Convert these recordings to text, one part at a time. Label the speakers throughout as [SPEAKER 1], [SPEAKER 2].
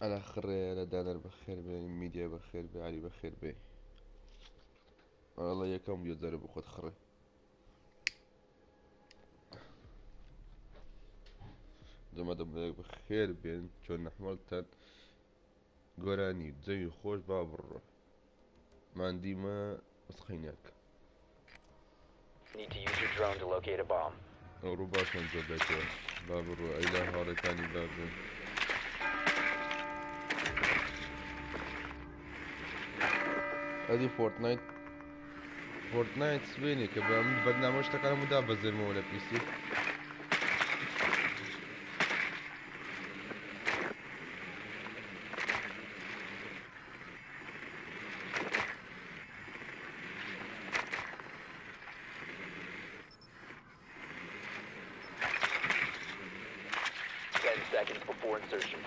[SPEAKER 1] ئەلا خڕێ لە دانەر بەخێر بێ، میدیا بەخێر بێ، عەلی بەخێر بێ. ئەڵە یەکەم بۆ جارە بۆ خۆت خڕێ. جەماعەت بەخێر بێن، چۆن نەحمەڵتان گۆرانی جەوی خۆش با بڕۆ. ماندیمە مسخینەک.
[SPEAKER 2] Need to use your drone to locate a bomb.
[SPEAKER 1] ئەوڕۆ باشمان جواب دایتەوە. با بڕۆ ئەی لە هاوڕێکانی با بێن. ئەدی فۆرتنایت فۆرتنایت سوێنێ کە بە من بەرنامە شتەکان هەموو دابەزێنمەوە لە پیسی.
[SPEAKER 2] 10 seconds before insertion.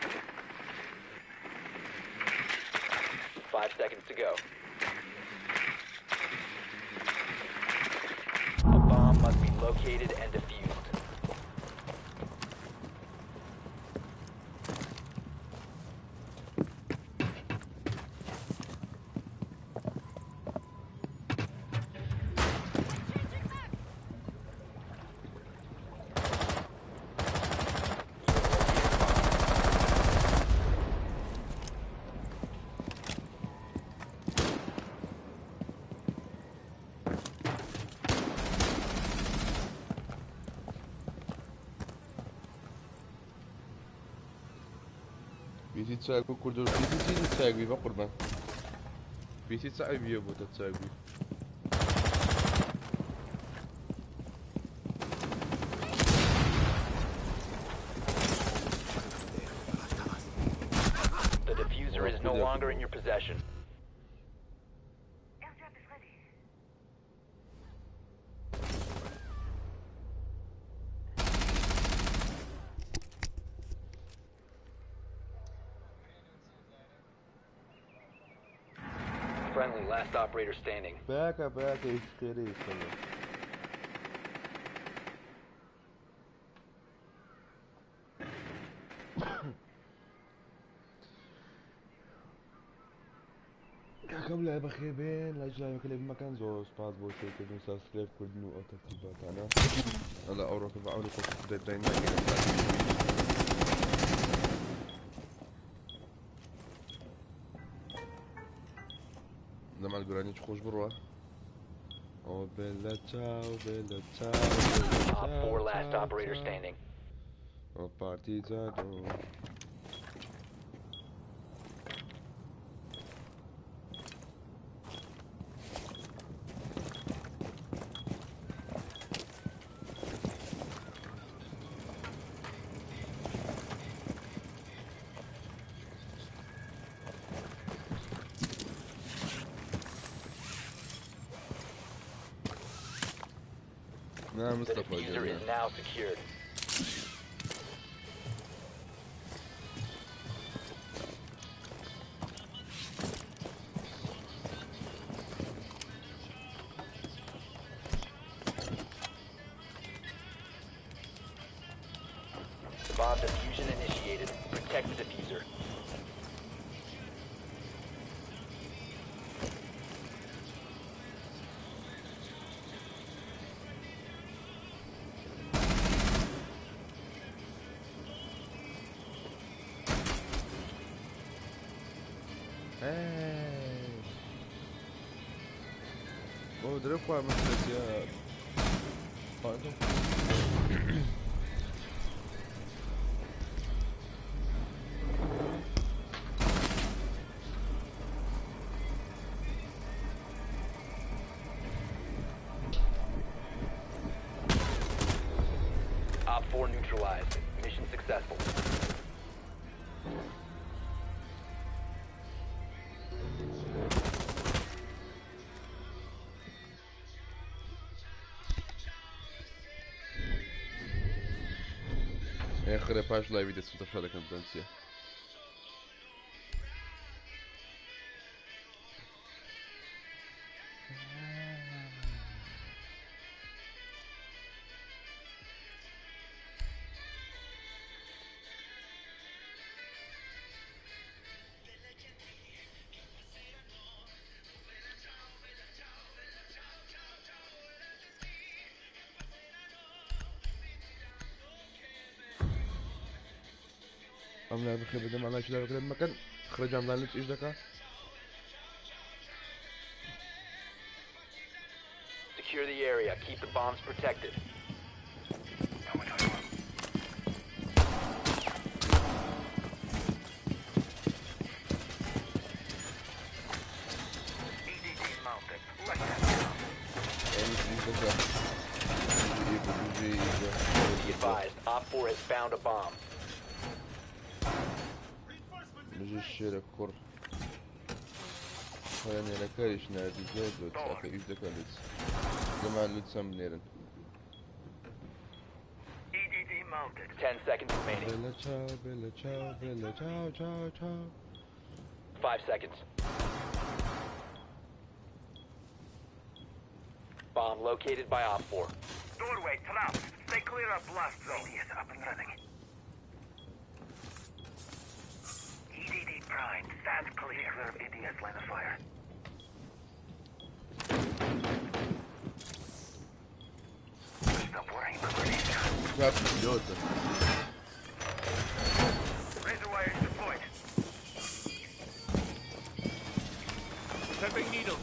[SPEAKER 2] 5 seconds to go. A bomb must be located and defused. You have located a bomb.
[SPEAKER 1] پیسی چاک بوو کوردۆ پیسی چیزی چاک بی بە قوربان. پیسی چ عەیبیە بۆ تە چاک بی.
[SPEAKER 2] The defuser is no longer in your possession.
[SPEAKER 3] Airdrop is ready.
[SPEAKER 2] Friendly, last operator standing.
[SPEAKER 1] باکە باکە ئیشکێرەی سەڵە. کاکەم لای بەخێر بێن، لایک لایەکە لێ بمەکەن. زۆر سپاس بۆ شێرکردن و subscribe کردن و ئەو تەرتیباتانە. ئەڵە ئەوڕۆکە بە عەوری خۆش خودای براین ناگەینە ساعتی. زەمان گۆرانیی خۆش بڕوە. ئەوە بێلە چاو بێلە چاو
[SPEAKER 2] Op 4 last operator standing.
[SPEAKER 1] ئەوە پارتی جادۆ. نا
[SPEAKER 2] The
[SPEAKER 1] مستەفا
[SPEAKER 2] defuser
[SPEAKER 1] گەورە.
[SPEAKER 2] is now secured. Bomb defusion initiated. Protect the defuser.
[SPEAKER 1] Hey. بۆ درە خوا مەسەلە. Pardon.
[SPEAKER 2] OpFor neutralized. Mission successful.
[SPEAKER 1] ئێ خرە پاش live ی دەست تەشا دەکەم بزان چییە. ئەم لای بخێ بدەم لای لای بکرێت مەکەن خرجام لای ئیش دەکا.
[SPEAKER 2] Secure the area. Keep the bombs protected. Be advised, Op 4 has found a bomb.
[SPEAKER 1] بژی شێرە کوڕ خۆیان نێرەکەریش ناردی زۆر زۆر چاکە ئیش دەکە لوچ زەمان لوچەم بنێرن.
[SPEAKER 2] 10 seconds remaining.
[SPEAKER 1] Bella ciao, bella ciao, bella ciao, ciao, ciao.
[SPEAKER 2] 5 seconds. Bomb located by Op 4.
[SPEAKER 3] Doorway trapped. Stay clear of blast zone. EDS up and running. EDD primed. Stand clear of ADS line of fire. Stop worrying about grenades.
[SPEAKER 1] Trap pilota.
[SPEAKER 3] Razor wire is deployed.
[SPEAKER 4] Prepping needle.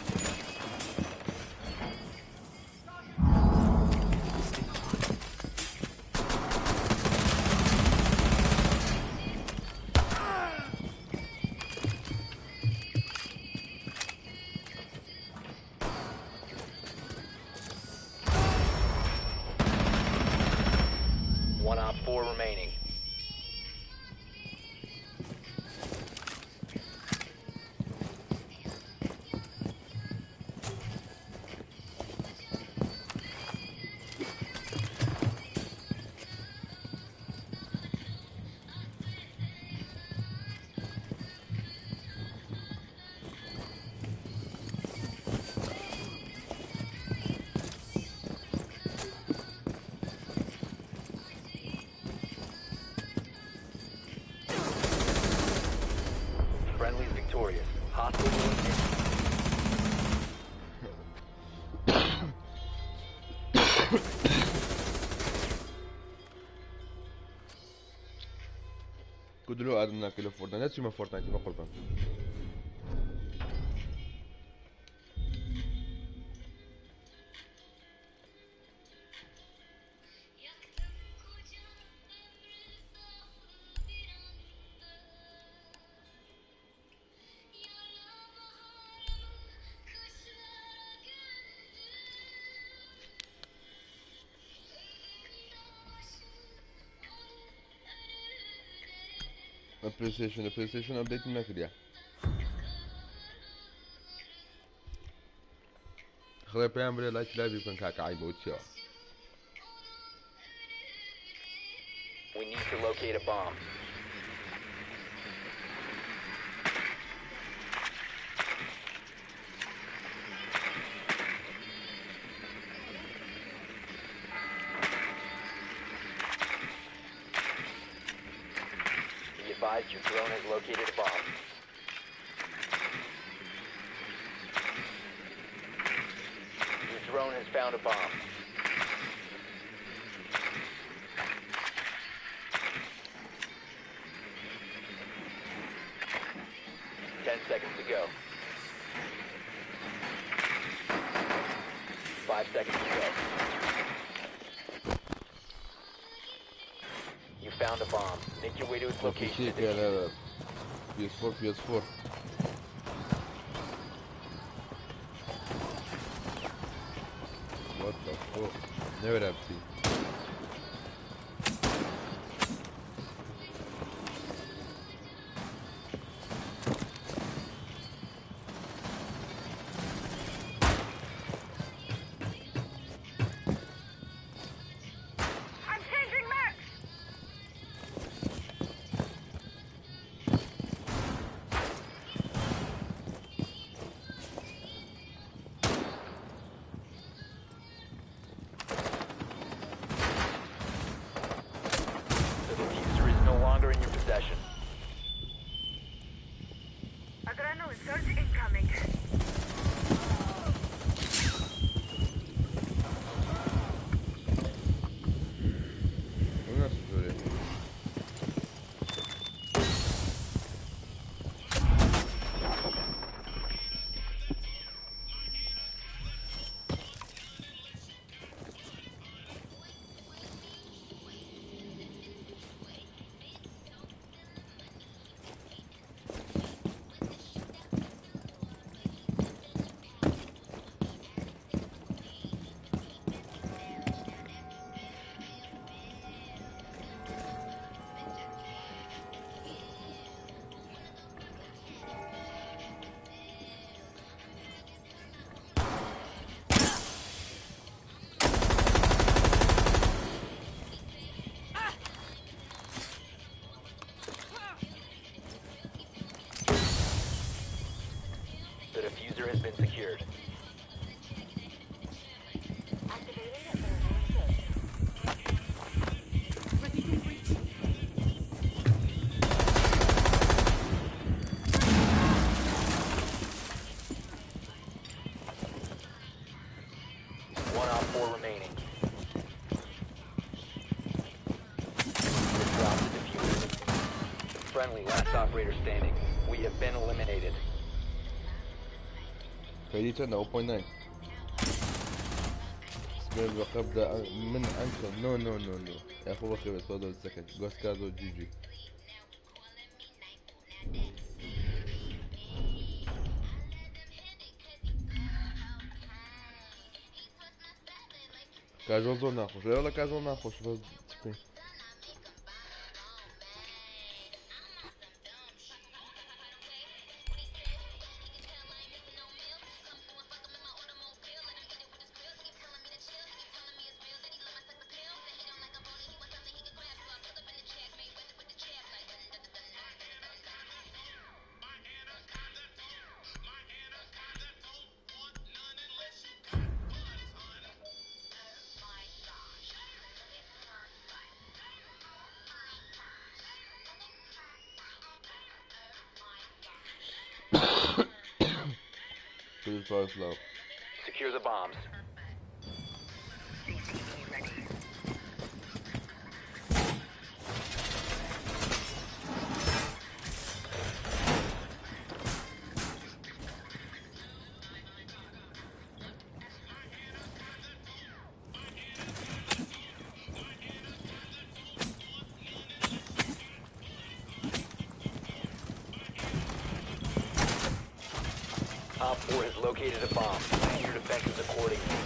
[SPEAKER 2] One Op 4 remaining. Friendly's victorious. Hostile eliminated.
[SPEAKER 1] کدلو ئادم ناکە لە فۆرتنایت نەچیمە فۆرتنایتی بە قوربان. PlayStation PlayStation update نەکردیا خڵێ پێیان بڵێ لایکی لایڤی بکەن کاکە عەیبە و چیەوە.
[SPEAKER 2] We need to locate a bomb. Be advised your drone has located a bomb. Your drone has found a bomb. 10 seconds to go. 5 seconds to go. You found a bomb. Make your way to its location and
[SPEAKER 1] PC
[SPEAKER 2] defuse it.
[SPEAKER 1] PS4 PS4 What the fuck? Never have seen.
[SPEAKER 3] I'm changing max!
[SPEAKER 2] secured.
[SPEAKER 4] Ready to breach.
[SPEAKER 2] One OpFor remaining. Drop the defuser. Friendly, last operator standing. We have been eliminated.
[SPEAKER 1] KD چەندە 0.9 سبێن بەقەبدا من ئەنکل no no no no یاخۆ بەخێ بێت سواد دەکەن گۆسکازۆ GG. کاژۆڵ زۆر ناخۆش لەوە کاژۆڵ ناخۆش بەس چ بکەین. Slow.
[SPEAKER 2] Secure the bombs.
[SPEAKER 3] CCE ready.
[SPEAKER 2] OpFor has located a bomb. Plan your defenses accordingly.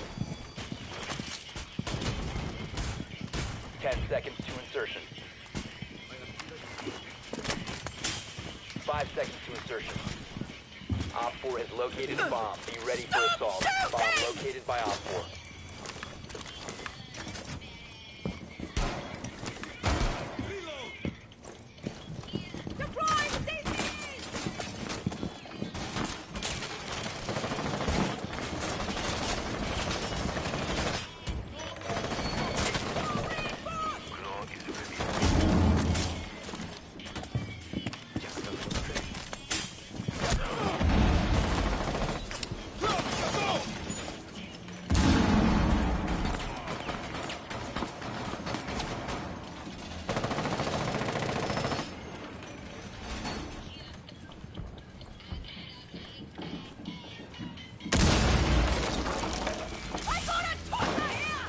[SPEAKER 2] 10 seconds to insertion. 5 seconds to insertion. OpFor has located a bomb. Be ready for assault. Bomb located by OpFor.
[SPEAKER 4] Deploy CCE! I got a tosser here!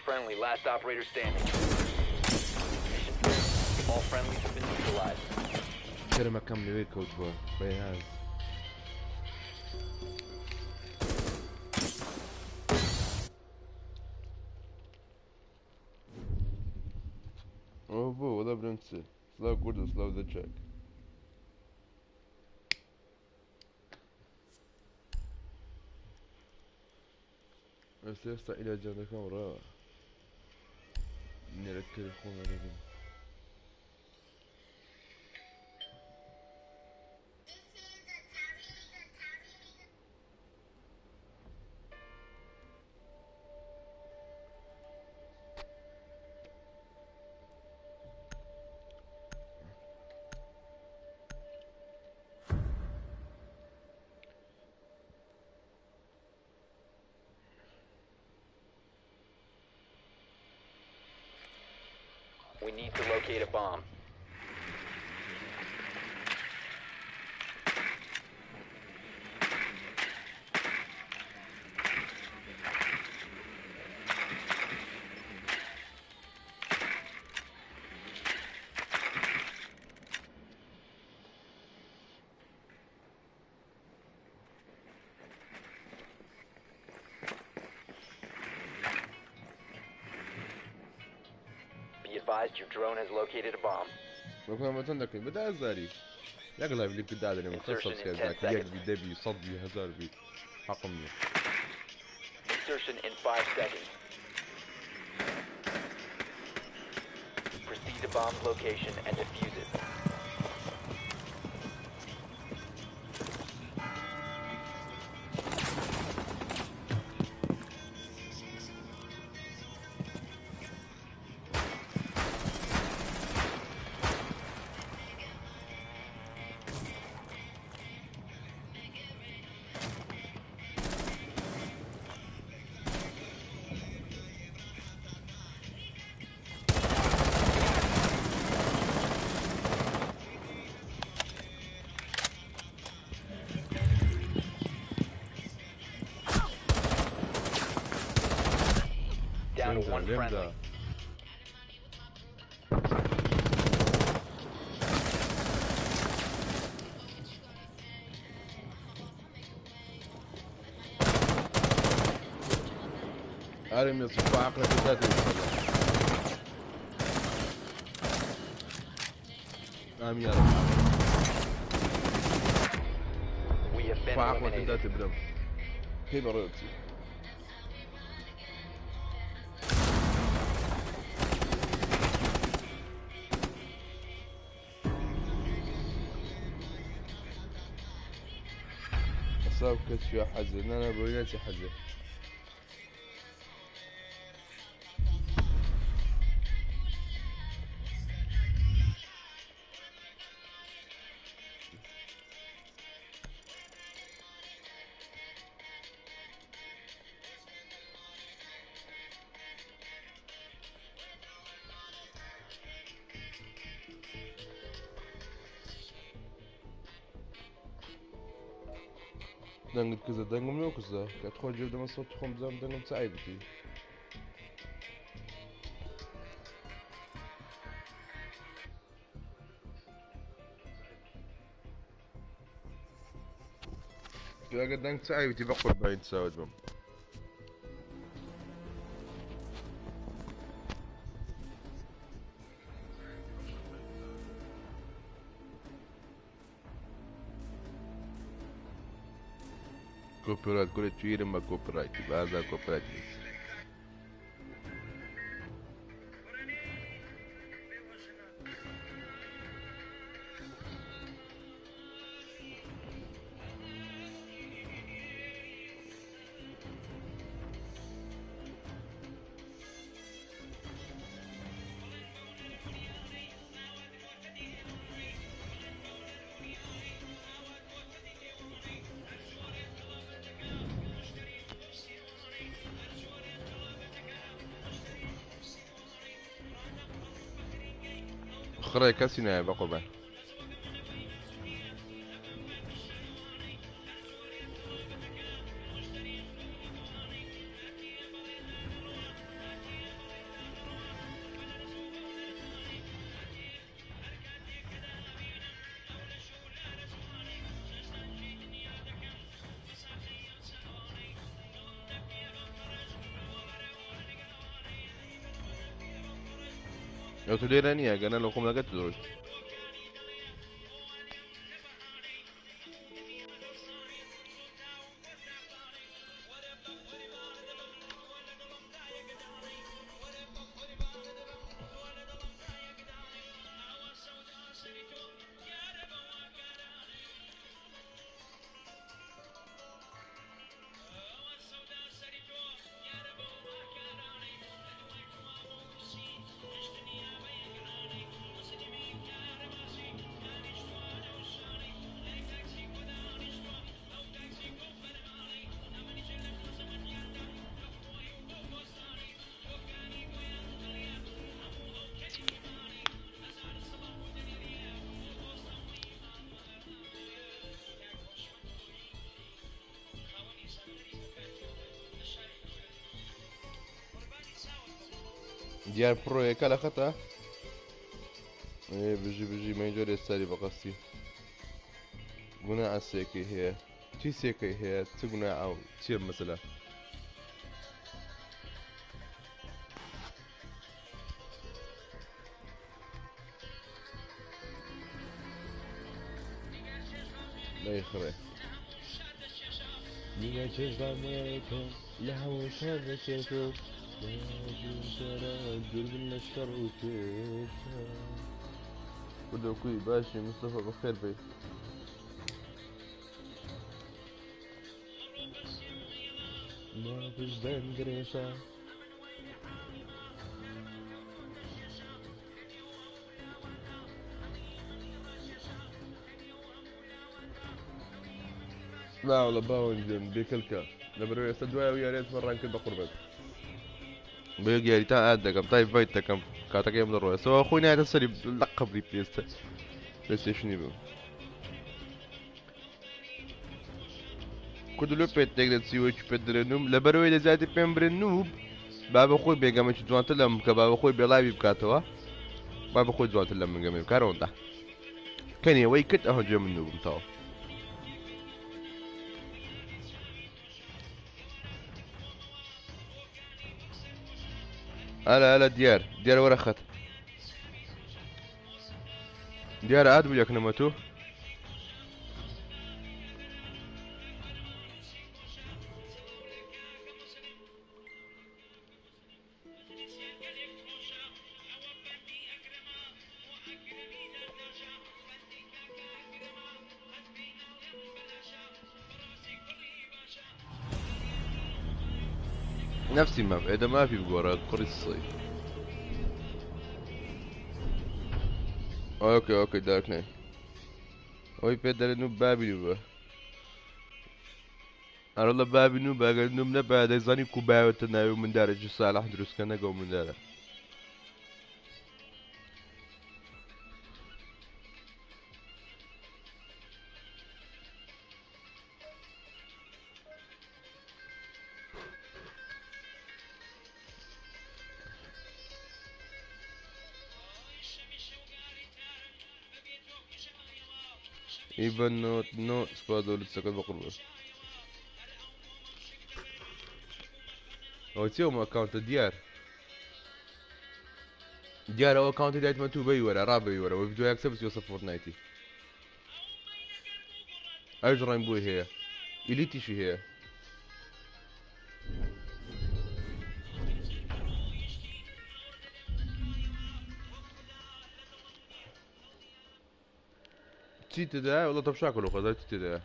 [SPEAKER 2] Friendly, last operator standing. Mission failed. All friendlies have been neutralized.
[SPEAKER 1] کەرەمەکەم لەوێ کەوتووە بەیاز. ئەوە بۆ وەڵا برم چ سلاو کوردە سلاو دەچەک. ئێستا ئێستا ئیلاجانەکەم ڕاوە نێرەکەری خۆم دەبم.
[SPEAKER 2] We need to locate a bomb. Be advised your drone has located a bomb.
[SPEAKER 1] وەکو مەتەن دەکەین بەدا هەزاری یەک لایڤ لێ دادەنێم
[SPEAKER 2] Insertion in
[SPEAKER 1] سەبسکرایب
[SPEAKER 2] 10
[SPEAKER 1] داکە یەک
[SPEAKER 2] seconds.
[SPEAKER 1] بی دەبی سەد بی هەزار بی حەقم نییە.
[SPEAKER 2] Insertion in 5 seconds. Proceed to bomb's location and defuse it. Down to one friendly.
[SPEAKER 1] ارم يصف عقلك ذاتي آمين يا رب.
[SPEAKER 2] We have been
[SPEAKER 1] عقلك
[SPEAKER 2] eliminated.
[SPEAKER 1] ذاتي برم كيف رأيتي؟ حساب كشف حزن انا بويناتي حزن دەنگت کزە دەنگم لۆ کزە کە تخۆ گوێ دەمە سەوتی خۆم بزانم دەنگم چ عەیبتی ئەگەر دەنگ چ عەیبتی بە قوربانی چاوت بم. كوبي رايت كل تشير ما كوبي رايت هذا كوبي رايت. خڕێ کەسی نایە بە قوربان. ئەو تو لێرە نییە گەنە لە خۆم لەگەت درۆشت. دیار پڕۆیەکە لە خەتە بژی بژی مەیجۆر ئێستاری بەقەستی گوناع سێکەی هەیە چی سێکەی هەیە چ گوناع ئەو چییە مەسەلە؟ لەی خڕێ.
[SPEAKER 5] نیگە چێژ
[SPEAKER 1] لە هەموو شەڕێکێک دووربن لە شەڕ و کێشە. کوردە کوی باشی مستەفا بەخێر بێی. ناپشدەن گرێشە. لا والله باوەن گوێم بێکەلکە لەبەرەوە ئێستا دوای ئەو یاریەت مەڕان کرد بە قوربەت بە یەک یاری تا ئاد دەکەم تا ئینڤایت دەکەم کاتەکەی ئەم دەڕۆ ئێستا خۆی نایەتە سەری لە قەبری پێستە پلەیستەیشنی بم کورد لۆ پێت تێک دەچی وەکی پێت دەرێ نوم لەبەرەوەی لە زیادی پێم برێ نوب با بە خۆی بێگەمەکی جوانتر لەم بکە با بە خۆی بێڵاوی بکاتەوە با بە خۆی جوانتر لەم من گەمەی بکارەوەندا کەنێ وەی کرد ئەوە جێ من نوبم تەواو. هلا هلا دیار دیار وەرە خەت دیار ئاد بوو یەکنەمە تۆ نفسي ما في إذا ما في بقورة قري الصيف. أوكي أوكي دارك نايت. ئەوەی پێ دەرێن و بابی بووە. ئەرەڵە بابی نوو باگەر نوم نەبا دەیزانی کو باوێتە ناوی مندارێکی ساڵح دروستکە نەگەو مندارە. Even not no سوپاس بۆ لوتسەکەت بە قوربان. ئەوە چیە ئەو ئەکاونتە دیار دیار ئەو ئەکاونتی دایتمە تو بەی وەرە ڕا بەی وەرە وە ڤیدیۆ یەکسەر بچیوە سەر فۆرتنایتی ئەویش ڕەینبۆی هەیە ئیلیتیشی هەیە. چی تێدایە وەڵا تەمشا کە لۆ خۆزای چی تێدایە.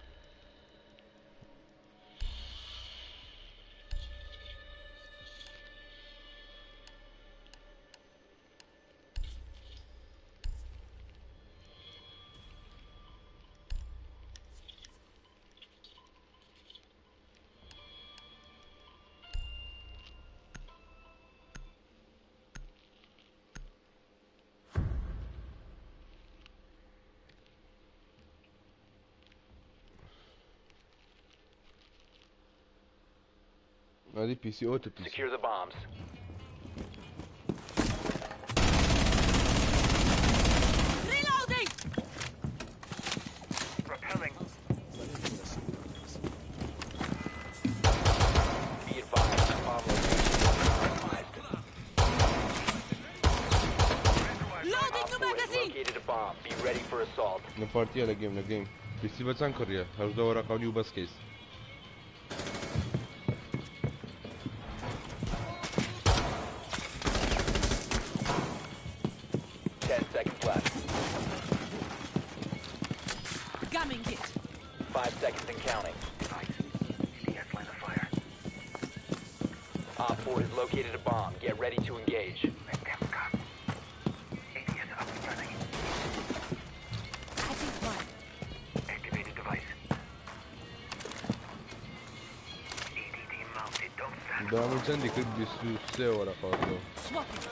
[SPEAKER 1] ئەدی پیسی ئەوتە پیسی.
[SPEAKER 2] Secure the bombs.
[SPEAKER 4] Reloading!
[SPEAKER 3] Repelling.
[SPEAKER 2] Be advised, bomb location is compromised.
[SPEAKER 4] Loading
[SPEAKER 2] Op
[SPEAKER 4] new
[SPEAKER 2] 4 has
[SPEAKER 4] magazine!
[SPEAKER 2] located a bomb. Be ready for assault.
[SPEAKER 1] لە پارتیە لە گەیم لە گەیم پیسی بە چەند کڕیە 18 وەرەقە و نیو بەس کەیس.
[SPEAKER 2] 10 seconds left.
[SPEAKER 4] Gumming it.
[SPEAKER 2] 5 seconds and counting.
[SPEAKER 3] Device. EDS line of fire.
[SPEAKER 2] Op 4 has located a bomb. Get ready to engage.
[SPEAKER 3] Let them come. ADS up and running.
[SPEAKER 4] Adding one.
[SPEAKER 3] Activated device. EDD mounted. Don't stand.
[SPEAKER 1] داوام چەندی کرد 23 وەرەقە وەرگەوە.
[SPEAKER 4] Swapping.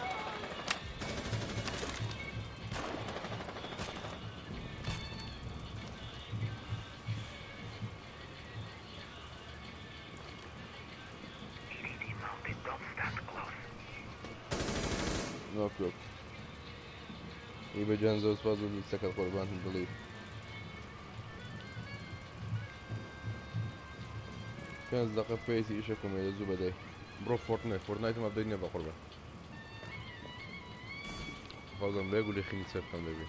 [SPEAKER 3] EDD mounted. Don't stand close.
[SPEAKER 1] نۆک نۆک. ئی بە گیان زۆر سوپاس بۆ لوتسەکەت قوربانتم دڵی. پێنج دقە پێیتی ئیشەکەم هەیە زوو بەدەی. بڕۆ فۆرتنایت فۆرتنایتم ئەپدەیت نییە بە قوربان. خۆزم بێ گولی خینی چێ بکەم دەبی.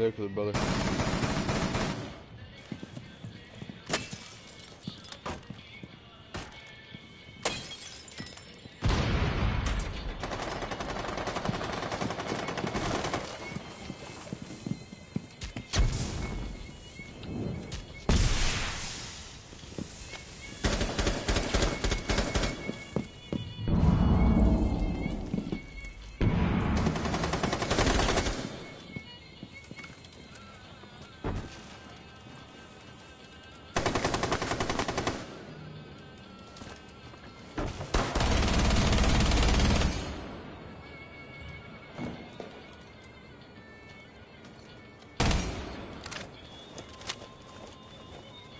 [SPEAKER 1] لێ کرد بەڵێ.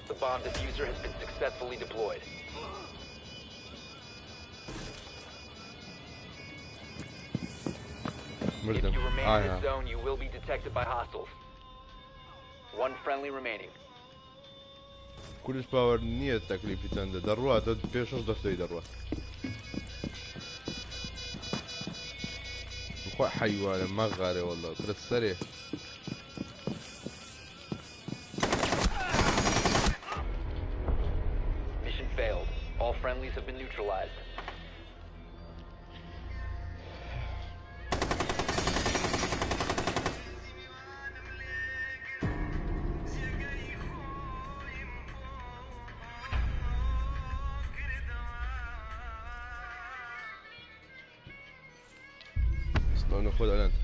[SPEAKER 2] The bomb diffuser has been successfully deployed. If
[SPEAKER 1] مردم
[SPEAKER 2] you remain in
[SPEAKER 1] ئایا
[SPEAKER 2] this zone, you will be detected by hostiles. One friendly remaining.
[SPEAKER 1] کوردش پاوەر نییە تەکلیفی چەندە دەڕواتە پێ شەش دەفتەی دەڕوات بخوا حیوانە مەغارێ والله کرە سەرێ
[SPEAKER 2] Mission failed. All friendlies have been neutralized.
[SPEAKER 1] سڵاو نەخۆت ئەلەند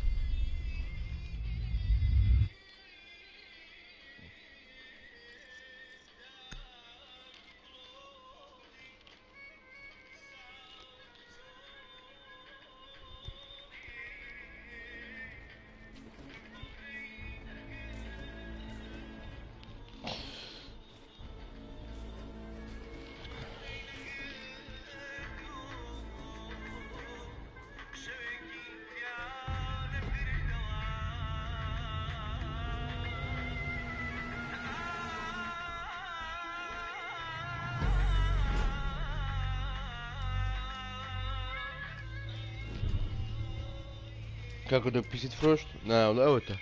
[SPEAKER 1] کاکە دە پیسیت فرۆشت ناوڵە ئەوەتە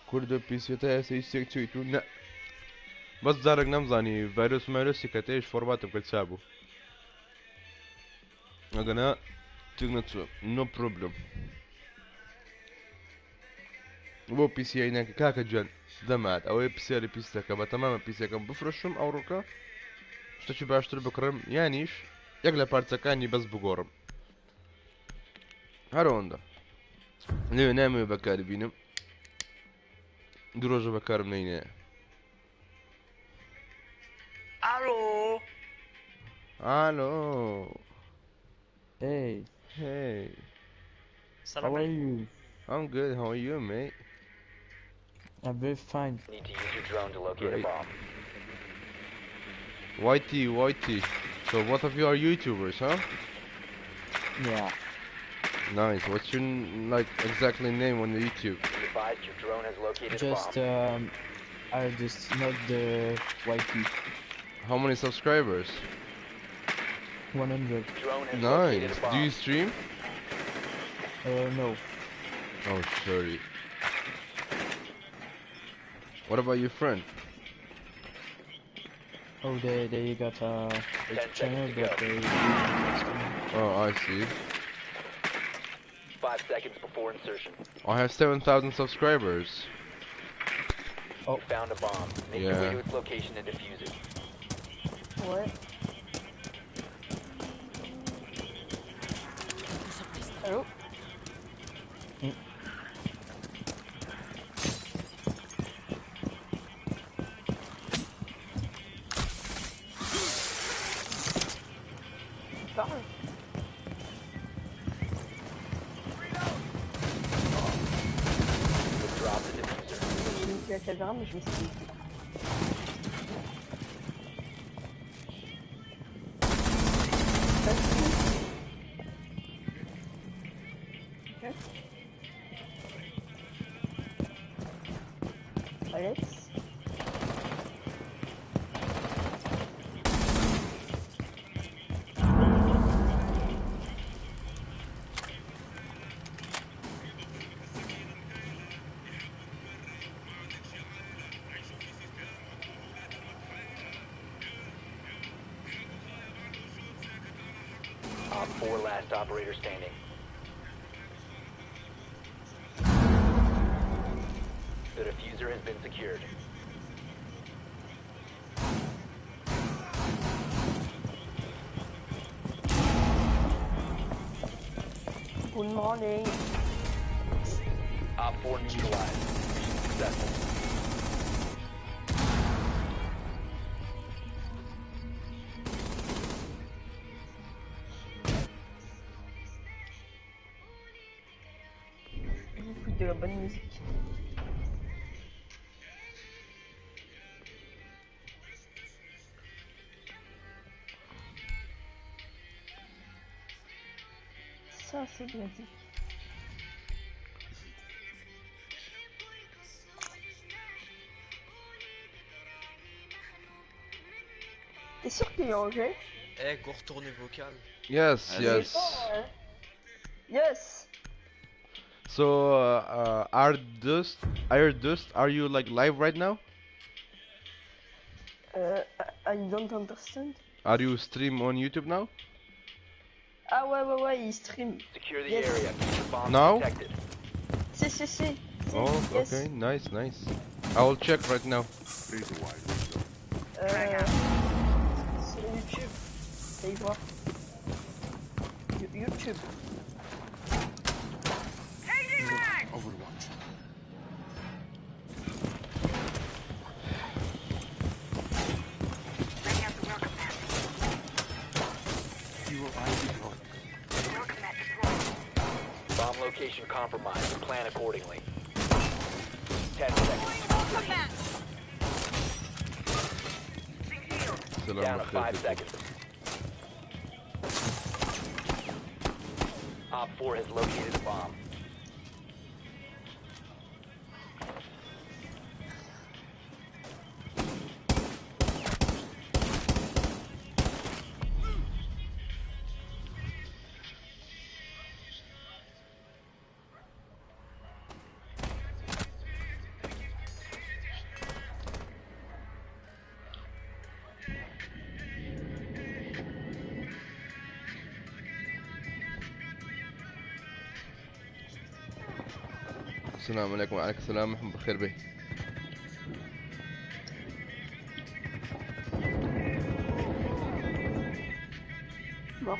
[SPEAKER 1] کوردە پیسیەتە ئێستا هیچ شتێک چوویت و نە بەس جارێک نەمزانی ڤایرۆس مایرۆسی کە تێش فۆرماتم کرد چا بوو ئەگەنا تێک نەچووە نۆ پرۆبلم بۆ پیسیای ناکە کاکە گیان دەمات ئەوەی پرسیاری پیسەکە بە تەمامە پیسەکەم بفرۆشم ئەوڕۆکە شتێکی باشتر بکڕم یانیش یەک لە پارچەکانی بەس بگۆڕم هەر ئەوەندە لێ نامەوێ بەکاری بینم دوو ڕۆژە بەکارم نەینێ
[SPEAKER 3] ئالۆ
[SPEAKER 1] ئالۆ
[SPEAKER 5] Hey,
[SPEAKER 1] Hey,
[SPEAKER 3] سلام
[SPEAKER 5] how are
[SPEAKER 3] علیکم
[SPEAKER 5] you?
[SPEAKER 1] I'm good. How are you, mate?
[SPEAKER 5] I'm very fine.
[SPEAKER 2] Need to use your drone to locate a
[SPEAKER 1] Great.
[SPEAKER 2] bomb.
[SPEAKER 1] YT, YT. So both of you are YouTubers, huh?
[SPEAKER 5] Yeah.
[SPEAKER 1] Nice. What's your like exactly name on the YouTube?
[SPEAKER 2] Be advised your drone has located a
[SPEAKER 5] Just
[SPEAKER 2] bomb.
[SPEAKER 5] I just not the YT
[SPEAKER 1] How many subscribers?
[SPEAKER 5] 100.
[SPEAKER 2] Drone has located
[SPEAKER 1] Nice.
[SPEAKER 2] a bomb.
[SPEAKER 1] Do you stream?
[SPEAKER 5] No.
[SPEAKER 1] Oh, sorry. What about your friend?
[SPEAKER 5] Oh, they got a
[SPEAKER 2] 10
[SPEAKER 5] YouTube channel,
[SPEAKER 2] seconds to
[SPEAKER 5] but
[SPEAKER 2] go.
[SPEAKER 5] they didn't stream.
[SPEAKER 1] Oh, I see.
[SPEAKER 2] 5 seconds before insertion.
[SPEAKER 1] I have 7,000 subscribers.
[SPEAKER 5] Oh.
[SPEAKER 2] You found a bomb. Make your way
[SPEAKER 1] Yeah.
[SPEAKER 2] to its location and defuse it.
[SPEAKER 6] What? Oh. Parle.
[SPEAKER 2] You've dropped the diffuser.
[SPEAKER 6] J'ai mis la caméra, mais je me suis dit. Alex.
[SPEAKER 2] Op 4 last operator standing. The diffuser has been secured.
[SPEAKER 6] Good morning.
[SPEAKER 2] Op 4 neutralized. Mission successful.
[SPEAKER 6] J'écoute de la bonne musique. Ça, c'est de la musique. T'es sûr qu'il est anglais?
[SPEAKER 7] Eh, go retourner vocal.
[SPEAKER 1] Yes,
[SPEAKER 6] Il est
[SPEAKER 1] yes.
[SPEAKER 6] fort, hein. Yes!
[SPEAKER 1] So, Ardust, Ardust, are you like live right now?
[SPEAKER 6] I don't understand.
[SPEAKER 1] Are you stream on YouTube now?
[SPEAKER 6] Ah ouais, ouais, ouais, il stream.
[SPEAKER 2] Secure the
[SPEAKER 6] Yes.
[SPEAKER 2] area. Keep the bombs
[SPEAKER 1] Now?
[SPEAKER 2] protected.
[SPEAKER 6] Si, si, si. Si,
[SPEAKER 1] Oh,
[SPEAKER 6] yes.
[SPEAKER 1] okay, nice, nice. I will check right now.
[SPEAKER 6] Sur YouTube. Allez voir. YouTube.
[SPEAKER 8] Overwatch.
[SPEAKER 3] Laying out the welcome mat.
[SPEAKER 8] UOI deployed.
[SPEAKER 3] Welcome mat deployed.
[SPEAKER 2] Bomb location compromised. Plan accordingly. 10 seconds.
[SPEAKER 4] Welcome mat.
[SPEAKER 1] سلام
[SPEAKER 2] Down to
[SPEAKER 1] بخير
[SPEAKER 2] 5 seconds. Op 4 has located a bomb.
[SPEAKER 1] السلام عليكم وعليكم السلام محمد بخير به.
[SPEAKER 6] Mort.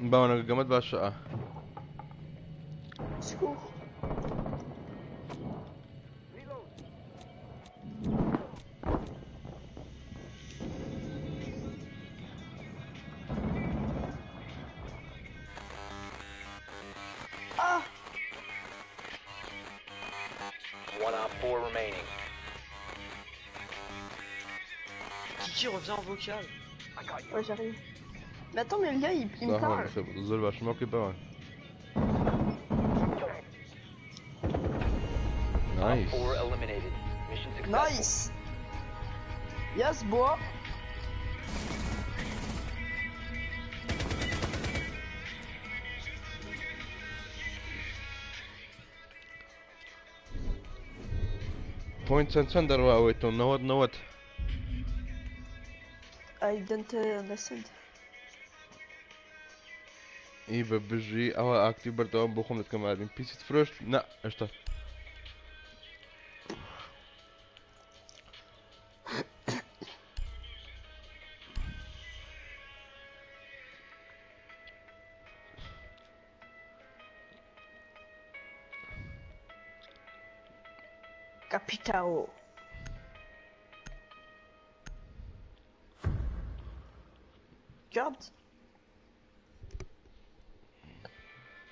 [SPEAKER 1] باونا قمت باشا.
[SPEAKER 6] Secours. Ah!
[SPEAKER 2] 1 Op 4 remaining.
[SPEAKER 7] Kiki revient en vocal.
[SPEAKER 6] Ouais, j'arrive. Mais attends, mais le gars, il me parle.
[SPEAKER 1] زۆر باشم okay باوان.
[SPEAKER 2] Op
[SPEAKER 1] Nice.
[SPEAKER 2] 4 eliminated. Mission successful.
[SPEAKER 6] Nice! Yes, boy!
[SPEAKER 1] Point چەند چەند دەڕواوێتەوە نەوەت نەوەت.
[SPEAKER 6] I don't understand.
[SPEAKER 1] ئی بە بژی ئەوە ئاکتی بەردەوام بۆ خۆم دەکەم ئادین پیسیت فرۆشت نا هێشتا.
[SPEAKER 6] Capitao. Garde.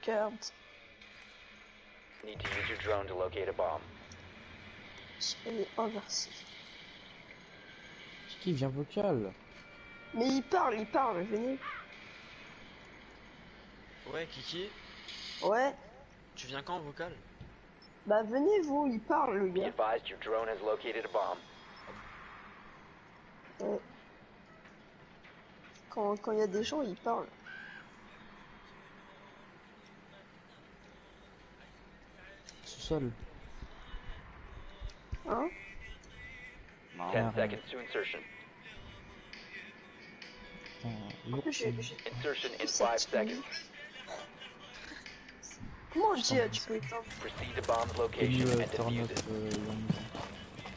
[SPEAKER 6] Garde.
[SPEAKER 2] Need to use your drone to locate a bomb.
[SPEAKER 6] Elle est inversée.
[SPEAKER 5] Kiki, viens vocal.
[SPEAKER 6] Mais il parle, venez.
[SPEAKER 7] Ouais, Kiki,
[SPEAKER 6] Ouais.
[SPEAKER 7] tu viens quand en vocal?
[SPEAKER 6] Bah venez vous, il parle le
[SPEAKER 2] Be
[SPEAKER 6] gars.
[SPEAKER 2] advised your drone has located a bomb.
[SPEAKER 6] Ouais. Quand il y a des gens, ils parlent.
[SPEAKER 5] Sous-sol.
[SPEAKER 6] Hein?
[SPEAKER 9] Non.
[SPEAKER 2] 10
[SPEAKER 5] Ah,
[SPEAKER 2] seconds to insertion.
[SPEAKER 5] Putain,
[SPEAKER 6] En plus, j'ai-
[SPEAKER 2] Insertion in
[SPEAKER 6] j'ai
[SPEAKER 2] 5
[SPEAKER 6] cette
[SPEAKER 2] seconds.
[SPEAKER 6] musique. Comment on dit tu peux éteindre?
[SPEAKER 2] Proceed to bomb's
[SPEAKER 5] Can
[SPEAKER 2] location
[SPEAKER 5] you
[SPEAKER 2] and
[SPEAKER 5] turn
[SPEAKER 2] defuse
[SPEAKER 5] off
[SPEAKER 2] it.
[SPEAKER 5] your music?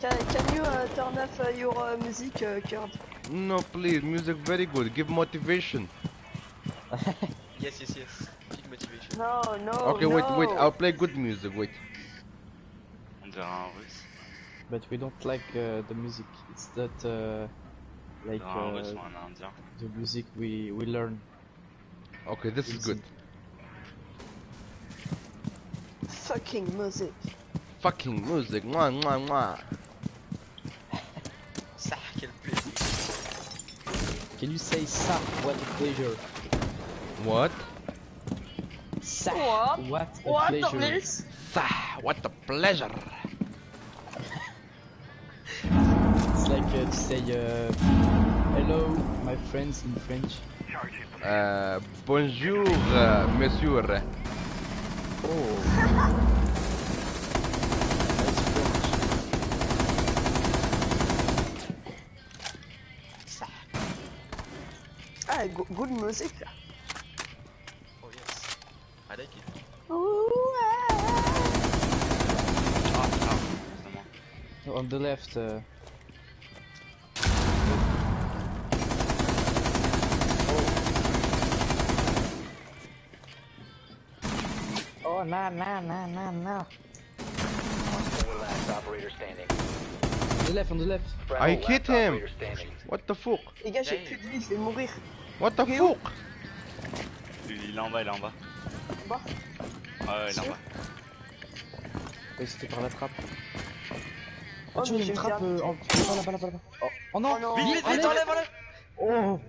[SPEAKER 6] Can you turn off your music, Kurt?
[SPEAKER 1] No, please, music very good. Give motivation.
[SPEAKER 7] Yes, yes, yes. Big motivation.
[SPEAKER 6] No, no,
[SPEAKER 1] Okay, wait, wait.
[SPEAKER 6] no.
[SPEAKER 1] I'll play good music. Wait.
[SPEAKER 9] On dirait un russe.
[SPEAKER 5] But we don't like the music. It's not
[SPEAKER 9] On
[SPEAKER 5] like
[SPEAKER 9] dirait un russe ou un indien.
[SPEAKER 5] the music we learn.
[SPEAKER 1] Okay, this is good.
[SPEAKER 6] Fucking music.
[SPEAKER 1] Fucking music. Mwah, mwah, mwah.
[SPEAKER 7] Ça, quel plaisir.
[SPEAKER 5] Can you say ça? What a pleasure.
[SPEAKER 1] What?
[SPEAKER 5] Ça.
[SPEAKER 6] What?
[SPEAKER 5] What a
[SPEAKER 6] What
[SPEAKER 5] pleasure.
[SPEAKER 6] this?
[SPEAKER 1] Sah, what a pleasure.
[SPEAKER 5] It's like to say hello, my friends in French.
[SPEAKER 1] Bonjour, monsieur.
[SPEAKER 5] Oh. Nice French.
[SPEAKER 7] Ça.
[SPEAKER 6] Ah, good music.
[SPEAKER 7] Oh yes. I like it.
[SPEAKER 6] Ouh, ah.
[SPEAKER 9] Ah putain, c'est moi.
[SPEAKER 5] On the left. Oh, na na na na na.
[SPEAKER 2] 4 last operator standing.
[SPEAKER 5] On the left, on the left.
[SPEAKER 2] Friendly
[SPEAKER 1] I hit
[SPEAKER 2] last
[SPEAKER 1] him.
[SPEAKER 2] operator standing.
[SPEAKER 1] What the fuck?
[SPEAKER 6] Les gars, j'ai plus de vie, je vais mourir.
[SPEAKER 1] What the fuck?
[SPEAKER 9] Il est en bas, il est en bas.
[SPEAKER 6] En bas.
[SPEAKER 9] Ouais, ouais, il est en bas.
[SPEAKER 5] Oui, c'était par la trappe.
[SPEAKER 6] Oh,
[SPEAKER 5] Oh, tu vois,
[SPEAKER 6] mais
[SPEAKER 5] il y a une
[SPEAKER 6] je
[SPEAKER 5] trappe.
[SPEAKER 6] vais
[SPEAKER 5] Oh, là-bas, là-bas, là-bas. Oh, oh non!
[SPEAKER 6] Oh non.
[SPEAKER 9] Vite, vite, vite, enlève, enlève.
[SPEAKER 5] Oh!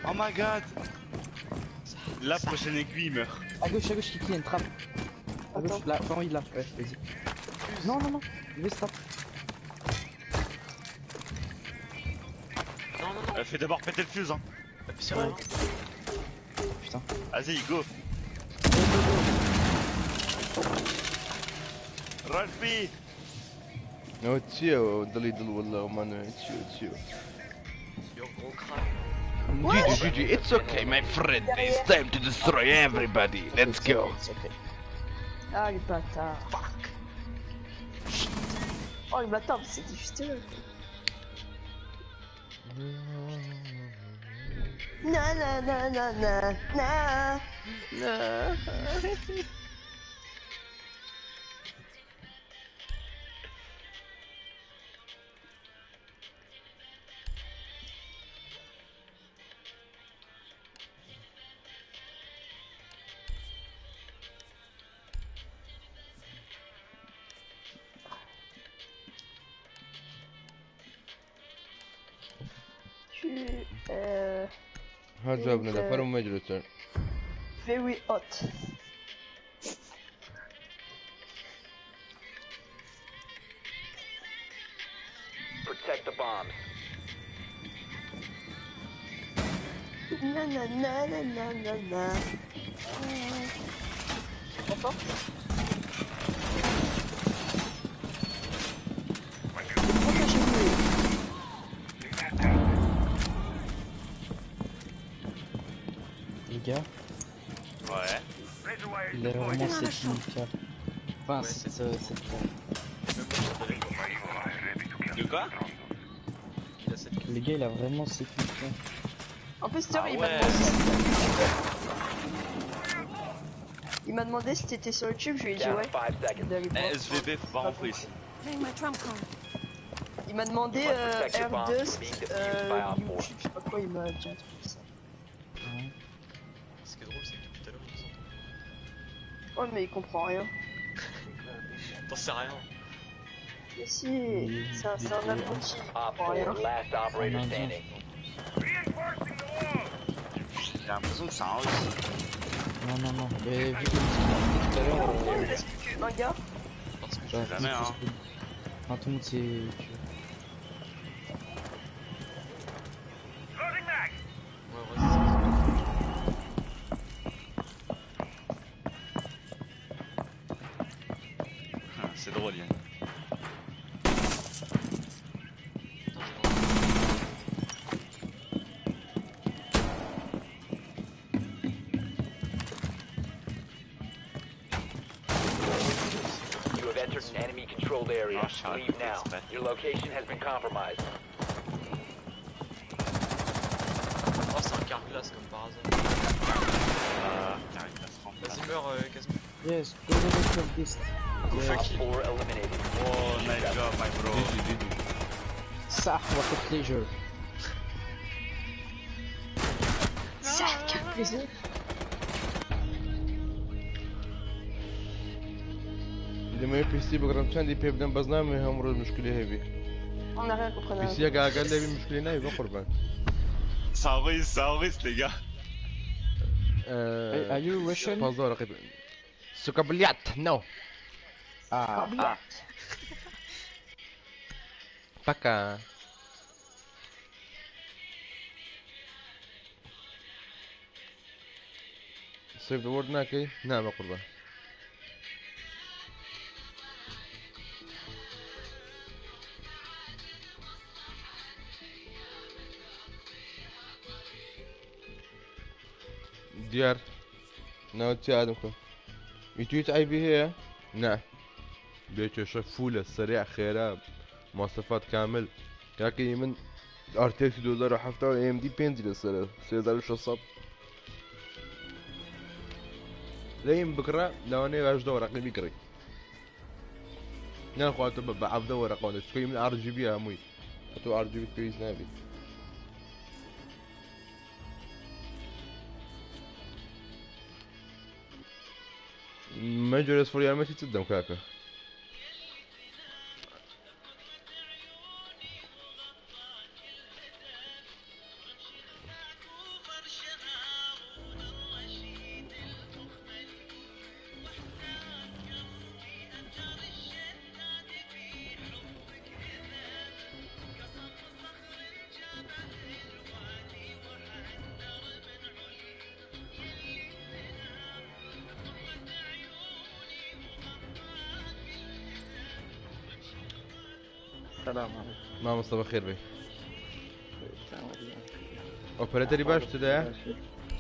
[SPEAKER 9] Oh my god. La prochaine aiguille il meurt.
[SPEAKER 5] À gauche, Kiki, il y a une trappe. À gauche,
[SPEAKER 6] Attends.
[SPEAKER 5] là, enfin, oui, là. Ouais, vas-y. Non, non, non, il trappe.
[SPEAKER 7] Non, non, non.
[SPEAKER 9] Fais d'abord péter le fuse, hein.
[SPEAKER 7] Appuie sur la main.
[SPEAKER 5] Putain.
[SPEAKER 9] Vas-y, go. Ralphie.
[SPEAKER 1] No, چییە دڵی دڵ والله ما چیە چیە
[SPEAKER 7] Your gros crâne.
[SPEAKER 1] GG GG it's okay my friend it's time to destroy everybody let's go.
[SPEAKER 5] It's okay.
[SPEAKER 6] Ah, les bâtards.
[SPEAKER 7] Fuck.
[SPEAKER 6] Oh, les bâtards, mais c'était juste eux. Na na na na na na. Tu
[SPEAKER 1] هذا ابن دفر ومجلس
[SPEAKER 6] very hot.
[SPEAKER 2] Protect the bombs.
[SPEAKER 6] Na na na na na na na. Attends. Protégez-vous.
[SPEAKER 5] Les gars,
[SPEAKER 9] Ouais.
[SPEAKER 5] il a vraiment cette mika. Enfin,
[SPEAKER 7] Ouais,
[SPEAKER 5] cette, cette
[SPEAKER 7] Même moi, je savais.
[SPEAKER 9] De quoi?
[SPEAKER 7] Il a cette
[SPEAKER 5] Les gars, il a vraiment cette mika.
[SPEAKER 6] En plus, Thor,
[SPEAKER 9] Ah
[SPEAKER 6] il m'a
[SPEAKER 9] ouais.
[SPEAKER 6] demandé si... Il m'a demandé si t'étais sur YouTube, je lui ai dit
[SPEAKER 2] Down
[SPEAKER 6] ouais.
[SPEAKER 2] to 5 seconds.
[SPEAKER 6] D'aller voir.
[SPEAKER 9] Eh, SVB, faut pas rentrer ici.
[SPEAKER 4] Playing my trump card.
[SPEAKER 6] Il m'a demandé
[SPEAKER 2] You must protect your bombs
[SPEAKER 6] R2,
[SPEAKER 2] from being defused by Op 4.
[SPEAKER 6] YouTube, je sais pas quoi, il m'a dit un truc comme ça.
[SPEAKER 7] Ce qui est drôle, c'est que depuis tout à l'heure, il nous entend.
[SPEAKER 6] Ouais, mais il comprend rien.
[SPEAKER 7] T'en sais rien.
[SPEAKER 6] Mais si, c'est un apprenti, il
[SPEAKER 2] Op
[SPEAKER 6] comprend rien.
[SPEAKER 2] 4, last
[SPEAKER 5] Un
[SPEAKER 2] operator
[SPEAKER 5] indien,
[SPEAKER 2] standing.
[SPEAKER 9] J'ai l'impression que c'est un russe.
[SPEAKER 5] Non, non, non. Mais vu que tout à l'heure.
[SPEAKER 6] Pourquoi il reste plus un gars?
[SPEAKER 7] Parce que
[SPEAKER 5] bah,
[SPEAKER 9] Jamais, hein.
[SPEAKER 5] Enfin, tout le monde s'est tué.
[SPEAKER 2] Controlled area.
[SPEAKER 9] Oh, shot.
[SPEAKER 2] Leave now.
[SPEAKER 9] It's bad.
[SPEAKER 2] Your location has been compromised.
[SPEAKER 7] Oh, c'est un car glace comme par hasard.
[SPEAKER 9] Ah, Caritas remplace.
[SPEAKER 7] Vas-y, meurs, Casmo.
[SPEAKER 5] Yes, go go go kill this.
[SPEAKER 7] Go
[SPEAKER 5] Yes.
[SPEAKER 7] fuck
[SPEAKER 2] Op
[SPEAKER 7] you.
[SPEAKER 2] 4 eliminated.
[SPEAKER 9] Oh, nice job, my bro.
[SPEAKER 1] GG GG.
[SPEAKER 5] Sah, what a pleasure.
[SPEAKER 6] Ça, quel plaisir.
[SPEAKER 1] دەمەوێت پیسی بگڕم چەندی پێ بدەم بەس نامەوێ هەموو ڕۆژ مشکلی هەبی.
[SPEAKER 6] On n'a rien compris.
[SPEAKER 1] پیسیەکە ئاگات لێبی مشکلی نابی بەقوربان.
[SPEAKER 9] Ça enregistre, ça enregistre, les gars.
[SPEAKER 5] Are you Russian?
[SPEAKER 1] پازدە وەرەقەی پێ- سوکە بلیات نو.
[SPEAKER 5] Ah, ah.
[SPEAKER 1] Пока. Save the word ناکەی؟ نا بەقوربان. دیار ناوت چی ئادم کە ئیتویت عیبی هەیە؟ نا بێ کێشە فولە سەریع خێرا مواصفات کامل کاکەی من RTX 2070 و AMD 5 لەسەرە 3600 لێم بکڕە لەوانەیە هەژدە وەرەقی بیکڕی ناخواتە بە عەڤدە وەرەقەوە چونکە من RGB هەمووی تۆ RGB پێویست نابێت. مەجۆرە سفر یارمەتی چت دەم کاکە؟
[SPEAKER 10] سلام عليكم.
[SPEAKER 1] مامۆستا بەخێر بێ. ئۆپەرێتەری باش تدایە؟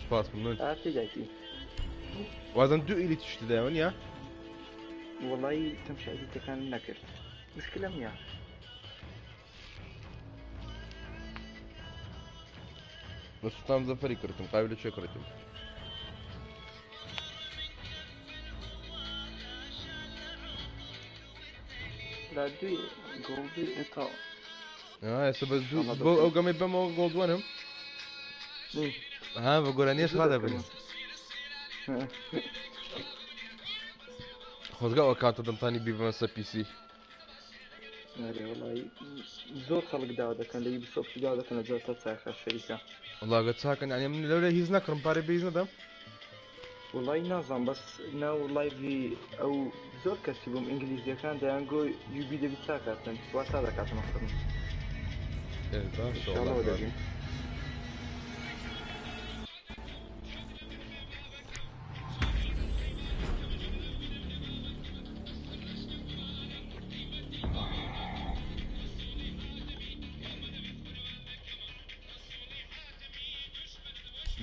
[SPEAKER 1] سپاس ممنون.
[SPEAKER 10] تێدایتی.
[SPEAKER 1] وازم دوو ئیلی تش تدایە وەنیە؟
[SPEAKER 10] وەڵی تەمشا ئیدیتەکان نەکرد. مشکلەم نییە.
[SPEAKER 1] بە سوڵتان زەفەری کردم قابل لە چێ کردم.
[SPEAKER 10] لە دوی گۆڵدی ئێتا.
[SPEAKER 1] ئێستا بەس دوو بۆ ئەو گەمەی بەمەوە گۆڵدوانم ها بە گۆرانیش ڕادەبن. خۆزگە ئەو کاتە دەمتانی بیبمە سەر پیسی.
[SPEAKER 10] ئەرێ وەڵی زۆر خەڵک داوا دەکەن لە یوبیسۆفت داوا دەکەن لە جاتە چاکە شەریکە.
[SPEAKER 1] وەڵا گە چاکەن یعنی من لەولێ هیچ نەکڕم پارەی بە هیچ نەدەم.
[SPEAKER 10] وەڵی نازانم بەس ناو لایڤی ئەو زۆر کەسی بووم ئینگلیزیەکان دەیانگۆ یوبی دەبی چاکاتن وا تا دەکاتن مەخەن.
[SPEAKER 1] باشە
[SPEAKER 10] ئینشاڵڵا
[SPEAKER 1] وەڵا.
[SPEAKER 10] دەبین.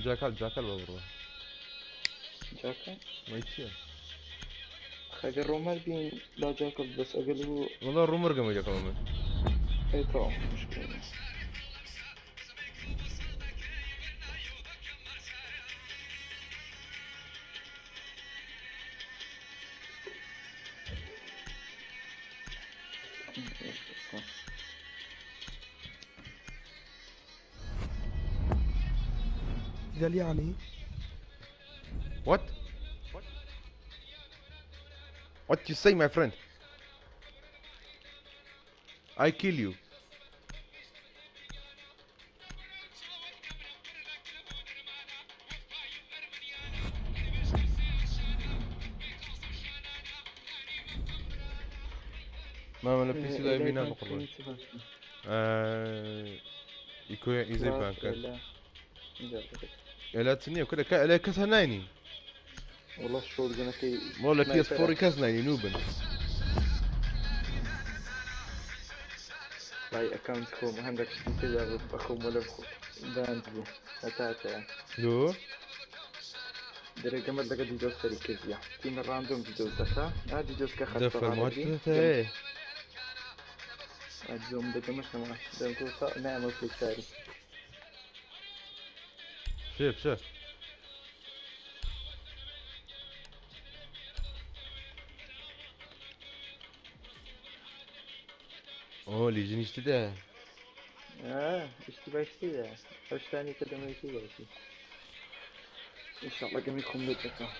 [SPEAKER 1] جاکال جاکال بە بڕۆ.
[SPEAKER 10] جاکال؟
[SPEAKER 1] وەی چییە؟
[SPEAKER 10] ئەگەر ڕۆمەر بین لا جاکل بەس ئەگەر بوو
[SPEAKER 1] وەڵا ڕوومەر گەمە جاکال من.
[SPEAKER 10] ئێ تەواو مشکلە نییە.
[SPEAKER 8] Italiani?
[SPEAKER 1] What? What you say, my friend? I kill you. ماما لە پیسی لای بینا بقڕێ. ئیکۆ ئیزەی بانکە. ئێلا چ نییە کورە ئێلا کەس هەر ناینی.
[SPEAKER 10] وەڵا شۆرگەنەکەی
[SPEAKER 1] وەڵا لە پیس فۆڕی کەس ناینی نوبن.
[SPEAKER 10] لای ئەکاونت خۆم هەندێک شتی تێدا بوو بەخۆم وەلە باند بوو هەتاتەیە.
[SPEAKER 1] لۆ؟
[SPEAKER 10] درێگەمە لەگە دیدۆس سەری کردیە تیمە ڕاندۆم دیدۆس دەکا ئا دیدۆسکە خەستە
[SPEAKER 1] دەفەرموو
[SPEAKER 10] ڕادەگری
[SPEAKER 1] هەتاتەیە.
[SPEAKER 10] ئەدزۆم دەگەمەشەوە دەمگۆ نامە پێچاری.
[SPEAKER 1] بچێ بچێ. ئۆ لیژنیش تێدایە.
[SPEAKER 10] ئیشتی باش تێدایە ئەو شتانی کە دەمەوێت تێدایەتی. ئینشاڵڵا گەمی خۆم لێ دەکەم.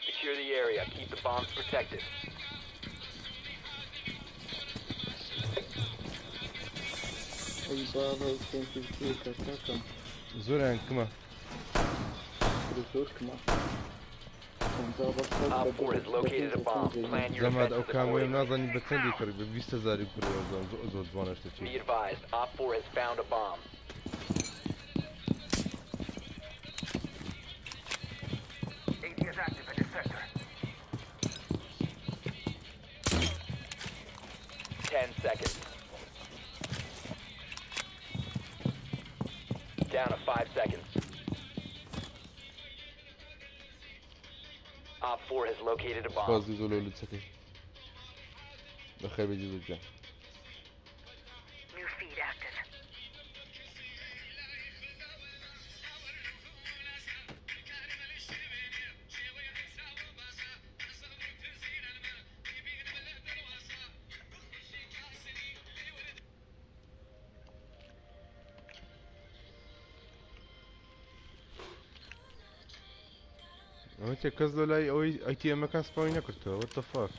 [SPEAKER 2] Secure the area. Keep the bombs protected.
[SPEAKER 10] ئەی بابا و سێنتیڤیتیەکە کاکەم.
[SPEAKER 1] زۆریان کمە.
[SPEAKER 10] زۆر کمە. پەنجا بە سەد
[SPEAKER 2] Op
[SPEAKER 10] بە
[SPEAKER 2] 4 has
[SPEAKER 10] بە
[SPEAKER 2] located a
[SPEAKER 10] پێنج
[SPEAKER 2] bomb.
[SPEAKER 10] چەند
[SPEAKER 2] Plan your
[SPEAKER 1] جەماعەت ئەو
[SPEAKER 2] defenses
[SPEAKER 1] کامۆیەم
[SPEAKER 2] accordingly.
[SPEAKER 1] نازانی بە چەندی کڕی بە 20 هەزاری کڕی وەزان زۆر زۆر جوانە شتە چی.
[SPEAKER 2] Be advised, Op 4 has found a bomb.
[SPEAKER 3] AD is active in this sector.
[SPEAKER 2] 10 seconds. Down to 5 seconds. Op 4 has located a bomb.
[SPEAKER 1] سوپاس زۆر لۆ لوتسەکەی. بەخێر بێی زۆر گیان.
[SPEAKER 3] New feed active.
[SPEAKER 1] ئەمە تێ کەس لە لای ئەوەی ئەیتیەمەکان سپاوی نەکردەوە. What the fuck؟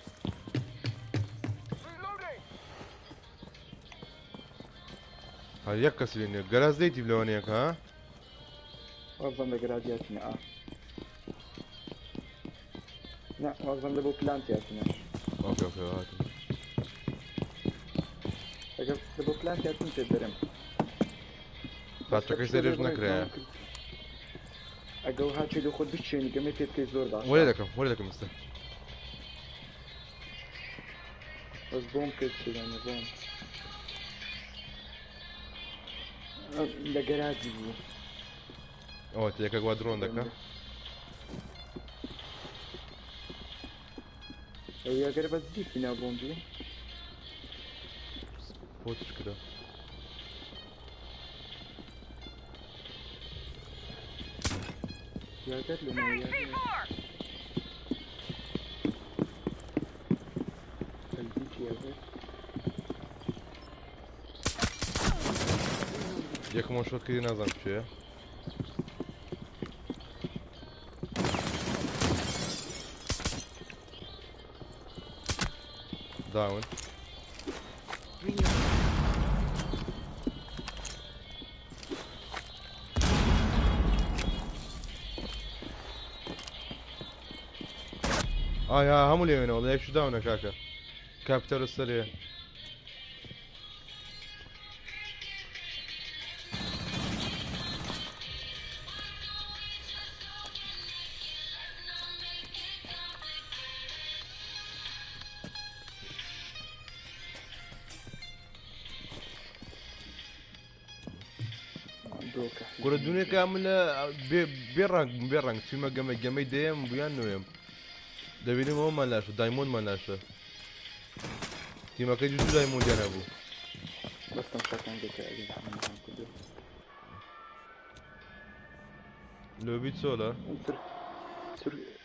[SPEAKER 1] هەر یەک کەس لێ نییە. گەراج لێیتی لەوانەیەکە ها؟
[SPEAKER 10] وازم لە گەراج یاتینە ئا. نا وازم لە بۆ پلانت یاتینە.
[SPEAKER 1] ئۆکەی ئۆکەی هاتم.
[SPEAKER 10] ئەگەر لە بۆ پلانت یاتین پێت دەرم.
[SPEAKER 1] خاچەکەش دەرێژ نەکرایە.
[SPEAKER 10] ئەگەو هاچێ لە خۆت بچێنی گەمەی پێ بکەی زۆر باشە.
[SPEAKER 1] وەرێ دەکەم وەرێ دەکەم ئێستا.
[SPEAKER 10] بەس بۆم کرد چێدانە بۆم. لە گەراجی بوو.
[SPEAKER 1] ئەوە تێکەک وا درۆن دەکا.
[SPEAKER 10] ئەو یاگەرە بەس دیتی ناو بۆمبی.
[SPEAKER 1] بۆتش کرا.
[SPEAKER 10] یاگەر لە ناو یاگەر. ئەی دیتی یاگەر.
[SPEAKER 1] یەکەم شۆت کردی نازانم کوێیە. داون. ئای ها هەموو لێوێنەوە لە یەکش داونە کاکە. کاپیتەر سەرێ.
[SPEAKER 10] دۆکە
[SPEAKER 1] کورە دونێکە من لە بێ ڕەنگ بێ ڕەنگ چیمە گەمە گەمەی دەیەم بوویان نوێم. دەبینم ئەومان لاشە دایمۆندمان لاشە. تیمەکەی دوو دایمۆندیان هەبوو.
[SPEAKER 10] بەس تەمشاکان دەکە ئەگەر هەمان کردو.
[SPEAKER 1] لۆبی چۆلە؟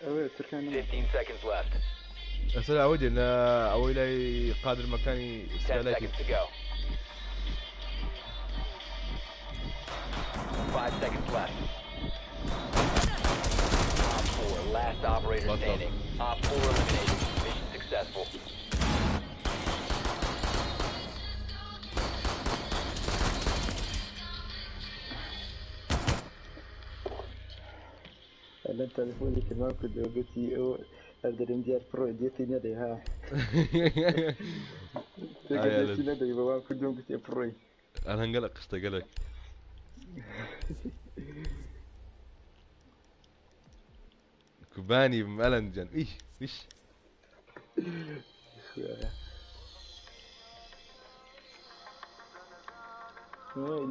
[SPEAKER 10] ئەوەیە تورکان نەما.
[SPEAKER 2] 15 seconds left.
[SPEAKER 1] ئەسەر ئەوەی دێن لە ئەوەی لای قادر مەکانی
[SPEAKER 2] 10
[SPEAKER 1] سکایلایتی.
[SPEAKER 2] seconds to go. 5 seconds left. Op 4, last operator
[SPEAKER 1] What's up?
[SPEAKER 2] standing. Op 4 eliminated. Mission successful.
[SPEAKER 10] ئەلەن تەلەفۆنی کردمان کردەوە گوتی ئەو هەر دەرێن دیار پڕۆی دێتی نەدەی ها.
[SPEAKER 1] ئایا لە-
[SPEAKER 10] دێتی نەدەی بەوام کردم گوتی پڕۆی.
[SPEAKER 1] ئەلەن گەلە قشتە گەلێک. کوبانی بم ئەلەن جان. ئیش ئیش.
[SPEAKER 10] خوایە.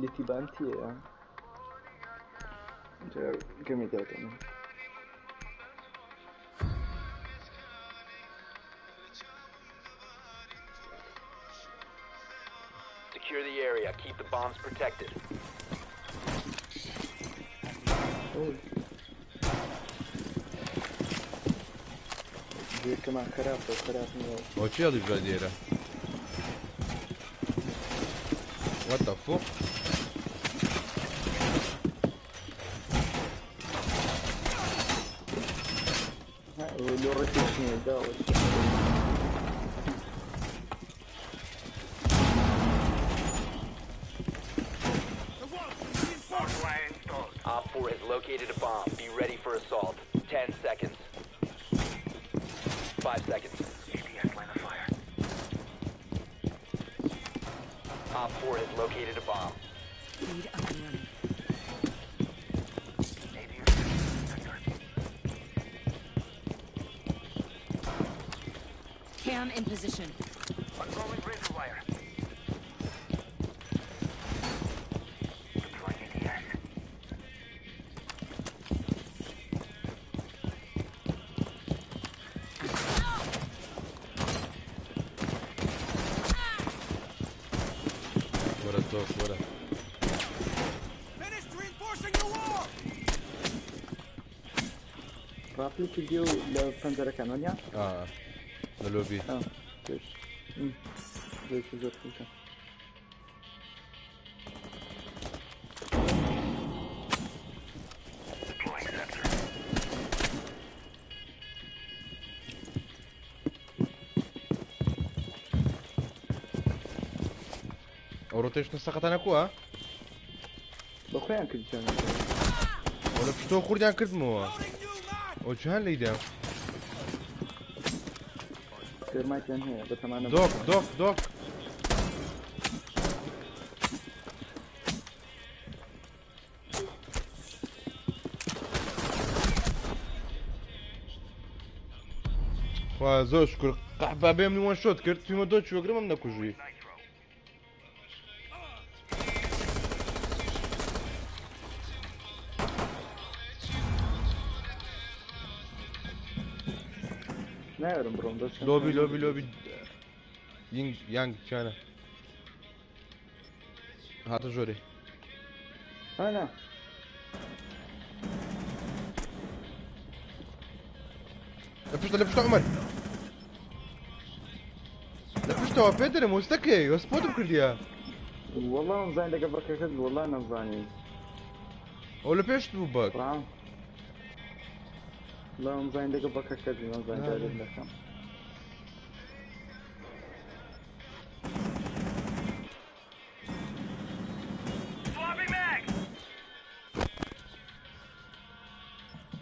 [SPEAKER 10] لە تیبانتیە گەمی داوتەمە.
[SPEAKER 2] Secure the area. Keep the bombs protected.
[SPEAKER 10] گوێکەمان خراپە خراپ نییە.
[SPEAKER 1] ئەوە چی هەڵی بژا لێرە؟ What the fuck?
[SPEAKER 10] لۆ ڕێکیش نییە داوە.
[SPEAKER 2] Op 4 has located a bomb. Be ready for assault. 10 seconds. 5 seconds. Op 4 has located a bomb.
[SPEAKER 4] Feed up and running. Cam in position.
[SPEAKER 3] Unrolling razor wire. Deploying ADS.
[SPEAKER 1] وەرە دۆک وەرە.
[SPEAKER 11] Finished reinforcing the wall!
[SPEAKER 10] ڕاپلی کردی و لە پەنجەرەکان وەنیا؟
[SPEAKER 1] ئا لە لۆبی.
[SPEAKER 10] پێش زۆر زۆر خۆشە.
[SPEAKER 3] Deploying sensor.
[SPEAKER 1] ئەو ڕۆتێشنە سەقەتانە کووە؟
[SPEAKER 10] بە خۆیان کردیان.
[SPEAKER 1] ئەو لە پشتەوە خوردیان کردمەوە. ئەو جیهان لێیدا.
[SPEAKER 10] تێرمایتیان هەیە بەتەمانە.
[SPEAKER 1] دۆک دۆک دۆک. خوا زۆر شکر قەحبا بێم وان شۆت کرد تویمە دۆ چوەگرمم نەکوژی.
[SPEAKER 10] نایەرم بڕۆم دەست.
[SPEAKER 1] لۆبی لۆبی لۆبی یینگ یانگ چیانە هاتە ژۆرێ.
[SPEAKER 10] ئانا
[SPEAKER 1] لە پشتە لە پشتە عومەر لە پشتەوە پێ دەرم وەستەکەی وەسپۆتم کردیە.
[SPEAKER 10] والله نزانین لەگە بەکەکەت والله نەمزانی.
[SPEAKER 1] ئەو لە پێشت بوو بەک.
[SPEAKER 10] والله نزانین لەگە بەکەکەت بوو نەمزانی دارێت دەکەم.
[SPEAKER 3] Swapping mag!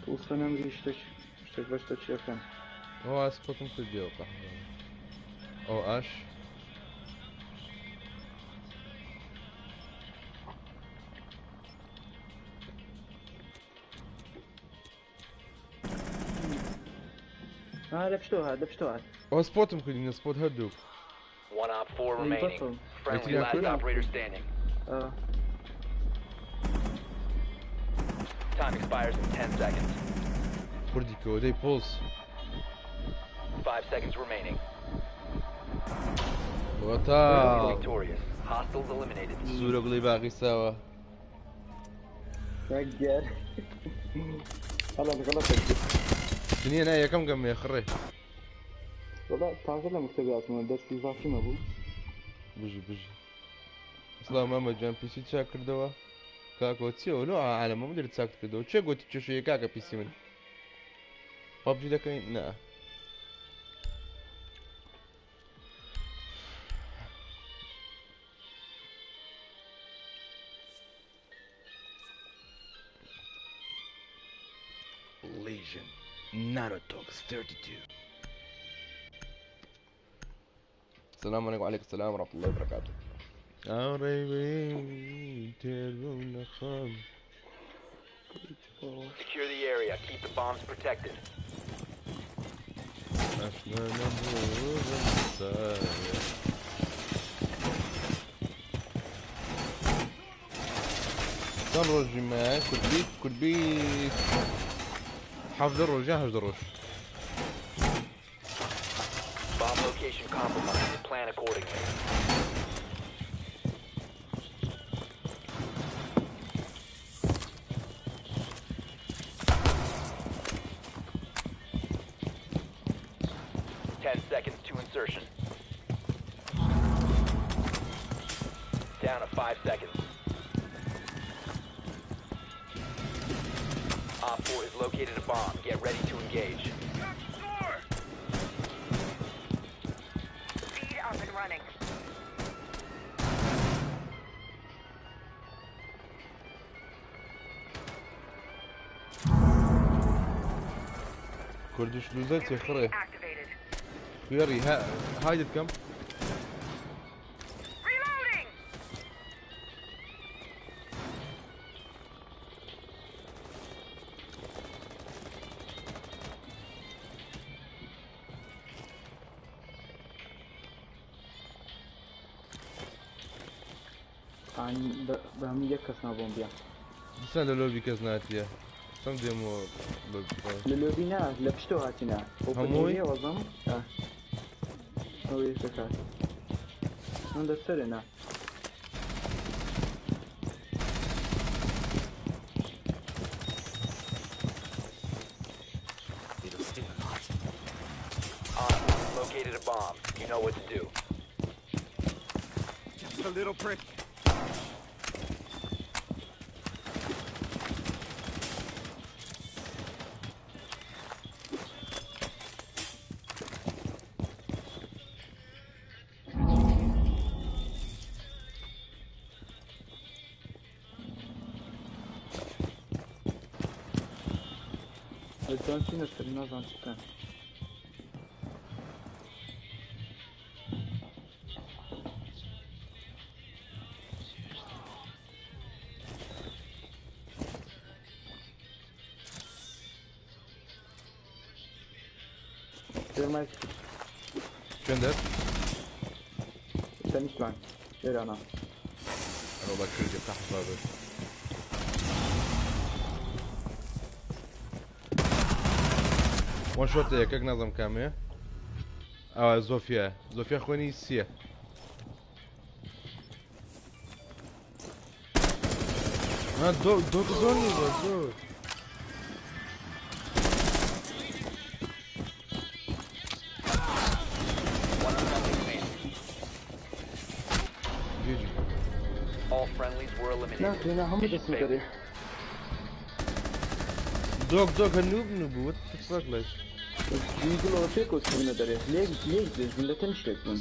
[SPEAKER 10] پوستە نەمری شتێک شتێک بە شتە چیەکەن.
[SPEAKER 1] ئەوە سپۆتم کردیە ئەو قەحبە. ئەو ئاش
[SPEAKER 10] لە پشتەوە هات لە پشتەوە هات.
[SPEAKER 1] ئەوە سپۆتم کردی سپۆت هەردووک.
[SPEAKER 2] One Op 4 remaining. Friendly last operator standing. Time expires in 10 seconds.
[SPEAKER 1] خوردی کەوە دەی پۆڵس.
[SPEAKER 2] 5 seconds remaining.
[SPEAKER 1] وەتا
[SPEAKER 2] Victorious. Hostiles eliminated.
[SPEAKER 1] سوورە گوڵی باغی ساوە.
[SPEAKER 10] کاک دیار غەڵەت غەڵەتە.
[SPEAKER 1] دنیا نا یەکەم گەمێ خڕێ.
[SPEAKER 10] والله تازە لە مەکتەبی هاتمەوە دەرسی زافی نەبوو.
[SPEAKER 1] بژی بژی. سڵاو مامە گیان پیسی چاک کردەوە؟ کاکۆ چیەوە لۆ عالەمە مدیر چاکت کردەوە چێ گوتی کێشەیە کاکە پیسی من پەبجی دەکەین نا. Legion Narutox 32. السلام عليكم وعليكم السلام ورحمة الله وبركاته.
[SPEAKER 2] Secure the area. Keep the bombs protected.
[SPEAKER 1] چەند ڕۆژی مایە کوردبی کوردبی 17 ڕۆژ یان 18 ڕۆژ.
[SPEAKER 2] Bomb location compromised. Plan accordingly. 10 seconds to insertion. Down to 5 seconds. OpFor has located a bomb. Get ready to engage.
[SPEAKER 3] Feed up and running.
[SPEAKER 1] کوردیش لوزەر تێخڕێ
[SPEAKER 3] Activated.
[SPEAKER 1] خوێڕی هایدت کەم.
[SPEAKER 3] Reloading!
[SPEAKER 10] بە هەموو یەک کەس نابۆم بیا.
[SPEAKER 1] دیسان لە لۆبی کەس ناتیە سەم دێمەوە لۆبی خۆی.
[SPEAKER 10] لە لۆبی نا، لە پشتەوە هاتینا.
[SPEAKER 1] هەمووی؟
[SPEAKER 10] وەزم ئەو یەکەکات من لەسەرێ نا.
[SPEAKER 11] It'll sting a lot.
[SPEAKER 2] OpFor has located a bomb. You know what to do.
[SPEAKER 11] Just a little prick.
[SPEAKER 10] لە جوان چینە سەر نازان چ بکەن. دەرمای.
[SPEAKER 1] چێن دەر؟
[SPEAKER 10] تەنیشتمان ئێرانە.
[SPEAKER 1] ئەوە کردی قەحبا بێت. One shot یەکەک نازم کامەیە. ئەوە زۆفیا، زۆفیا خوێنی سیە. ها دۆ دۆ زۆر نییە زۆر.
[SPEAKER 2] One friendly remaining.
[SPEAKER 1] GG.
[SPEAKER 2] All friendlies were eliminated.
[SPEAKER 10] ناکرێ نا هەموو
[SPEAKER 2] Mission
[SPEAKER 10] دەستم
[SPEAKER 2] failed.
[SPEAKER 10] دەرێ.
[SPEAKER 1] دۆک دۆک هە noob noob، what the fuck like.
[SPEAKER 10] گوڵەوە پێکەوە چوونە دەرێ، لێک لێک درێژ بوون، لە تەنیشتێک بوون.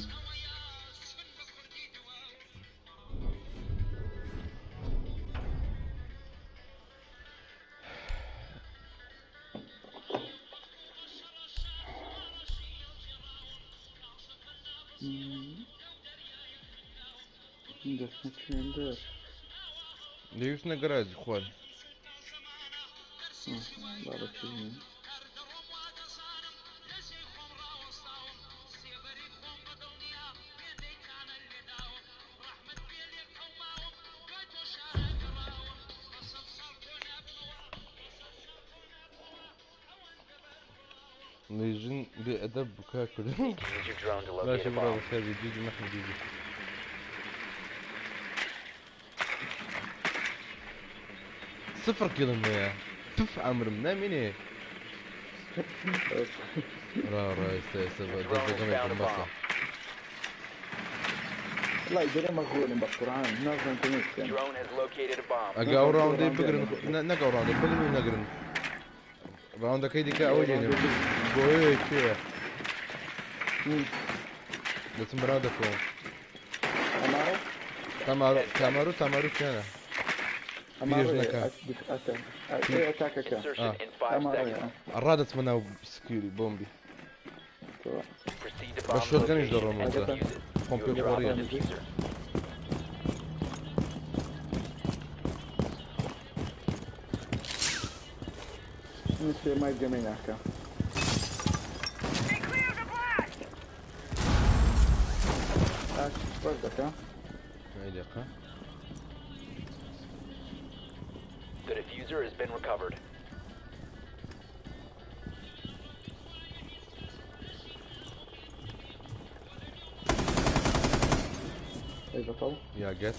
[SPEAKER 10] دەستم چوێن دەر.
[SPEAKER 1] دەیوستنە گەراجی خوار.
[SPEAKER 10] بابە چوێن.
[SPEAKER 1] لێژن بێ ئەدەب بکا کرد.
[SPEAKER 2] Use your drone to locate
[SPEAKER 1] باشە
[SPEAKER 2] a
[SPEAKER 1] بڕا
[SPEAKER 2] bomb.
[SPEAKER 1] بەخێر GG مەحمود GG. صفر kill م هەیە تف عمرم نامینێ. ڕا ڕا ئێستا ئێستا
[SPEAKER 2] Your drone has
[SPEAKER 1] دەستەکەم
[SPEAKER 2] found a
[SPEAKER 1] بەسە.
[SPEAKER 2] bomb.
[SPEAKER 10] وڵی دەرێ مەغۆلم بە قورعان نازانم کەمێ بکەن.
[SPEAKER 2] Drone has located a bomb.
[SPEAKER 1] ئەگە ئەو round ەی بگرن، نەک ئەو round ەی بگرن و نەگرن round ەکەی دیکە ئەوەی دێنێ بۆیە کێیە دەچم بەراو دەکەوم.
[SPEAKER 10] ئەمارە.
[SPEAKER 1] تامارۆ تامارۆ تامارۆ کیانە؟ پیرێژنەکە.
[SPEAKER 10] ئەتاکەکە.
[SPEAKER 2] Insertion in 5
[SPEAKER 10] ئەمارە.
[SPEAKER 2] seconds.
[SPEAKER 1] ڕا دەچمە ناو security بۆمبی.
[SPEAKER 2] Proceed to
[SPEAKER 1] بە
[SPEAKER 2] bomb
[SPEAKER 1] shotgun یش
[SPEAKER 2] location
[SPEAKER 1] دەڕۆم
[SPEAKER 2] and
[SPEAKER 1] ئەوجا.
[SPEAKER 2] defuse it.
[SPEAKER 1] خۆم
[SPEAKER 2] You
[SPEAKER 1] پێ
[SPEAKER 2] have dropped
[SPEAKER 1] خۆڕیە.
[SPEAKER 2] the defuser.
[SPEAKER 10] من سێمای گەمەی ناکە.
[SPEAKER 3] Stay clear of the blast!
[SPEAKER 10] ئاک بەس دەکە.
[SPEAKER 1] ئەی دقە.
[SPEAKER 2] diffuser has been recovered.
[SPEAKER 10] ئەی بەتاڵ
[SPEAKER 1] Yeah, I guess.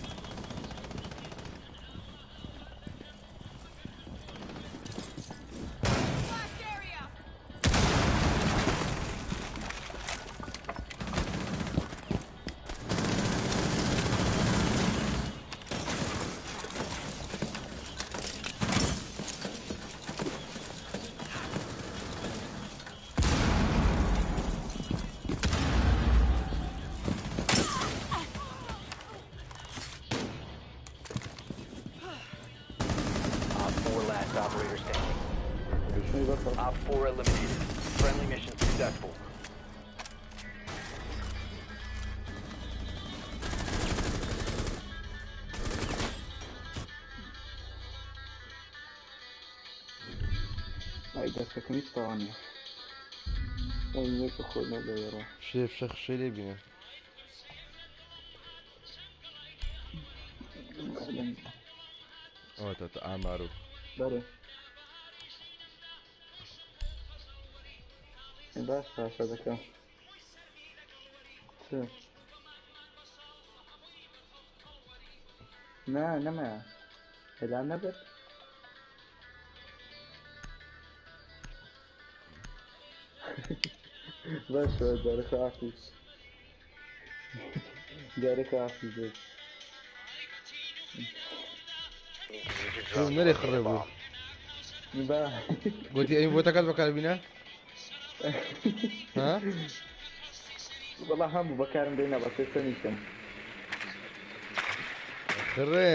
[SPEAKER 2] Op 4 last operator standing.
[SPEAKER 10] ئەی بەتاڵ
[SPEAKER 2] Op 4 eliminated. Friendly mission successful.
[SPEAKER 10] ئەی دەستەکەم هیچ تەواو نییە ئەی یەک خۆی نەدەیەوە
[SPEAKER 1] شێف شەخ شێ لێ بینە. ئەوە تە ئامارو.
[SPEAKER 10] بەرێ باش باشە دەکەم چ نا نەمایە ئێلان نەبێت باشە جارەکە عافی جارەکە عافی بێت
[SPEAKER 2] Need to use your
[SPEAKER 1] شو
[SPEAKER 2] drone to
[SPEAKER 1] نەرێ
[SPEAKER 2] locate
[SPEAKER 1] خڕێ
[SPEAKER 2] a
[SPEAKER 1] بوو.
[SPEAKER 2] bomb.
[SPEAKER 10] با
[SPEAKER 1] گوتی ئەی بۆتەکەت بەکاربینە؟ ها؟
[SPEAKER 10] وەڵا هەموو بەکارم دێنا بەس ئێستا نیشم
[SPEAKER 1] خڕێ.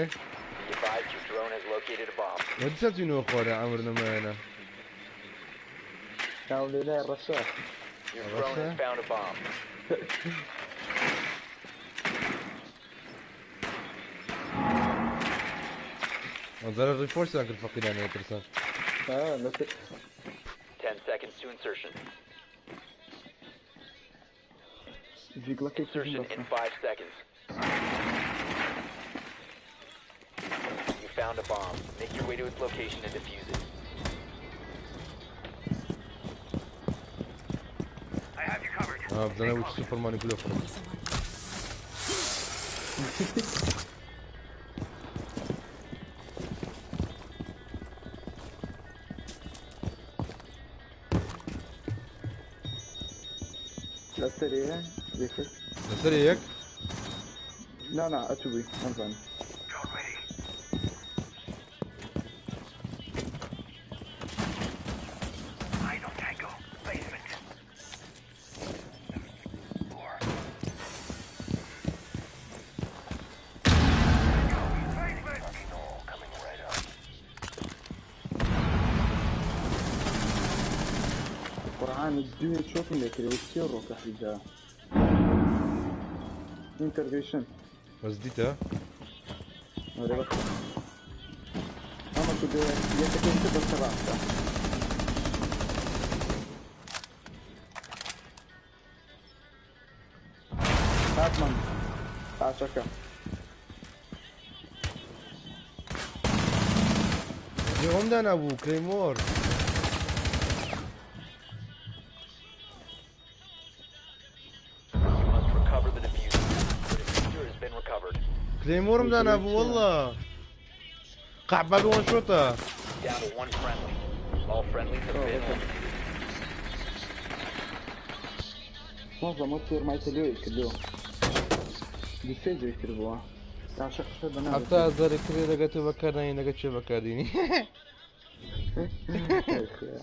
[SPEAKER 2] Be advised your drone has located a bomb.
[SPEAKER 1] وەدیسە چینەوە خوارە عەمر نەمایەنە.
[SPEAKER 10] ناوم لێ نایە ڕەشە
[SPEAKER 2] Your drone has
[SPEAKER 1] ڕەشە؟
[SPEAKER 2] found a bomb.
[SPEAKER 1] ئەزارە ڕیفۆرسیان کرد فەقیرانەوە ترسان.
[SPEAKER 10] ئا لەسەر
[SPEAKER 2] 10 seconds to insertion.
[SPEAKER 10] جیگڵەکەی
[SPEAKER 2] Insertion
[SPEAKER 10] بەسە
[SPEAKER 2] in 5 seconds. You found a bomb. Make your way to its location and defuse it.
[SPEAKER 3] I have you covered.
[SPEAKER 1] آه بزانە وچ سوپەرمانی کولە فڕم.
[SPEAKER 10] لەسەرەیە یەکێک
[SPEAKER 1] لەسەر یەک؟
[SPEAKER 10] نا نا ئەتوو بووی نەمزانی
[SPEAKER 3] Drone ready. Eyes on Tango. Basement. Four. Tango, basement. Coming right up.
[SPEAKER 10] قورآن دوێ چۆتم لێ کرد سێ ڕۆکە حیجا ئینتەرگەیشن
[SPEAKER 1] بەس دیتە؟
[SPEAKER 10] ئەرێ بەخ ئەمە تو دێ یەکەکەی تر بەسەر ڕاستە هاتمان ئاشەکە
[SPEAKER 1] ئەوم دانا بوو کلەیمۆر.
[SPEAKER 2] You must recover the diffuser. The diffuser has been recovered.
[SPEAKER 1] کلەیمۆرم دانا بوو وەڵا. قەعبە وان شۆتە.
[SPEAKER 2] Down to one friendly. All friendlies have been eliminated.
[SPEAKER 10] نازانم تێرمایتە لێ کردەوە دوسێ جێ کردبووە تاشە قسە بە نابێت.
[SPEAKER 1] حتا زارێک کرێ لەگە تۆ بەکارنانی لەگە چێ بەکاردینی.
[SPEAKER 10] ئەی خودا.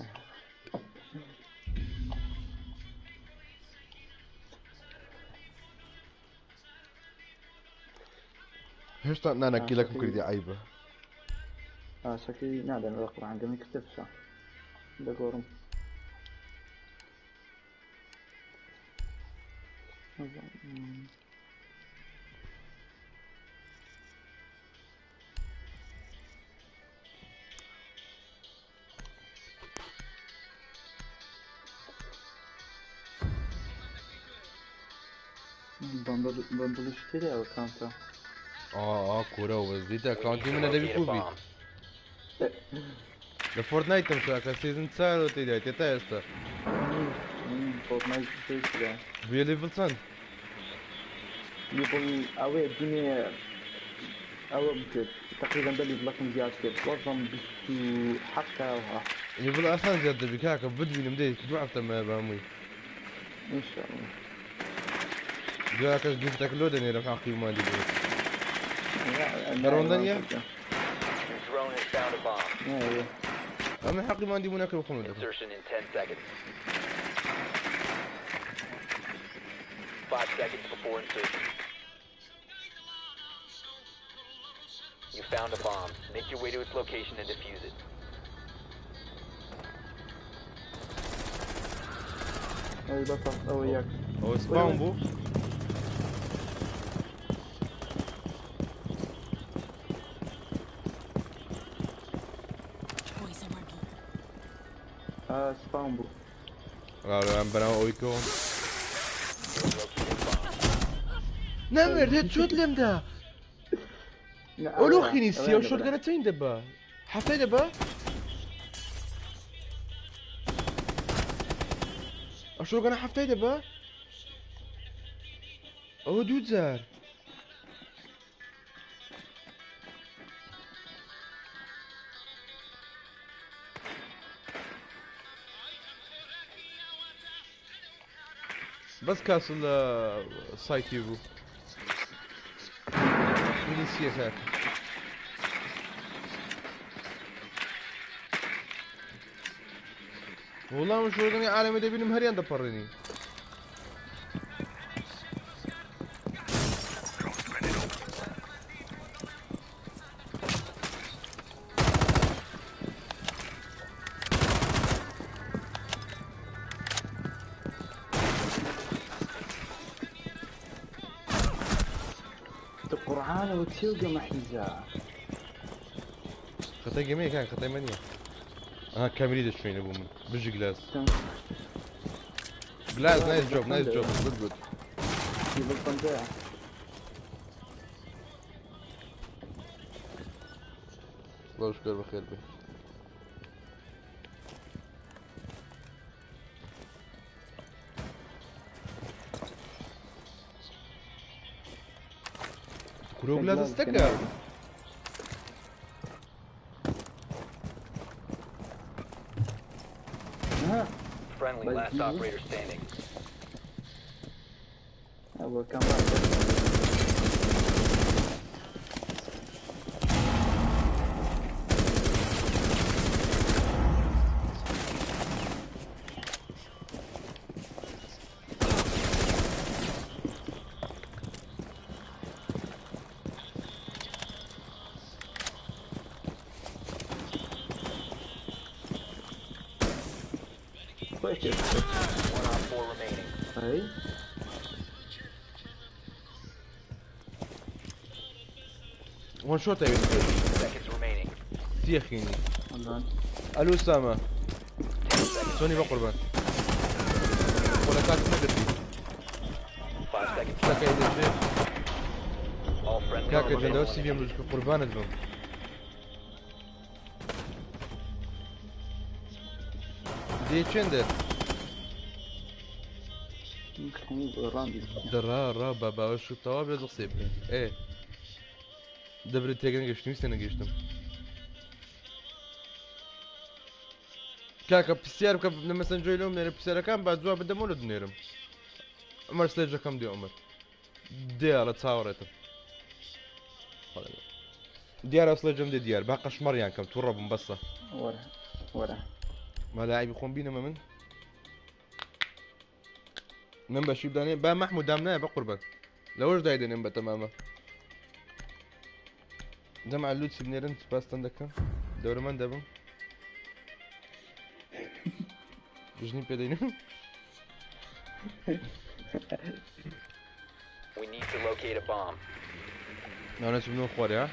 [SPEAKER 1] هێشتا نانە کیلەکم کردی عیبە.
[SPEAKER 10] ئاشەکەی نادەن لە قورآن گەمی کردە فشە دەگۆڕم بەندڵیش تێدا ئەو کانتە
[SPEAKER 1] ئا کورە وەزدیتە
[SPEAKER 2] We
[SPEAKER 1] کانتی
[SPEAKER 2] need to
[SPEAKER 1] منە دەبی
[SPEAKER 2] locate a
[SPEAKER 1] کوبی.
[SPEAKER 2] bomb.
[SPEAKER 1] لە فۆرتنایت تەمشاکە season 4 تێدایتێ تا ئێستا.
[SPEAKER 10] فۆرتنایت پێشدا.
[SPEAKER 1] بوویە level چەند؟
[SPEAKER 10] level ئەوەیە دینێ ئەوە بکرد تقریبا بە level ەکەم زیاد کرد وەزم 27 وها.
[SPEAKER 1] level ئاسان زیاد دەبی کاکە بدوینم دەی دوو هەفتە مایە بە هەمووی.
[SPEAKER 10] إن شاء الله.
[SPEAKER 1] دوای کەس gift ەکە لۆ دەنێرم حەقی مالی بێت. دەڕۆندە نییە؟
[SPEAKER 2] Your drone has found a bomb.
[SPEAKER 1] ئەمە حەقی ماندی بوونەکە بخۆم دەکەم.
[SPEAKER 2] Insertion in 10 seconds. 5 seconds before insertion. You found a bomb. Make your way to its location and defuse it.
[SPEAKER 10] ئەی بەسە ئەوە یەک.
[SPEAKER 1] ئەوە spawn بوو؟
[SPEAKER 4] Poison marking.
[SPEAKER 10] spawn بوو.
[SPEAKER 1] ڕاڕام بەناو ئەوەی کەوم. نامێرد چۆت لێمدا. ئەو خینی سیە و shotgun ە چەند دەبا؟ حەفتای دەبا؟ ئەو shotgun ە حەفتای دەبا؟ ئەوە دوو جار. بەس کاسل لە سایتی بوو. خینی سیە کاکە. وەڵام شۆرگەنی عالەمە دەبینم هەریان دەپەڕێنی.
[SPEAKER 10] قورعانەوە چێو گەمە حیزا.
[SPEAKER 1] خەتای گەمەیە کاک خەتای من نییە. ئەها کامیری دەچوینە بۆ من. بژی گلاس. گلاس nice job nice job good good.
[SPEAKER 10] level پەنجایە.
[SPEAKER 1] سڵاو شکر بەخێر بێ. کورە گلاس دەستەکە.
[SPEAKER 2] Friendly, last operator standing.
[SPEAKER 10] ئەوە کامرا.
[SPEAKER 2] One op 4 remaining.
[SPEAKER 10] ئەی
[SPEAKER 1] one shot ئەوێت.
[SPEAKER 2] Seconds remaining.
[SPEAKER 1] سیە خینی.
[SPEAKER 10] والله.
[SPEAKER 1] ئەلو سامە.
[SPEAKER 2] 10 seconds.
[SPEAKER 1] چۆنی بە قوربان. خۆ لە کاتم نەگرتی.
[SPEAKER 2] 5 seconds left.
[SPEAKER 1] شتەکەی دەچێت.
[SPEAKER 2] All friendly
[SPEAKER 1] کاکە
[SPEAKER 2] have been
[SPEAKER 1] جەندەوە سیڤیم
[SPEAKER 2] eliminated.
[SPEAKER 1] لوجکە قوربانت بم. دێ چێندە؟
[SPEAKER 10] ڕاندی.
[SPEAKER 1] دەڕا ڕا بە باوەش و تەوا بێ قسەی بکەین. ئێ دەبرێت تێگە نەگەشتم ویستە نەگەشتم. کاکە پرسیار بکە لە مەسەنجۆی لەوم نێرە پرسیارەکان با جواب بدەمەوە لە دنێرم. عمر سلێجەکەم دێ عمر. دێڵە چاوەڕێتم. دیارە سلێجم دێ دیار با قەشمەڕیان کەم تووڕە بووم بەسە.
[SPEAKER 10] وەرە وەرە.
[SPEAKER 1] ما لاعبی خۆم بینەمە من. من بەشی بدانێ با مەحموود دام نایە بە قوربان. لەوەش دایدەنێم بە تەمامە. جەمع لوتسی بنێرن سوپاستان دەکەم. دەورەمەند دەبم. ژنی پێدەینم.
[SPEAKER 2] We need to locate a bomb.
[SPEAKER 1] ناونە چ بنەوە خوارێ ها؟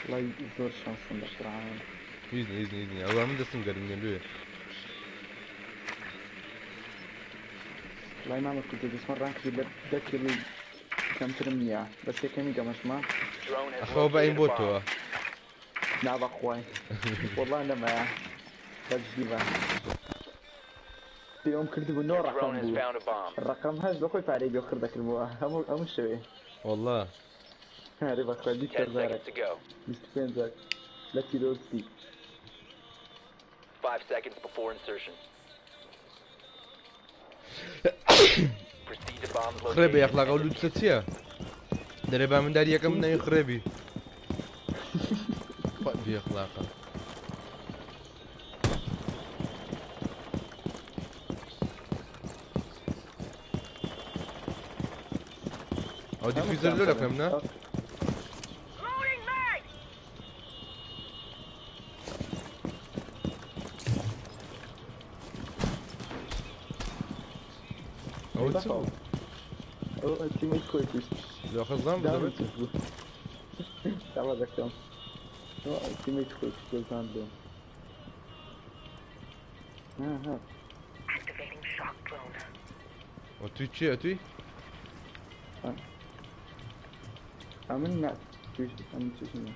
[SPEAKER 10] وەڵای زۆر شانسم بە قورعان.
[SPEAKER 1] هیچ نیە هیچ نیە هیچ نیە ئەوە من دەستم گەرم نیە لێ.
[SPEAKER 10] وەڵای مامە کوردە دەستمە ڕانکی لە دە کیلۆ کەمترم نییە بەس یەکەمی گەمەشمە.
[SPEAKER 2] Drone has
[SPEAKER 1] ئەخەوە بە
[SPEAKER 2] located
[SPEAKER 1] ئەیم
[SPEAKER 2] a
[SPEAKER 1] بۆ
[SPEAKER 2] bomb.
[SPEAKER 1] تۆوە.
[SPEAKER 10] نا بەخوای وەڵا نەمایە بەجدیبە پێوم کردبوو نۆ
[SPEAKER 2] Your
[SPEAKER 10] ڕقم
[SPEAKER 2] drone has
[SPEAKER 10] بوو
[SPEAKER 2] found a bomb.
[SPEAKER 10] ڕقم هەش بەخۆی پارەی بێ خڕ دەکردبووە هەموو هەموو شەوێ.
[SPEAKER 1] والله
[SPEAKER 10] هەرێ بەخوا 20
[SPEAKER 2] 10
[SPEAKER 10] هەزارێک
[SPEAKER 2] seconds to go.
[SPEAKER 10] 25 هەزار لە تیرۆرستی.
[SPEAKER 2] 5 seconds before insertion. Proceed to bomb's
[SPEAKER 1] خڕێبێ
[SPEAKER 2] location
[SPEAKER 1] ئەخلاق ئەو
[SPEAKER 2] and
[SPEAKER 1] لوتسە
[SPEAKER 2] defuse it.
[SPEAKER 1] چییە؟ دەرێ با منداری یەکەم ناوی خڕێبی. بێ ئەخلاقە. ئەو
[SPEAKER 10] هەموو
[SPEAKER 1] دیفیوزەر لۆ دەکەم نا؟
[SPEAKER 3] Loading mag!
[SPEAKER 1] ئەوە چ بوو؟
[SPEAKER 10] ئەو تیمەی خۆی کوشت.
[SPEAKER 1] لۆ خەزان بوو
[SPEAKER 10] داوم
[SPEAKER 1] دەبێت.
[SPEAKER 10] بوو. داوا دەکەم. ئەو تیمەی خۆی کوشت دەزان بوو. ها ها.
[SPEAKER 3] Activating shock drone.
[SPEAKER 1] ئەو توی چییە توی؟
[SPEAKER 10] ئەمن نا توش ئەمن توش نییە.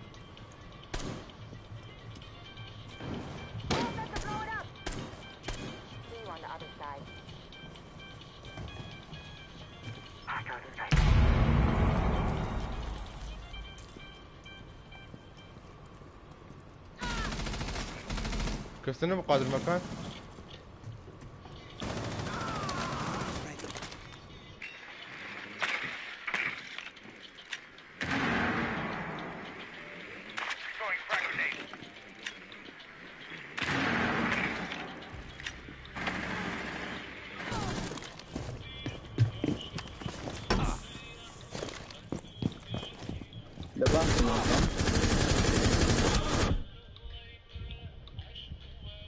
[SPEAKER 3] Set to blow it up! See you on the other side. Hostiles in sight.
[SPEAKER 1] کەسە نەبوو قادرمەکان؟
[SPEAKER 3] Throwing frag grenade.
[SPEAKER 10] لە بانکم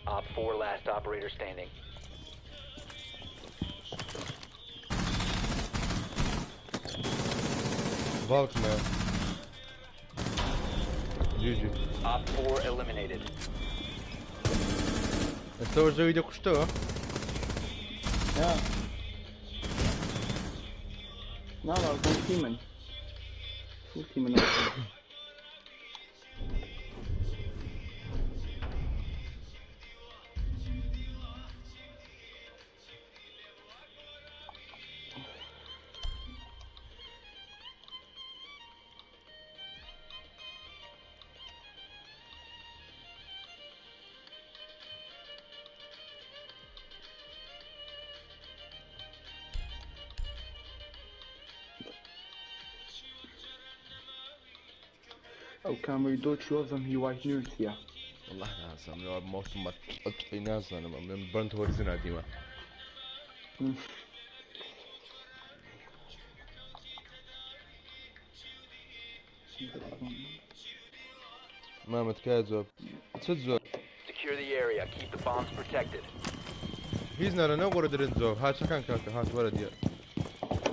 [SPEAKER 2] Op 4 last operator standing.
[SPEAKER 1] ڤاڵکمە. جی جی.
[SPEAKER 2] Op 4 eliminated.
[SPEAKER 1] ئێستا زەوی دەکوشتەوە؟
[SPEAKER 10] ها. نا نا فول تیمن. فول تیمن. ئەو کامەی دۆچ وەزم هیوای نووسیە.
[SPEAKER 1] والله نازانم لەوە مۆسم ئەتقی نازانم ئەم بەند هۆرزن هاتیمە. مامە تکایە جواب چ جواب؟
[SPEAKER 2] Secure the area. Keep the bombs protected.
[SPEAKER 1] هیچ نەرە نەگۆڕە درێن جواب هاچەکان کاکە هات وەرە دیار.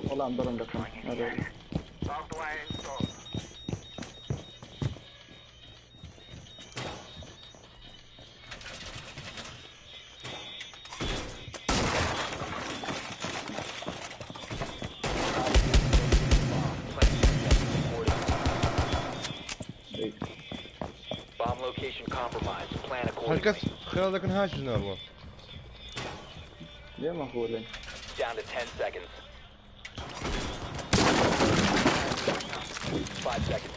[SPEAKER 10] وەڵام دەڕم دەکەم. ئەرێ.
[SPEAKER 3] Barbed wire installed.
[SPEAKER 2] Plan accordingly. Bomb location compromised. Plan
[SPEAKER 1] هەر کەس
[SPEAKER 2] accordingly.
[SPEAKER 1] خێڵ دەکەن هاچ ناڕوە.
[SPEAKER 10] لێمە خۆلن.
[SPEAKER 2] Down to 10 seconds. 5 seconds.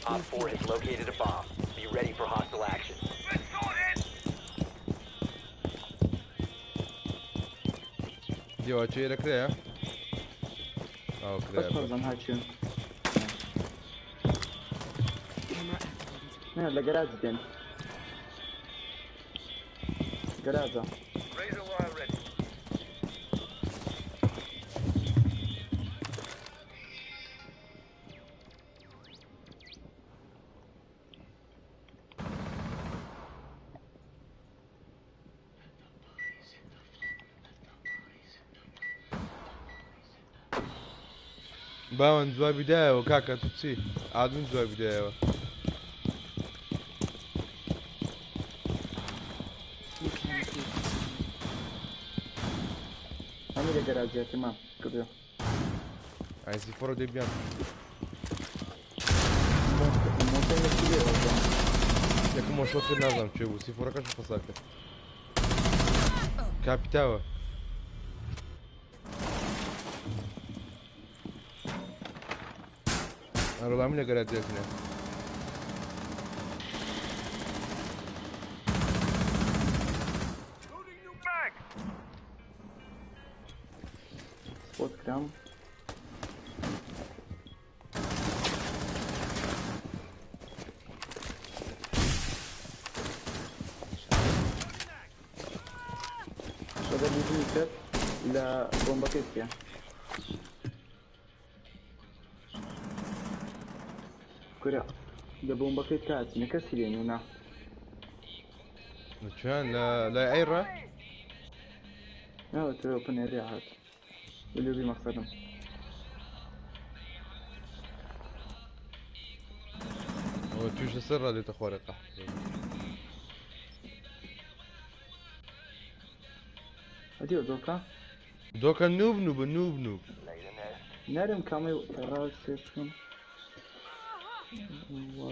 [SPEAKER 2] Op 4 has located a bomb. Be ready for hostile action.
[SPEAKER 3] Let's sort it!
[SPEAKER 1] دیوە چێرە کرایە؟ ئەو
[SPEAKER 10] بەس
[SPEAKER 1] کرایە.
[SPEAKER 10] وەزم هاچێ.
[SPEAKER 4] Camera activated.
[SPEAKER 10] نا لە گەراج دێن. گەراجە.
[SPEAKER 3] Razor wire ready.
[SPEAKER 1] باوان جوابی دایەوە کاکە تو چی؟ ئادمین جوابی دایەوە.
[SPEAKER 4] New camera feed up and running.
[SPEAKER 10] گەراجەکە مام کردو.
[SPEAKER 1] ئای سیفۆرە دەی بیان.
[SPEAKER 10] مۆتەی لە چی لێ وەردەم؟
[SPEAKER 1] یەکم وەشۆت کرد نازانم کوێ بوو سیفۆرەکەش فەسار کرد. کاپیتاوە. ئەرۆڵامی لە گەراجەکە.
[SPEAKER 10] سپۆت کرام. شەڕە بوو کرد لە بۆمبەکەی بکە. کورە لە بۆمبەکەی کاتینە کەسی لێ نیە.
[SPEAKER 1] چیان لە لای ئەیڕە؟
[SPEAKER 10] ناوە تۆ پنێری هات. لۆبی مەقسەدم.
[SPEAKER 1] ئەوە توش لەسەر ڕادێتە خوارێ قەح.
[SPEAKER 10] ئەدیۆ دۆکە؟
[SPEAKER 1] دۆکە نوب نوبە نوب نوب.
[SPEAKER 10] نەرم کامەی ڕاست بکەم.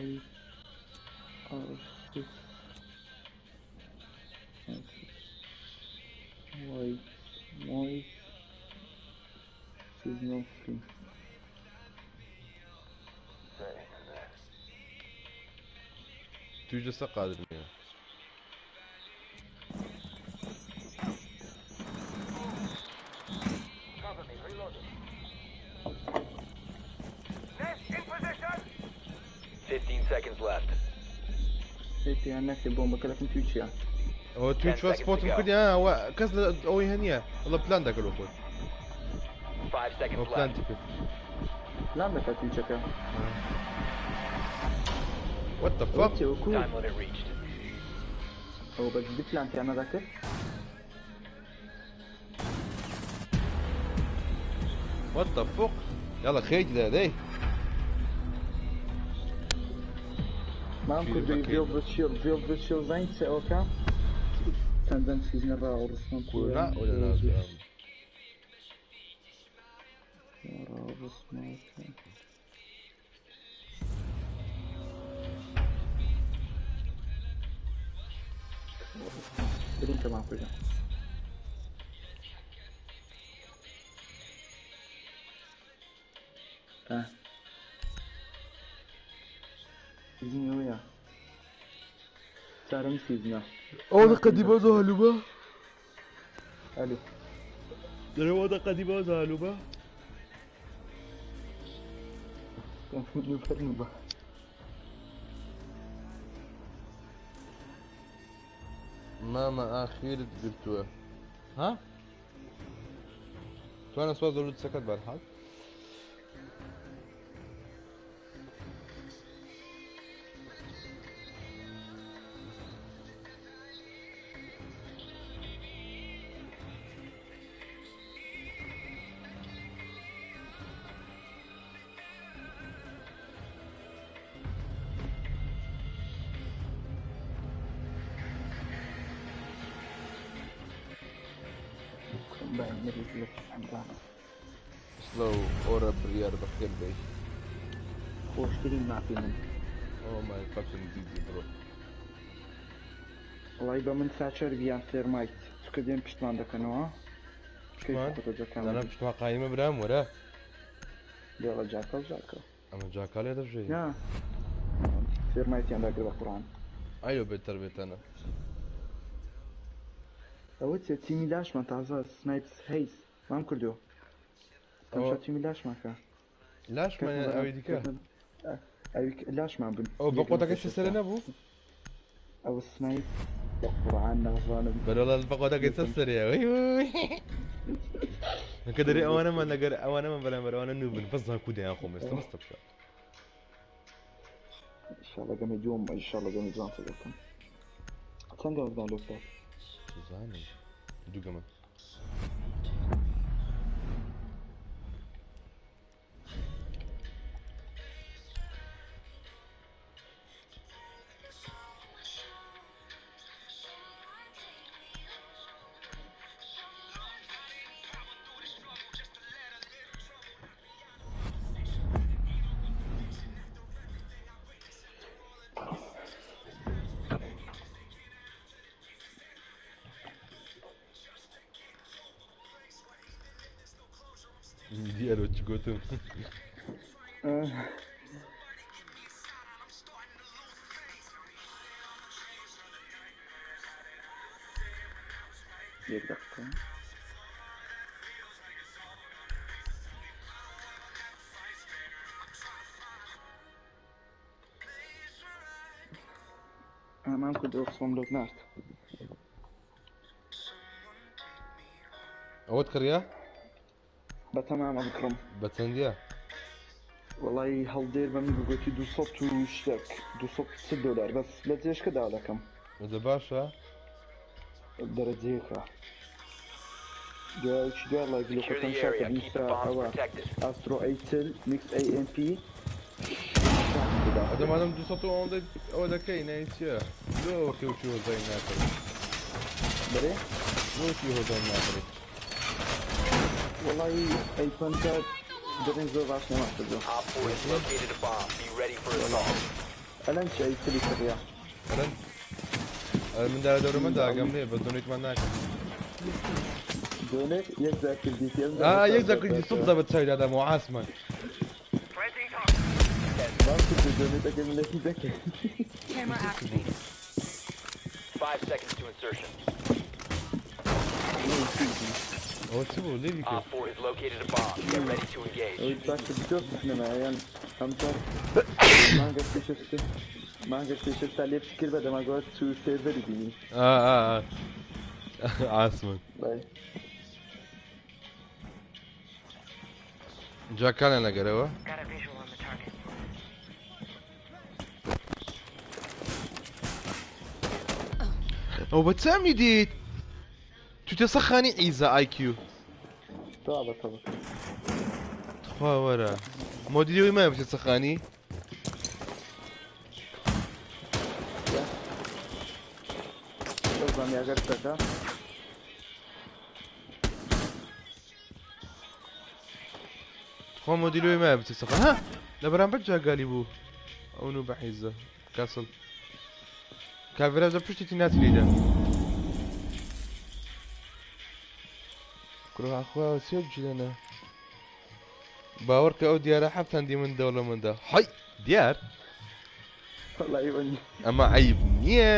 [SPEAKER 10] Y R 6 white noise signal free.
[SPEAKER 1] توش لەسەر قادر نییە.
[SPEAKER 2] 15 seconds left.
[SPEAKER 10] هێتیان نەکرێ بۆمبەکە لەکن توی چییە؟
[SPEAKER 1] ئەوە توی
[SPEAKER 2] 10
[SPEAKER 1] چوە
[SPEAKER 2] seconds
[SPEAKER 1] سپۆتم
[SPEAKER 2] to go.
[SPEAKER 1] کردی ئەوە کەس لە ئەوەی هەنیە ئەڵە پلان دەکرد خۆی.
[SPEAKER 2] 5 seconds
[SPEAKER 1] ئەوە پلان
[SPEAKER 2] left.
[SPEAKER 1] کرد.
[SPEAKER 10] لام دەکات تویچەکە.
[SPEAKER 1] What the
[SPEAKER 10] ئەوە
[SPEAKER 1] fuck?
[SPEAKER 10] چیە وەکو
[SPEAKER 2] Time limit reached.
[SPEAKER 10] ئەوە بە جدی پلانتیان نەدەکرد؟
[SPEAKER 1] What the fuck? يلا خيج ده دي.
[SPEAKER 10] مام
[SPEAKER 1] چی
[SPEAKER 10] کردوی
[SPEAKER 1] بەکەی؟
[SPEAKER 10] ڤێڵ بە شیڵ زین چێ ئەوکە؟ چەندەن سیزنە ڕاوڕسم
[SPEAKER 1] کونا ولا نازانم.
[SPEAKER 10] ڕاوڕسمەکە. برین کە مام کردم. ئاه. سیزنی ئەوەیە. چارەم سیزنە.
[SPEAKER 1] ئەوە قەدیمە زالوبە.
[SPEAKER 10] ئەلو.
[SPEAKER 1] دەرەوە دە قەدیمە زالوبە.
[SPEAKER 10] نوبە نوبە.
[SPEAKER 1] مامە ئاخیرت گرتووە. ها؟ توانە سواز دەولوت سەکەت بەرحاڵ. سڵاو ئۆرە بڕیار بەخێر بێی.
[SPEAKER 10] خۆشترین ماپی من.
[SPEAKER 1] Oh my fucking GG bro.
[SPEAKER 10] وەڵی بە من ساچەر بیان تێرمایت چکە دێن پشتمان دەکەنەوە.
[SPEAKER 1] پشتمان؟ دانا پشتمان قایمە برام وەرە.
[SPEAKER 10] لێڵە جاکەڵ جاکەڵ.
[SPEAKER 1] ئەمە جاکاڵێ دەژێ.
[SPEAKER 10] نا. تێرمایتیان داگر بە قورئان.
[SPEAKER 1] ئایۆ بێتەر بێتەنە.
[SPEAKER 10] ئەوە چیە تیمی لاشمان تازە سنایپس هەیس مام کردو. تەماشا تیمی لاشمان کە.
[SPEAKER 1] لاشمان یان ئەوی دیکە؟
[SPEAKER 10] ئەوی لاشمان بن.
[SPEAKER 1] ئەو بە قۆتەکەی سەرە نەبوو؟
[SPEAKER 10] ئەوە سنایپ بە قورئان نازانم.
[SPEAKER 1] بەرەڵا بە قۆتەکەی سەرەیە. وەی وەی. کە دەرێ ئەوانەمان لەگەر ئەوانەمان بەرامبەر ئەوانە نوو بن بەس زاکو دەیان خۆم ئێستا مەستە بکە.
[SPEAKER 10] ئینشاڵڵا گەمەی دووەم ئینشاڵڵا گەمەی دووەم سەرکەوتم. چەند گەمەکان لۆ بکات؟
[SPEAKER 1] زانم دوو گەمە. دیارە چ گوتم.
[SPEAKER 10] یەک دقیقە. ئەمان کردەوە قسەم لۆت نارد.
[SPEAKER 1] ئەوەت کڕیا؟
[SPEAKER 10] بەتەمامە بکڕم.
[SPEAKER 1] بە چەندیە؟
[SPEAKER 10] وەڵی هەڵدێر بە من بگوتی 200 و شتێک، 240 دلار، بەس لە جێشکە دا دەکەم.
[SPEAKER 1] دە باشە.
[SPEAKER 10] دەرەجەیەکە. دوای چی دوای لایڤ
[SPEAKER 2] Secure
[SPEAKER 10] لۆکەکەم
[SPEAKER 2] the
[SPEAKER 10] شاکە
[SPEAKER 2] area. Keep the
[SPEAKER 10] بنووسە
[SPEAKER 2] bombs
[SPEAKER 10] ئەوە
[SPEAKER 2] protected.
[SPEAKER 10] ئاسترۆ ئەی 40 میکس ئەی ئێم پی.
[SPEAKER 1] ئەدە مادەم 200 ئەوەندە ئەوە دەکەی ناوی چییە؟ لۆ ئەوە کەوچی هۆزای ناکڕی؟
[SPEAKER 10] بەرێ؟
[SPEAKER 1] لۆ هۆزای ناکڕی؟
[SPEAKER 10] وەڵی ئەی پەنجا دەرێن زۆر باش نەما کردووە.
[SPEAKER 2] Op 4 has located a bomb. Be ready for assault.
[SPEAKER 10] ئەلەن چی ئەی چلی کڕیا؟
[SPEAKER 1] ئەرەن من دارە دەورەمەدا ئاگام لێ بەس دۆنێتمان ناکەم.
[SPEAKER 10] دۆنێت یەک جار کردی پێم
[SPEAKER 1] ئا یەک جار کردی سەد جار بە چاوی دادام و عاسمان.
[SPEAKER 10] باس کردی دۆنێتەکە من لەکی دەکەی.
[SPEAKER 4] Camera activated.
[SPEAKER 2] 5 seconds to insertion.
[SPEAKER 1] ئەوە چ بوو لێوی کرد؟
[SPEAKER 2] Op 4 has located a bomb. Get ready to engage.
[SPEAKER 10] ئەوەی باس کردی زۆر نەمایەن ئەم جار مانگە پێشێ مانگە پێشێ تا لێ فکر بە دەماگوت چوو سێرڤەری بینی.
[SPEAKER 1] ئا ئا ئا عاسمان.
[SPEAKER 10] بای.
[SPEAKER 1] جاکانیان لەگەرەوە؟
[SPEAKER 3] Got a visual on the target.
[SPEAKER 1] ئەو بە چامی دیت؟ توتە سەخانی ئیزا ئای کیو.
[SPEAKER 10] تابە تابە.
[SPEAKER 1] تخوا وەرە. مۆدیری مایە بچێت سەخانی؟
[SPEAKER 10] بەزانم یاگەر شتەکە.
[SPEAKER 1] تخوا مۆدیلۆی مایە بچێت سەخان. ها لە بەرامبەر جاگالی بوو. ئەو نوو بەحیزە. کاسڵ. کاڤێرا لە پشتێکی ناتریدا. کوڕە خوا چێ بجلەنە؟ باوەڕ کە ئەو دیارە حەفتان دی من دەوڵەمەندە. حەی دیار؟
[SPEAKER 10] وەڵی وەنی.
[SPEAKER 1] ئەمە عەیب نییە.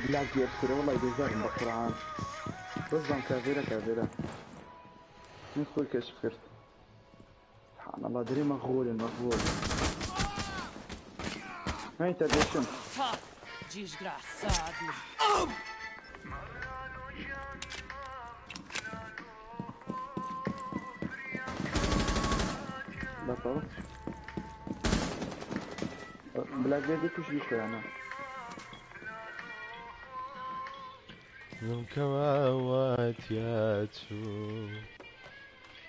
[SPEAKER 10] بلاک بێرسرە وەڵی بێزارم بە قورئان. بەزان کاڤێرا کاڤێرا. من خۆی کەشف کرد. سبحان الله دري مغول مغول. هاي تبيشم.
[SPEAKER 4] Tá. Desgraçado.
[SPEAKER 10] بطل. بلاک بێردی توش بیخۆیانە.
[SPEAKER 1] لەم کەواوات یا چوو.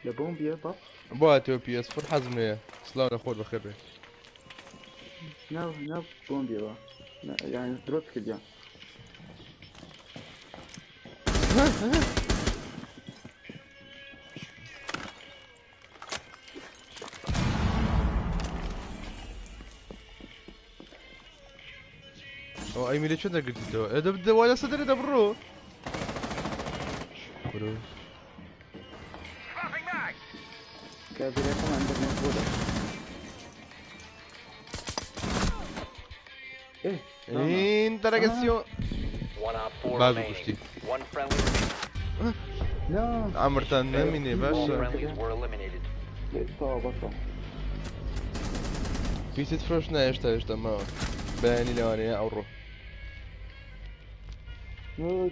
[SPEAKER 10] لە بۆم بیە بەڵ؟
[SPEAKER 1] بۆ هاتەوە پی ئێس فۆر حەزم لێیە. سڵاو لە خۆت بەخێر بێ.
[SPEAKER 10] ناو ناو بۆم بیەوە. یعنی درۆت کردیان.
[SPEAKER 1] ئەو ئەیمی لە چۆن دەگرتیتەوە؟ ئێ دە وا لەسەر دەرێ دەبڕۆ. برو.
[SPEAKER 10] کاڤێرەکەم عندك مقبولة. إيه.
[SPEAKER 1] Interrogación.
[SPEAKER 2] One Op 4
[SPEAKER 1] باز
[SPEAKER 2] remaining.
[SPEAKER 1] کوشتی.
[SPEAKER 2] One friendly.
[SPEAKER 10] لا.
[SPEAKER 1] عمرتان نەمینێ
[SPEAKER 2] All
[SPEAKER 1] باشە.
[SPEAKER 2] friendlies were eliminated.
[SPEAKER 10] تەواو بەسە.
[SPEAKER 1] پیسیت فرۆش نا هێشتا هێشتا ماوە. بەیانی لەوانەیە ئەوڕۆ.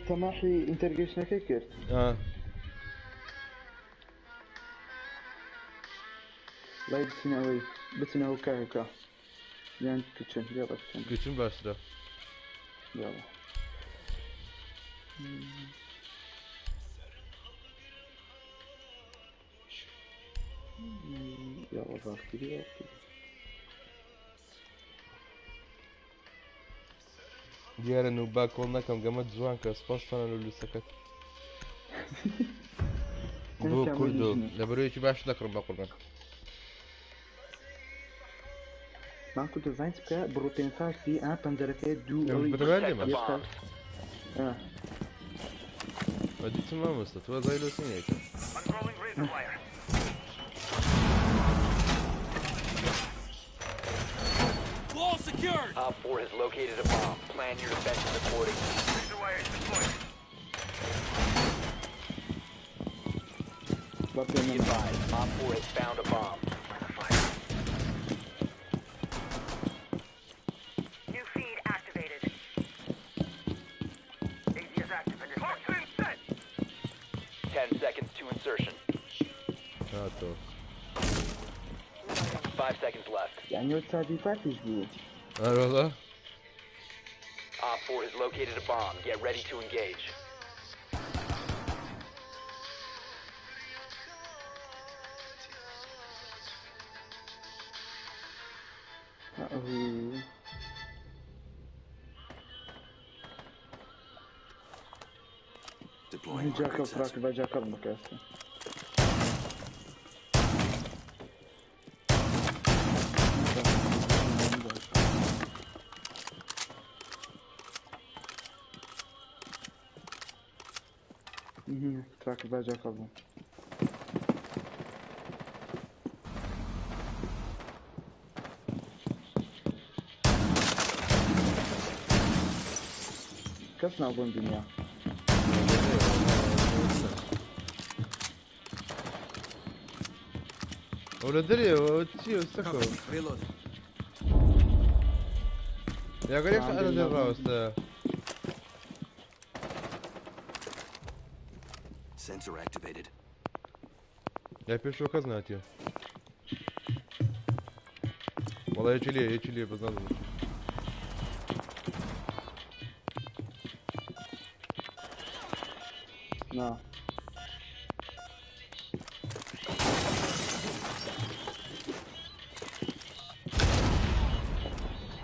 [SPEAKER 10] تەماحی ئینتەرگەیشنەکەی کرد.
[SPEAKER 1] ئا.
[SPEAKER 10] لای بچینەوەی بچینەوە کاکە. یان کچن یاڵا بچن.
[SPEAKER 1] کچن باشترە.
[SPEAKER 10] یاڵا. یاڵا باختری باختری.
[SPEAKER 1] دیارە نوبا کۆڵ نەکەم گەمە جوان کە سپاستانە لە لوسەکەت. بۆ کوردۆ لە بەرەوەیەکی باش دەکڕم بە قوربان.
[SPEAKER 10] ماکو دەزانیت بکە بڕۆ پێنج سی ئا پەنجەرەکەی دوو ئەوەی
[SPEAKER 1] بەدەبەر لێمە.
[SPEAKER 10] یەکتا. آه.
[SPEAKER 1] بەدیتم مامۆستا تۆ ئازای لۆ چین یەکە.
[SPEAKER 3] Unrolling razor wire.
[SPEAKER 11] Wall secured.
[SPEAKER 2] Op 4 has located a bomb. Plan your defenses accordingly.
[SPEAKER 3] Razor wire is deployed.
[SPEAKER 10] بە پێ
[SPEAKER 2] Be
[SPEAKER 10] من.
[SPEAKER 2] advised, Op 4 has found a bomb.
[SPEAKER 3] New feed activated. AD is active in this. Toxin set.
[SPEAKER 2] 10 seconds to insertion.
[SPEAKER 1] هاتەوە.
[SPEAKER 2] 5 seconds left.
[SPEAKER 10] یعنی ئەو چادی پاتیش بوو.
[SPEAKER 1] ئەرۆڵا.
[SPEAKER 2] Op 4 has located a bomb. Get ready to engage.
[SPEAKER 10] ئەو
[SPEAKER 11] Deploying
[SPEAKER 10] جاکەڵ
[SPEAKER 11] heartbeat
[SPEAKER 10] تراک
[SPEAKER 11] sensor.
[SPEAKER 10] بە جاکەڵ بکە ئێستا. تراک بە جاکەڵ بوو. کەس ناوبوون دنیا.
[SPEAKER 1] ئەو لە دەرێەوە چییە سەکەوە؟
[SPEAKER 11] Reload.
[SPEAKER 1] یاگەر یەک سەعات لە دەر ڕاوەستە.
[SPEAKER 11] Sensor activated.
[SPEAKER 1] یا پێشەوە کەس ناتیە. وەڵا یەکی لێ یەکی لێ بەس نازانم.
[SPEAKER 10] نا.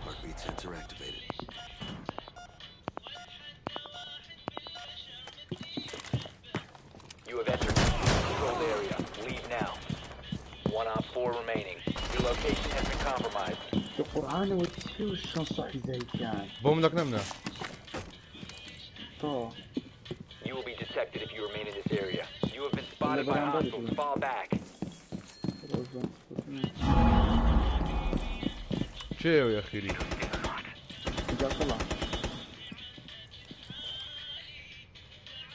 [SPEAKER 11] Heartbeat sensor activated.
[SPEAKER 2] You have entered the controlled area. Leave now. 1 Op 4 remaining. Your location has been compromised.
[SPEAKER 10] القرآن وتشي وش صحي زي كان.
[SPEAKER 1] بۆم لەک نەمنا.
[SPEAKER 10] طا.
[SPEAKER 2] You will be detected if you remain in this area. You have been spotted by hostiles. Fall back.
[SPEAKER 1] چێ یاخیری؟
[SPEAKER 10] جاکەڵا.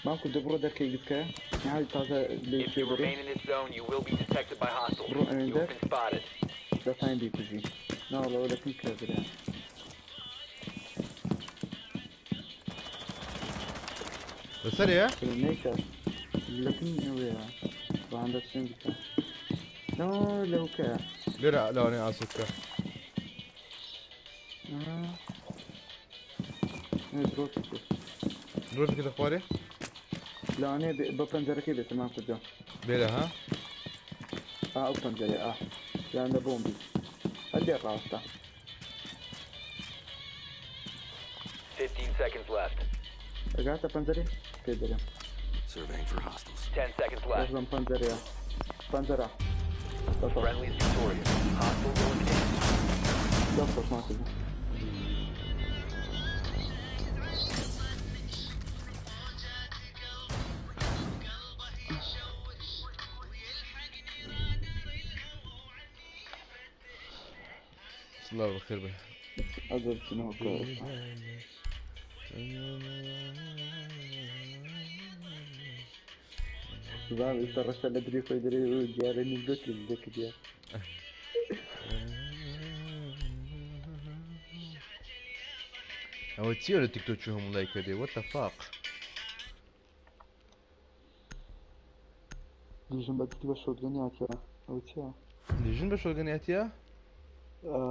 [SPEAKER 10] ماکو دەبڕۆ دەرکەی بکە. نهاوی تازە لێ
[SPEAKER 2] If you
[SPEAKER 10] شێ بڕێ.
[SPEAKER 2] remain in this zone, you will be detected by hostiles.
[SPEAKER 10] Bro,
[SPEAKER 2] You have been spotted.
[SPEAKER 10] دەتوانین بیکوژی. ناوەڵەوە دەکەم کە برا.
[SPEAKER 1] لەسەرەیە؟
[SPEAKER 10] نەیکە. لەکن ئەوەیە. بەهاندە چێن بکە. نۆ لەوکە.
[SPEAKER 1] لێرە لەوانەیە ئاسۆ بکە.
[SPEAKER 10] درۆت کرد.
[SPEAKER 1] درۆت کردە خوارێ؟
[SPEAKER 10] لەوانەیە بە پەنجەرەکەی بێتە مام کردو.
[SPEAKER 1] لێرە ها؟
[SPEAKER 10] ئا ئەو پەنجەرەیە ئا. یان لە بۆمبی. هەر لێ ڕاستە.
[SPEAKER 2] 15 seconds left.
[SPEAKER 10] ئەگاتە پەنجەرەی پێ دەرێم.
[SPEAKER 11] Surveying for hostiles.
[SPEAKER 2] 10 seconds left.
[SPEAKER 10] ڕۆژم پەنجەرەیە. پەنجەرە. دەخۆش.
[SPEAKER 2] Friendly is victorious. Hostiles eliminated.
[SPEAKER 10] دەخۆش ماکردو.
[SPEAKER 1] سڵاو بەخێر بێ.
[SPEAKER 10] ئەگەر بچنەوە کە. زان ئێستا ڕەشە لە دری خۆی دەرێ و دیارە نزگەت دەکردە.
[SPEAKER 1] ئەوە چییە لە تیکتۆک هەموو لایکە دێ؟ What the fuck؟
[SPEAKER 10] لیژن بە دیتی بە شۆتگەنی هاتیە. ئەوە چییە؟
[SPEAKER 1] لیژن بە شۆتگەنی هاتیە؟
[SPEAKER 10] ئا.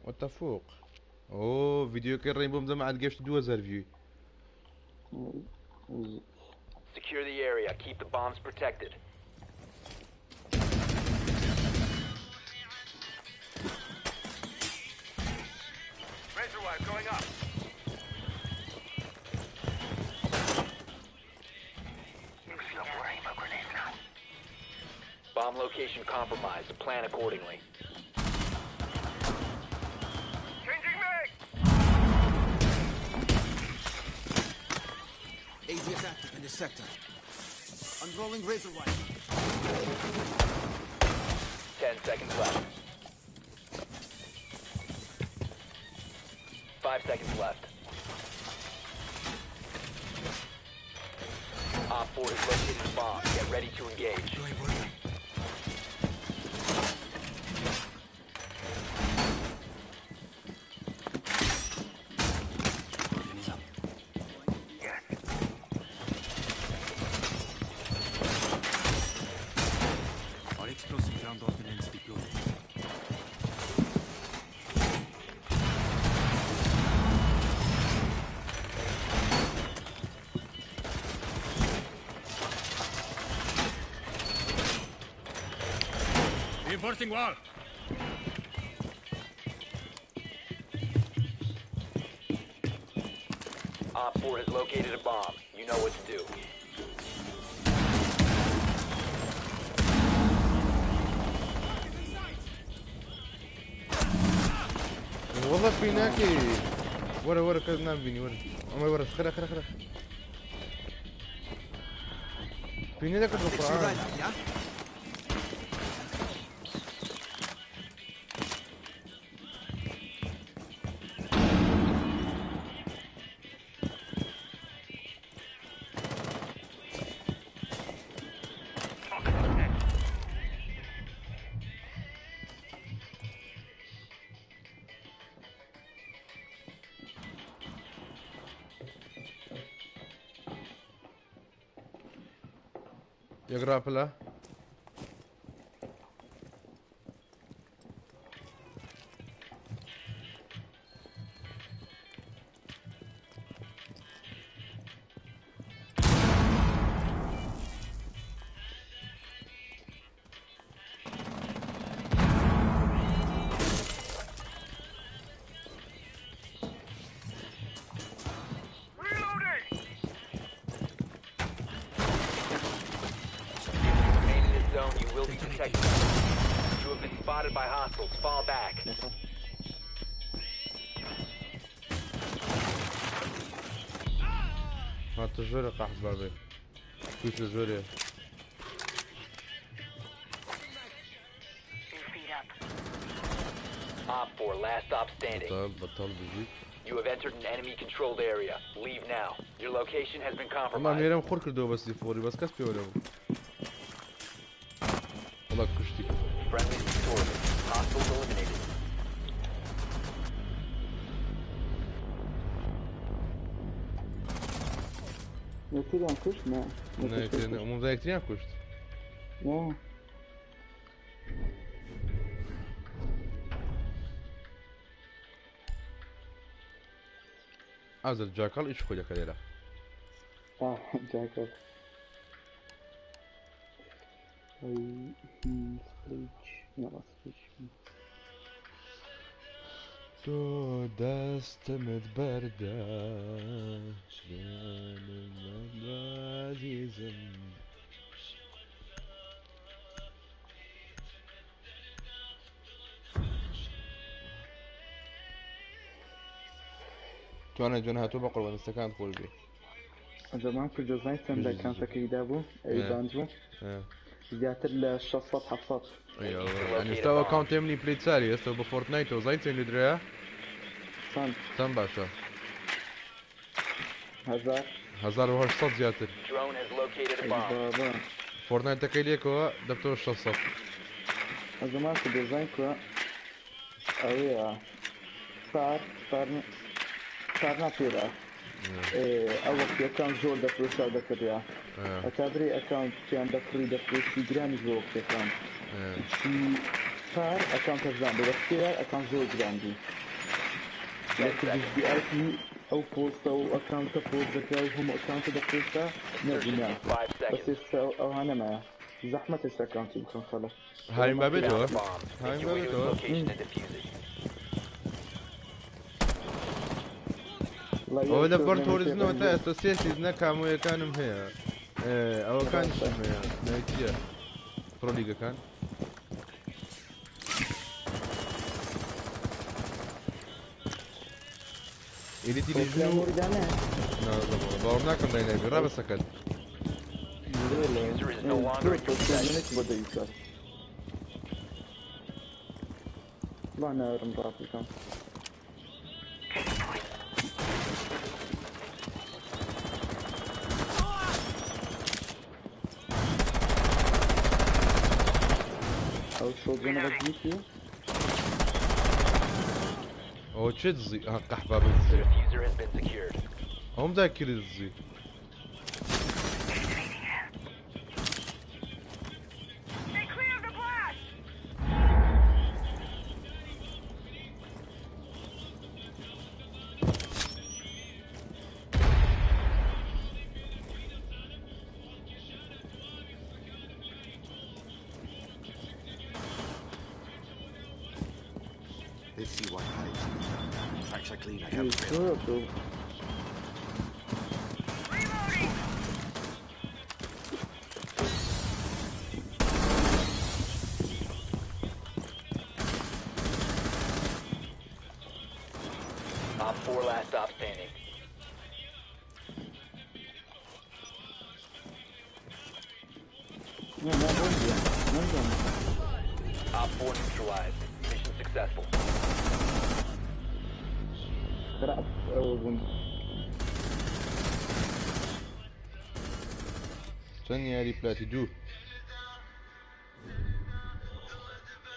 [SPEAKER 1] What the fuck؟ ئۆ ڤیدیۆکەی ڕێین بۆم جەماعەت گەشت 2000 ڤیوی.
[SPEAKER 2] Secure the area. Keep the bombs protected.
[SPEAKER 3] Razor wire going up.
[SPEAKER 2] Bomb location compromised. Plan accordingly.
[SPEAKER 11] sector. Unrolling razor wire.
[SPEAKER 2] 10 seconds left. 5 seconds left. Op 4 has located a bomb. Get ready to engage.
[SPEAKER 11] All explosive ground ordnance deployed.
[SPEAKER 12] Reinforcing wall.
[SPEAKER 2] Op 4 has located a bomb. You know what to do.
[SPEAKER 1] والله فيناكي ورا ورا كذا نام ورا عمر ورا خلا خلا خلا فيني لك
[SPEAKER 11] Fix you
[SPEAKER 1] القرآن
[SPEAKER 11] right up, yeah?
[SPEAKER 1] يقرا بلا
[SPEAKER 2] If you remain in this zone, you will be detected. You have been spotted by hostiles. Fall back.
[SPEAKER 1] هات الجوري قاح بابي كيف الجوري
[SPEAKER 2] Op 4, last stop standing.
[SPEAKER 1] بطل بطل بيجيك
[SPEAKER 2] You have entered an enemy controlled area. Leave now. Your location has been
[SPEAKER 1] والله
[SPEAKER 2] compromised.
[SPEAKER 1] ميرم خور كردو بس يفوري بس كسبي ولا والله كشتي
[SPEAKER 2] Friendly victorious. Hostiles eliminated.
[SPEAKER 10] یەکتریان کوشت نه
[SPEAKER 1] نه مو یەکتریان کوشت
[SPEAKER 10] نه
[SPEAKER 1] ئازر جاکەڵ ئیش خۆی دەکە لێرە
[SPEAKER 10] آه جاكل أي سبريتش يلا سبريتش
[SPEAKER 1] تۆ دەستمت بەردە ژیانم عەزیزم توانای جوان هاتوو بە قوربان دەستەکانت خۆش بێ
[SPEAKER 10] زمان کوردۆزای چەند ئەکاونتەکەی دابوو ئەوی باند بوو زیاتر لە 600 700
[SPEAKER 1] يعني ئێستا ئەکاونتی منی پلی چاری ئێستا بە فۆرتنایتەوە زای چێن لێدرایە
[SPEAKER 10] چەند
[SPEAKER 1] چەند باشە
[SPEAKER 10] هەزار
[SPEAKER 1] 1800 زیاتر
[SPEAKER 2] Drone has located a
[SPEAKER 10] ئەی
[SPEAKER 2] bomb.
[SPEAKER 10] بابا
[SPEAKER 1] فۆرتنایتەکەی لێکەوە دەبتەوە 600
[SPEAKER 10] زمان کوردۆزای کوە ئەوەیە سار سار سار ناپێرا ئەو وەختیەکان زۆر دەفرۆشا دەکردیا ئەتا برێ ئەکاونتیان دەکڕی دەفرۆشی گرانیش بۆ وەختیەکان چی سار ئەکاونت هەرزان بوو بەس ئەکاونت زۆر گران بوو لە کوردیش VIP ئەو پۆستە و ئەکاونتە پۆست دەکرا و هەموو ئەکاونتە دەفرۆشا نەبوونا
[SPEAKER 2] 5
[SPEAKER 10] بەس
[SPEAKER 2] seconds.
[SPEAKER 10] ئێستا ئەوها نەمایە زەحمەت ئێستا ئەکاونتی بکەن خەڵک
[SPEAKER 1] هایم بابێتەوە
[SPEAKER 2] Found a bomb. Make
[SPEAKER 1] هایم
[SPEAKER 2] your way to its
[SPEAKER 1] بابێتەوە
[SPEAKER 2] location and defuse it.
[SPEAKER 1] ئەوە لە بەر تۆریزمەوە تا ئێستا سێ سیزنە کامۆیەکانم هەیە ئەوەکانیشم هەیە ناوی چییە پرۆلیگەکان ئێلیتی لیژن و نازانم باوەڕ ناکەم داینابی ڕابەسەکەت.
[SPEAKER 2] Diffuser is no longer in your possession.
[SPEAKER 10] بۆ دەویست لا نارم ڕاپیکەم. ئەو شۆتگەنە بەس نییە؟
[SPEAKER 1] ئەوە چێ دزی؟ ها قەحبا
[SPEAKER 2] The
[SPEAKER 1] بدزی.
[SPEAKER 2] diffuser has been secured.
[SPEAKER 1] ئەوم داکردی دزی.
[SPEAKER 3] Stay clear of the blast!
[SPEAKER 11] Let's see what hides. Tracks are clean, I can't fail.
[SPEAKER 10] زۆر تۆ
[SPEAKER 3] Reloading!
[SPEAKER 2] Op 4 last stop standing.
[SPEAKER 10] نا نەزانم نەزانم.
[SPEAKER 2] Op 4 neutralized. Mission successful.
[SPEAKER 10] خراپ ئەوە بووم.
[SPEAKER 1] چەند یاری پلاتی دوو.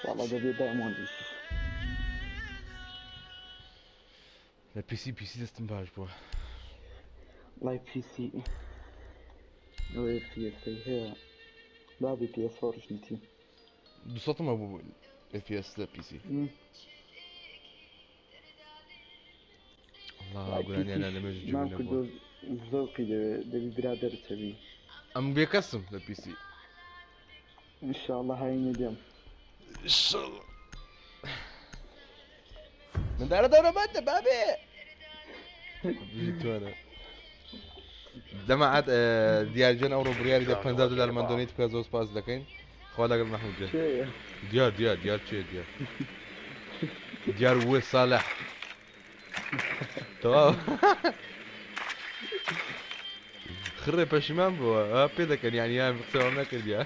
[SPEAKER 10] وەڵا دەبێ دایمۆندیش.
[SPEAKER 1] لە پیسی پیسی دەستم باش بووە.
[SPEAKER 10] وەڵای پیسی ئەوەیە پیەسەی هەیە بابی PS4 نیتی.
[SPEAKER 1] دووسەدم هەبوو FPS لە پیسی. الله گۆرانیانە لە مێژ
[SPEAKER 10] مام
[SPEAKER 1] جوێ
[SPEAKER 10] کردو
[SPEAKER 1] نەبووە.
[SPEAKER 10] زەوقی دەوێ دەبی برادەرت هەبی.
[SPEAKER 1] ئەم بێکەسم لە پیسی.
[SPEAKER 10] ئینشاءڵڵا هاوینە دێم.
[SPEAKER 1] ئینشاءڵڵا. مندارە دەورەمەندە بابێ. بژی توانە. دەماعەت دیار جان ئەوڕۆ بڕیاری دە 50 دلارمان دۆنیت بکە زۆر سپاس دەکەین. خوا لەگەڵ مەحمود جان.
[SPEAKER 10] چێیە؟
[SPEAKER 1] دیار دیار دیار چێ دیار. دیار وێ ساڵح. تەواو. خڕێ پەشیمان بووە ها پێ دەکەن یعنی یان قسەوام نەکردیا.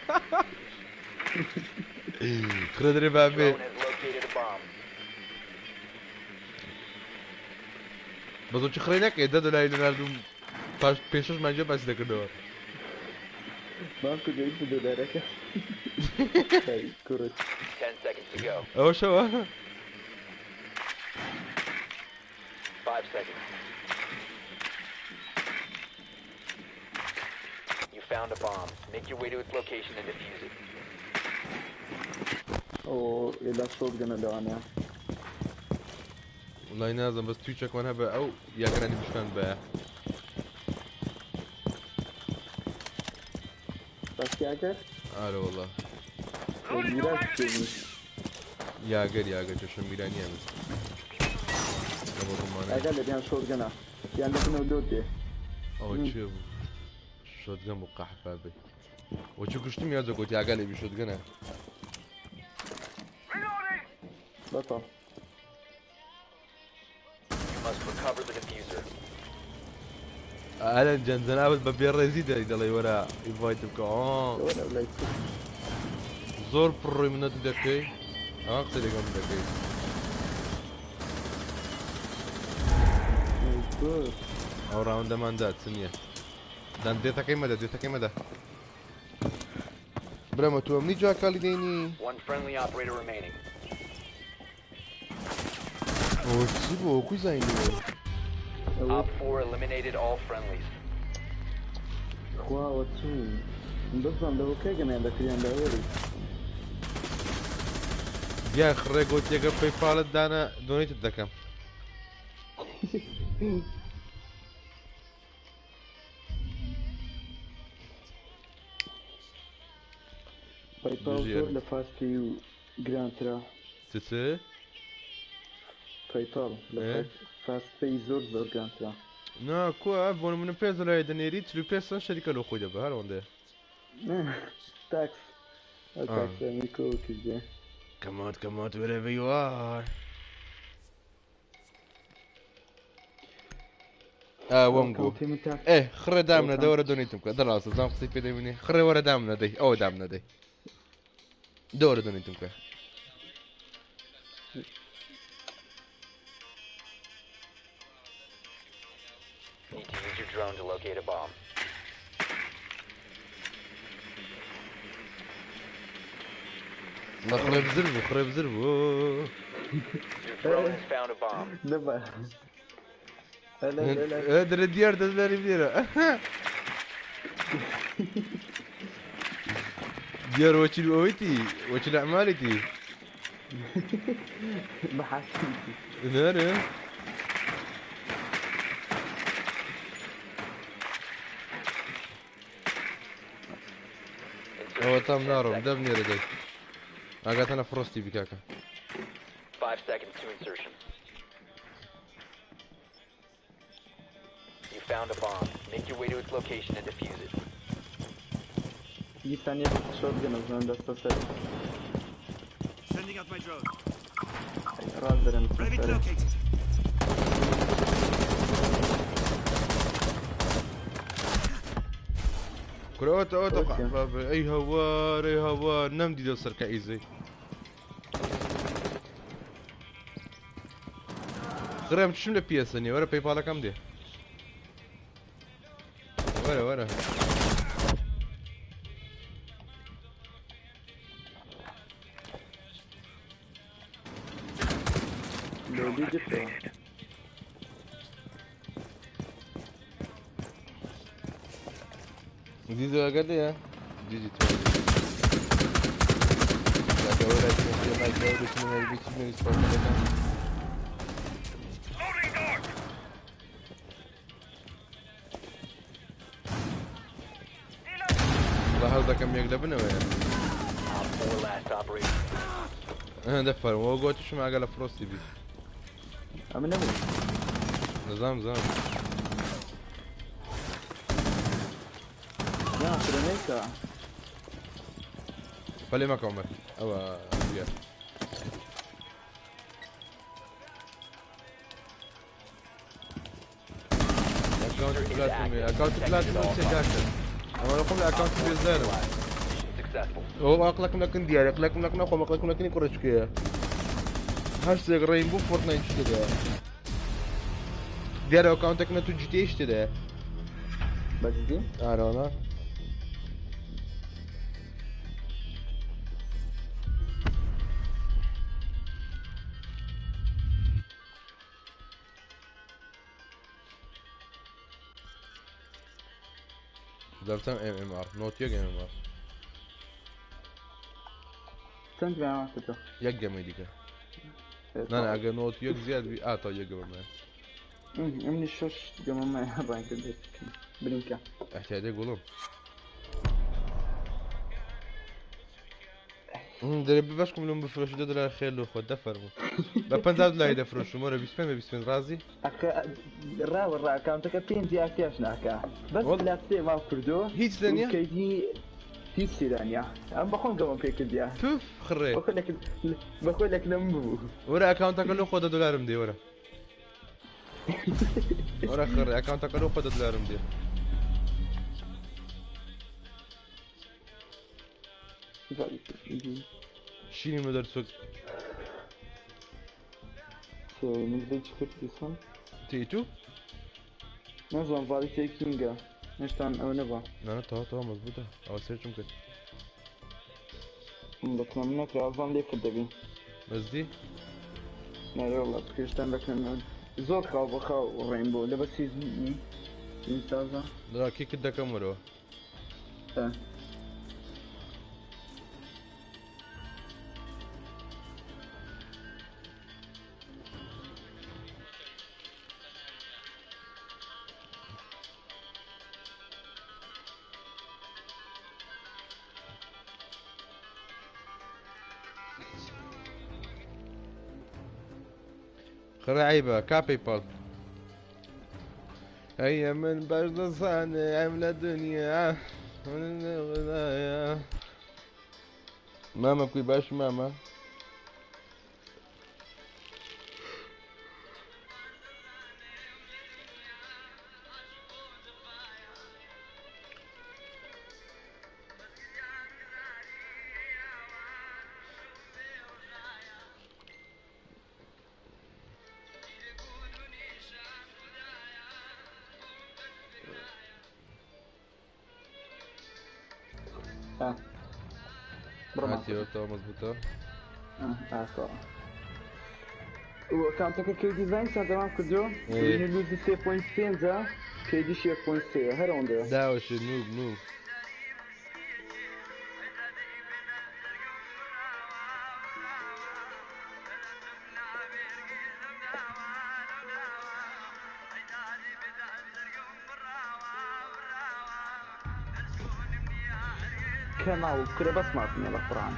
[SPEAKER 1] خڕێ دەرێ بابێ.
[SPEAKER 2] Drone has located a bomb.
[SPEAKER 1] بەس چ خڕێ نەکەی 10 دلاری لەناردوم پاش پێ شەش مانگە باسی دەکردەوە.
[SPEAKER 10] مام کردو هیچ دۆلارەکە. کوڕت.
[SPEAKER 2] 10 seconds to go.
[SPEAKER 1] ئەوە شەوە.
[SPEAKER 2] 5 seconds. You found a bomb. Make your way to its location and defuse it.
[SPEAKER 10] ئەو ئێلا شۆتگەنە لەوانەیە.
[SPEAKER 1] وڵای نازم بەس توی چەکمان هەبە ئەو یاگەرانی بشکان بە.
[SPEAKER 10] باس یاگەر؟
[SPEAKER 1] ئارە وەڵا.
[SPEAKER 10] میراش بکەوی.
[SPEAKER 1] یاگەر یاگەر چەشە میرانیە من. لە بۆ ڕۆمانە.
[SPEAKER 10] ئاگا لە بیان شۆتگەنە. یان لە بنەوە لۆت دێ.
[SPEAKER 1] ئەوە چێ بوو؟ شۆتگەن بوو قەحپا بێ. وە چ کوشتم یا زۆ گوتی ئاگا لێ بی شۆتگەنە.
[SPEAKER 3] Reloading!
[SPEAKER 10] بەتاڵ.
[SPEAKER 2] You must recover the diffuser.
[SPEAKER 1] ئەلەن جان جەنابت بە بێڕێزی دەری دەڵێ وەرە ئیڤایت بکە. ئا.
[SPEAKER 10] وەرە لای چ.
[SPEAKER 1] زۆر پڕۆی منەت دەکەی. ئەوە قسە لەگەڵ من دەکەی.
[SPEAKER 10] زۆر.
[SPEAKER 1] ئەو ڕاوندەماندا چ نییە. دان دێتەکەی مەدە دێتەکەی مەدە. برامە تۆ ئەمنی جاکالی دێنی.
[SPEAKER 2] One friendly operator remaining.
[SPEAKER 1] ئەوە چی بوو؟ ئەوە کوی زانی بوو؟
[SPEAKER 2] Op 4 eliminated all friendlies.
[SPEAKER 10] خواوە چوو. بزان لەوە کێ گەمیان دەکریان لەوەری.
[SPEAKER 1] دیار خڕێ گوتیەکە پەیپاڵت دانا دۆنیتت دەکەم.
[SPEAKER 10] پەیپاڵ زۆر لە فاست پێی و گرانترە.
[SPEAKER 1] چ چ؟
[SPEAKER 10] پەیپاڵ لە فاست پێی زۆر زۆر گرانترە.
[SPEAKER 1] نا کووە بۆ منە پێ دۆلاری دەنێری 45 سەنت شەریکە لۆ خۆی دەبە هەر ئەوەندەیە.
[SPEAKER 10] تاکس. ئەو تاکس ئەمریکا کردێ.
[SPEAKER 1] Come out, come out, wherever you are. وەم گو ئێ خڕێ دامنە دە وەرە دۆنیتم بکە دەڕاستە زان قسەی پێ دەبینی خڕێ وەرە دامنە دەی ئەوە دامنە دەی دە وەرە دۆنیتم بکە.
[SPEAKER 2] Need to use your drone to locate a bomb.
[SPEAKER 1] لا خڕێ بزر بوو خڕێ بزر بوو.
[SPEAKER 2] Your drone has found a bomb.
[SPEAKER 10] دەبا
[SPEAKER 1] درە دیار دەست لەری بدێرە دیار وەکیل ئەوەیتی وەکیل ئەعمالێتی.
[SPEAKER 10] بەحاکیتی.
[SPEAKER 1] نارێ ئەوە تام ناڕۆم دەم نێرە دەی ئاگاتانە فرۆستی بکاکە.
[SPEAKER 2] 5 seconds to insertion. You found a bomb. Make your way to its location and defuse it.
[SPEAKER 10] دیسان یەک شۆتگەن ئەزانم دەستە سەر.
[SPEAKER 11] Sending out my drone.
[SPEAKER 10] ڕاست دەرم
[SPEAKER 11] Rabbit
[SPEAKER 10] سەر.
[SPEAKER 11] located.
[SPEAKER 1] کورە ئەوە ئەوە ئەی هەوار ئەی هەوار نەمدیدە سەرکە ئیزەی خڕێم چم لە پیەسە نیە وەرە پەیپاڵەکەم دێ وەرە وەرە.
[SPEAKER 10] لۆبی گرتەوە.
[SPEAKER 1] زیزو ئەگەر لێیە جیجی تۆ کاکە وەرە چمە والله هەز دەکەم یەک لە بنەوەیە.
[SPEAKER 2] Op 4 last operator.
[SPEAKER 1] دەفەرم گۆتیشم ئاگا لە فرۆستی بی.
[SPEAKER 10] ئەمە نەبوو.
[SPEAKER 1] نظام زام.
[SPEAKER 10] نا فرەنێکە.
[SPEAKER 1] فەلێ مەکە عومەر ئەوە دیار. ئەکاونت پلاتنم ئەکاونت پلاتنم چێ کاکە ئەمە خۆم لە ئەکاونت بێزارم.
[SPEAKER 2] Mission successful.
[SPEAKER 1] ئەوە ئەقلەکم لەکن دیارە ئەقلەکم لەکن خۆم ئەقلەکم لەکنی کوڕێکەیە هەر شتێک ڕەینبوو فۆرتنایت تێدایە دیارە ئەکاونتێک نە تو جی تی تێدایە.
[SPEAKER 10] بەجدی؟
[SPEAKER 1] ئارۆنا دەفتەم MMR نۆت یەک MMR.
[SPEAKER 10] چەند گراماتە تۆ؟
[SPEAKER 1] یەک گەمەی دیکە نا ئەگەر نۆت یەک زیاد بی ئاتا یەک گەمە.
[SPEAKER 10] ئەمنی شەش گەمەمە ڕانکرد برینکە.
[SPEAKER 1] احتیاجێک گوڵم دەرێ بەشکم لەم بفرۆشی دە دلار خێر لۆ خۆت دەفەرموو بە 50 دلاری دەفرۆشم وەرە 25 بە 25 ڕازی؟
[SPEAKER 10] ئەکە ڕاوە ڕا ئەکاونتەکە پێنج یاکیاش ناکا بەس لە سێ ماو کردو
[SPEAKER 1] هیچ لە نییە؟
[SPEAKER 10] کەیدی هیچ تێدا نییە ئەم بەخۆم گەمەم پێ کردیا.
[SPEAKER 1] پف خڕێ
[SPEAKER 10] بەخۆی لەکنەم ببوو.
[SPEAKER 1] وەرە ئەکاونتەکە لۆ خۆ دە دلارم دێ وەرە وەرە خڕێ ئەکاونتەکە لۆ خۆ دە دلارم دێ. شینی مدەر چۆک
[SPEAKER 10] من ڕێچ کرد دیسان
[SPEAKER 1] تی تو؟
[SPEAKER 10] نازانم ڤالی تێکینگە هێشتان ئەوە نەبا.
[SPEAKER 1] نا تەواو تەواو مەزبوطە ئەوە سێرچم کرد.
[SPEAKER 10] بەتمام نەکرا ئەزان لێ کرد دەبی.
[SPEAKER 1] بەزدی؟
[SPEAKER 10] نارێ وەڵا پێشتان بەکەم زۆر خاو بە خاو ڕێین بۆ لەبەر سیزنی تازە.
[SPEAKER 1] لا کێکت دەکەم وەرەوە. خرا عيبة كابي بال هيا من باش دصاني عملة دنيا ماما بكي باش ماما
[SPEAKER 10] آه. بڕۆ
[SPEAKER 1] هاتیەوە مەزبوتە.
[SPEAKER 10] ئاسا کامتەکە کەی دیزاین چەند تەمام کردو؟
[SPEAKER 1] إيه.
[SPEAKER 10] لوزی 3.5 کەیدیش 1.3 هەر ئەوەندەیە.
[SPEAKER 1] داوەشێ نوب نوب.
[SPEAKER 10] کەماو کورە بەس مافنە لە قورئان.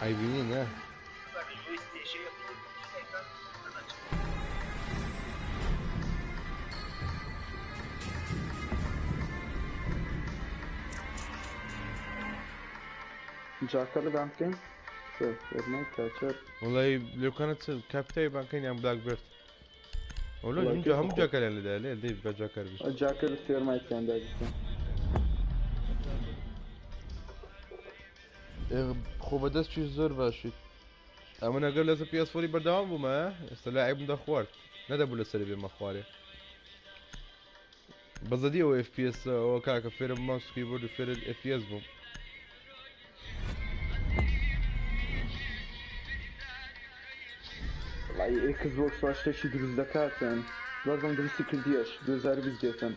[SPEAKER 1] عەیبی نییە.
[SPEAKER 10] جاکە لە بان بکەین؟ کاچەر.
[SPEAKER 1] وەڵی لەو کانت کاپیتای بانکەین یان بلاک بێرد. وەڵی
[SPEAKER 10] وەڵی
[SPEAKER 1] هەموو
[SPEAKER 10] کەس
[SPEAKER 1] هەموو
[SPEAKER 10] بخۆ.
[SPEAKER 1] جاکەریان لێدا لێ دەی بە جاکەر بیت.
[SPEAKER 10] جاکە لە سێرمایتیان داگرتن.
[SPEAKER 1] خۆ بەدەست چیش زۆر باشیت. ئەمن ئەگەر لەسەر پی ئێس فۆری بەردەوام بوومە ئێستا لاعیبم دەخوارد نەدەبوو لەسەری بێمە خوارێ. بەزەدی ئەو ئێف پی ئێس ئەوە کاکە فێرم ماوس کیبۆرد و فێرە ئێف پی ئێس بووم.
[SPEAKER 10] وەڵی ئێکس بۆکس وا شتێکی دروست دەکاتن. بازم دروستی کردیەش 2020 دێتن.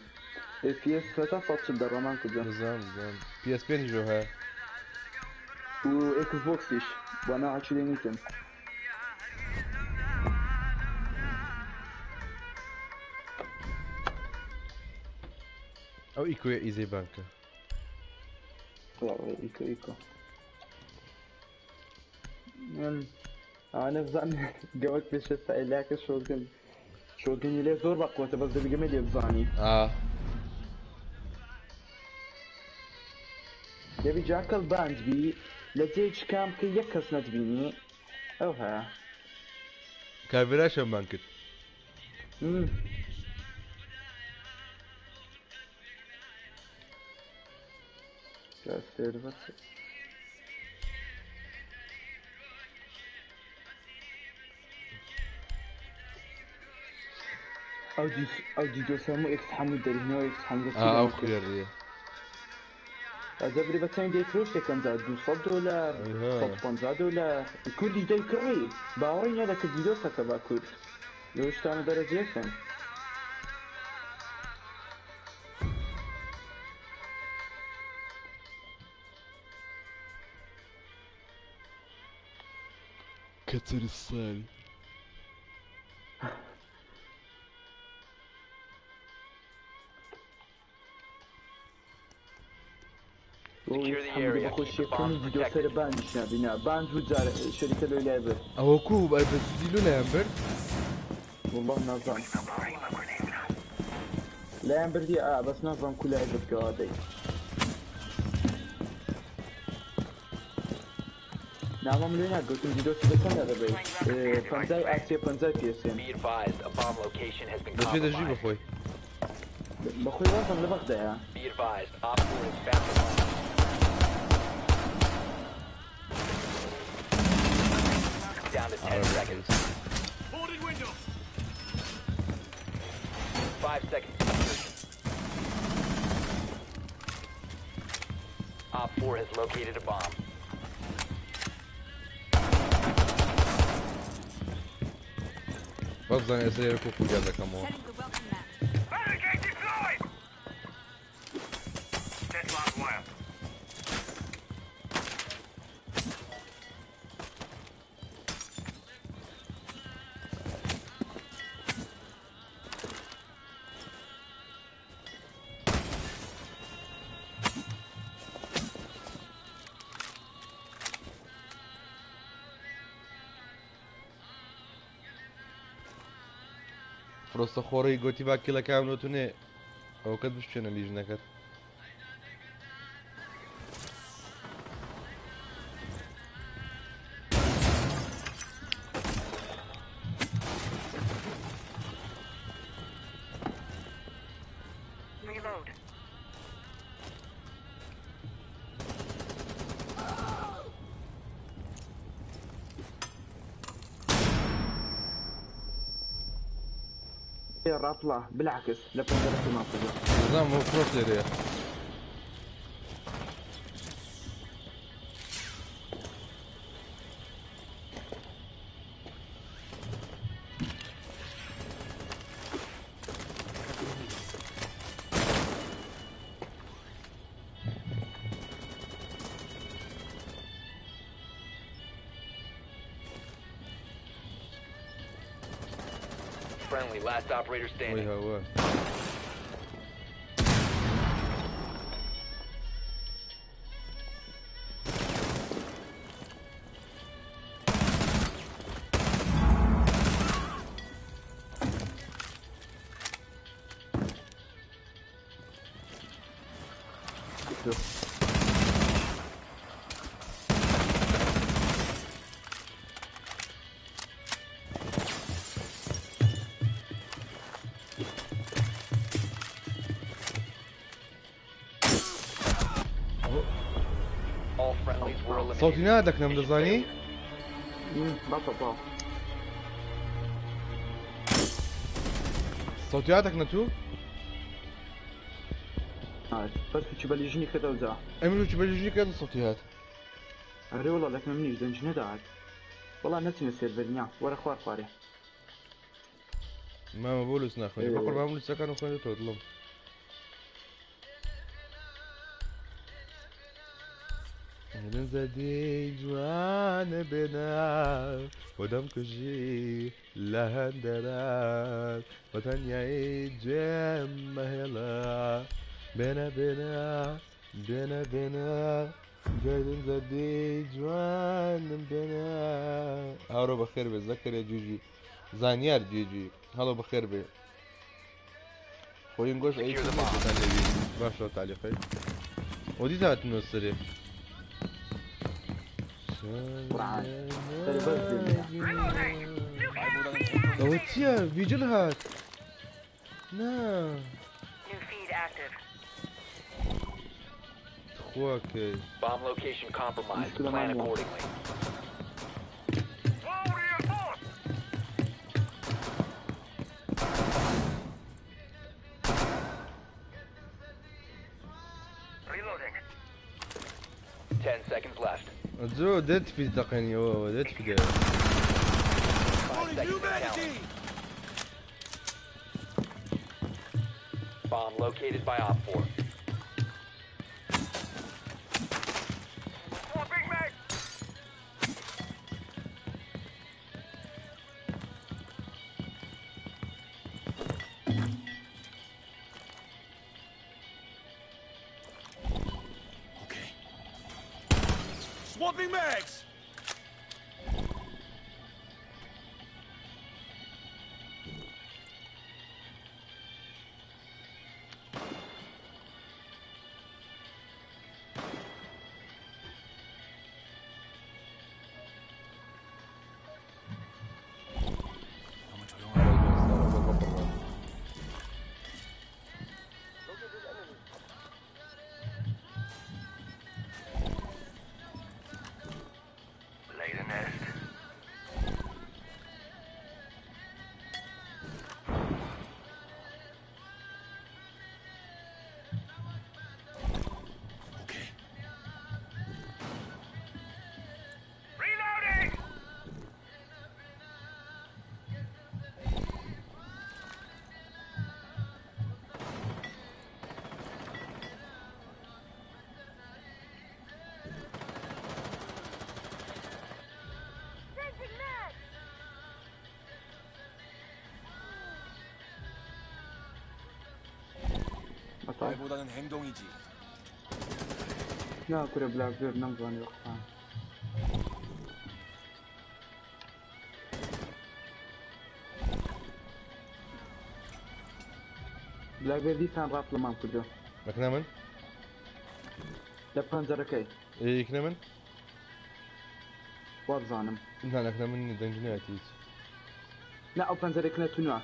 [SPEAKER 10] ئێف پی ئێس هەتا 140 دەڕەمان کردن.
[SPEAKER 1] نزام نزام پی ئێس پێنج هەیە.
[SPEAKER 10] و ئێکس بۆکسیش بۆ ناعەکی لێ نیتن.
[SPEAKER 1] ئەو ئیکۆیە ئیزەی بانکە.
[SPEAKER 10] وەڵی ئیکۆ ئیکۆ. من ئەوانە بزانم گەوەک پێش ئێستا ئێلاکە شۆگن. شۆگنی لێ زۆر بەقوەتە بەس دەبی گەمەی لێ بزانی.
[SPEAKER 1] ئا.
[SPEAKER 10] دەبی جاکەل باند بی لە جێیەکی کام بکەی یەک کەس نەتبینی ئەو هەیە.
[SPEAKER 1] کاڤێراشیان بان کرد.
[SPEAKER 10] سێرڤەر ئەو دی دۆس هەموو ئێکس حەموو دەرهێنەوە ئێکس حەموو
[SPEAKER 1] ئا ئەو خوێڕیە.
[SPEAKER 10] دەبری بە چەند دەیفرۆش یەکەم جار 200 دۆلار
[SPEAKER 1] ئەها.
[SPEAKER 10] 150 دۆلار کوردیش دەیکڕی باوەڕی نەدەکرد دیدۆسەکە با کورد لەو شتانە دەرەجەیەکەن.
[SPEAKER 1] کەچەری سالی.
[SPEAKER 2] Secure the area.
[SPEAKER 10] بەخۆش
[SPEAKER 2] Keep the
[SPEAKER 10] یەکەمی
[SPEAKER 2] bombs
[SPEAKER 10] دیدۆسەرە
[SPEAKER 2] protected.
[SPEAKER 10] باندیش نابینا باند و جار شەریکە لۆی لای برد.
[SPEAKER 1] ئەوە کوو ئەی بە جدی لۆ لایان برد؟
[SPEAKER 10] والله نازانم لایان بردی ئا بەس نازانم کو لای برد کەوا دەی. نامەم لێ ناگوتم دیدۆسی بەچەند دەبەی؟ پەنجای ئاسیە پەنجای پێسێن.
[SPEAKER 2] Be advised, a bomb location has been
[SPEAKER 1] دەچێ دەژی
[SPEAKER 2] compromised.
[SPEAKER 1] بەخۆی.
[SPEAKER 10] بەخۆی وازم لە بەغدایە.
[SPEAKER 2] Be advised, Op 4 has found a bomb. Down to 10 seconds.
[SPEAKER 11] Boarded window.
[SPEAKER 2] 5 seconds to insertion. Op 4 has located a bomb.
[SPEAKER 1] بەزانە ئێستا لێرە کۆ کوردیا دەکەمەوە.
[SPEAKER 4] Setting the welcome mat.
[SPEAKER 3] Barricade deployed! Set barbed wire.
[SPEAKER 1] فرۆستە خۆڕی گوتی با کیلەکان لۆتونێ ئەو کەت بشتێنە لیژنەکەت.
[SPEAKER 3] Reload.
[SPEAKER 10] ڕاپڵا بالعكس لە پەنجەرەکەی ماڵ
[SPEAKER 1] نظام هو فرۆست لێرەیە.
[SPEAKER 2] Friendly, last operator
[SPEAKER 1] وەی
[SPEAKER 2] standing.
[SPEAKER 1] هاوار.
[SPEAKER 2] All friendlies were eliminated.
[SPEAKER 1] سەوتی نادەکنەم دەزانی؟
[SPEAKER 10] بەڵێ باو.
[SPEAKER 1] سەوتی نادەکنە تو؟
[SPEAKER 10] بەس چی بە لیژنی کردەوە جا.
[SPEAKER 1] ئەمر چی بە لیژنی کردە سەوتی هات.
[SPEAKER 10] ئەرێ وەڵا لەکنە منیش دەنج نەداهات. وەڵا نەچینە سێرڤەر نیا وەرە خوار خوارێ.
[SPEAKER 1] مامە بۆ لوس ناخوێنی بە قوربان لوسەکان خوێنێتەوە دڵم. من زەدی جوانە بێنە بۆ دەم کوژی لە هەندەران بە تەنیایی جێم مەهێڵە بێنە بێنە بێنە بێنە جێدن زەدی جوانم بێنە. هاورۆ بەخێر بێ زەکەرێ جوجی زانیار جێجی هەڵۆ بەخێر بێ. خۆین گۆش ئەی باشە تالیقەی ودی هاتنەوە سەرێ. ئەوە چییە؟ ڤیجل هات. نا
[SPEAKER 3] New feed active.
[SPEAKER 1] تخواکەی.
[SPEAKER 2] Bomb location compromised. Plan accordingly.
[SPEAKER 3] Reloading.
[SPEAKER 2] 10 seconds left.
[SPEAKER 1] زۆ دێت پی تەقێنیەوە دێت پی دێت.
[SPEAKER 2] 5 seconds and counting. Bomb located by Op 4.
[SPEAKER 3] Swapping mag.
[SPEAKER 11] Okay. Swapping mags!
[SPEAKER 3] Lay the nest.
[SPEAKER 11] Okay.
[SPEAKER 3] Reloading.
[SPEAKER 11] 말보다는 행동이지.
[SPEAKER 10] نا کورە بلاک بێر نەمزانی وەختان. بلاک بێر دیسان ڕاپ لەمان کردو.
[SPEAKER 1] لەکنە من؟
[SPEAKER 10] لە پەنجەرەکەی.
[SPEAKER 1] یەکنە من؟
[SPEAKER 10] وابزانم.
[SPEAKER 1] نا لەکنە من دەنج نایەتی هیچ.
[SPEAKER 10] نا ئەو پەنجەرەکە تونوە.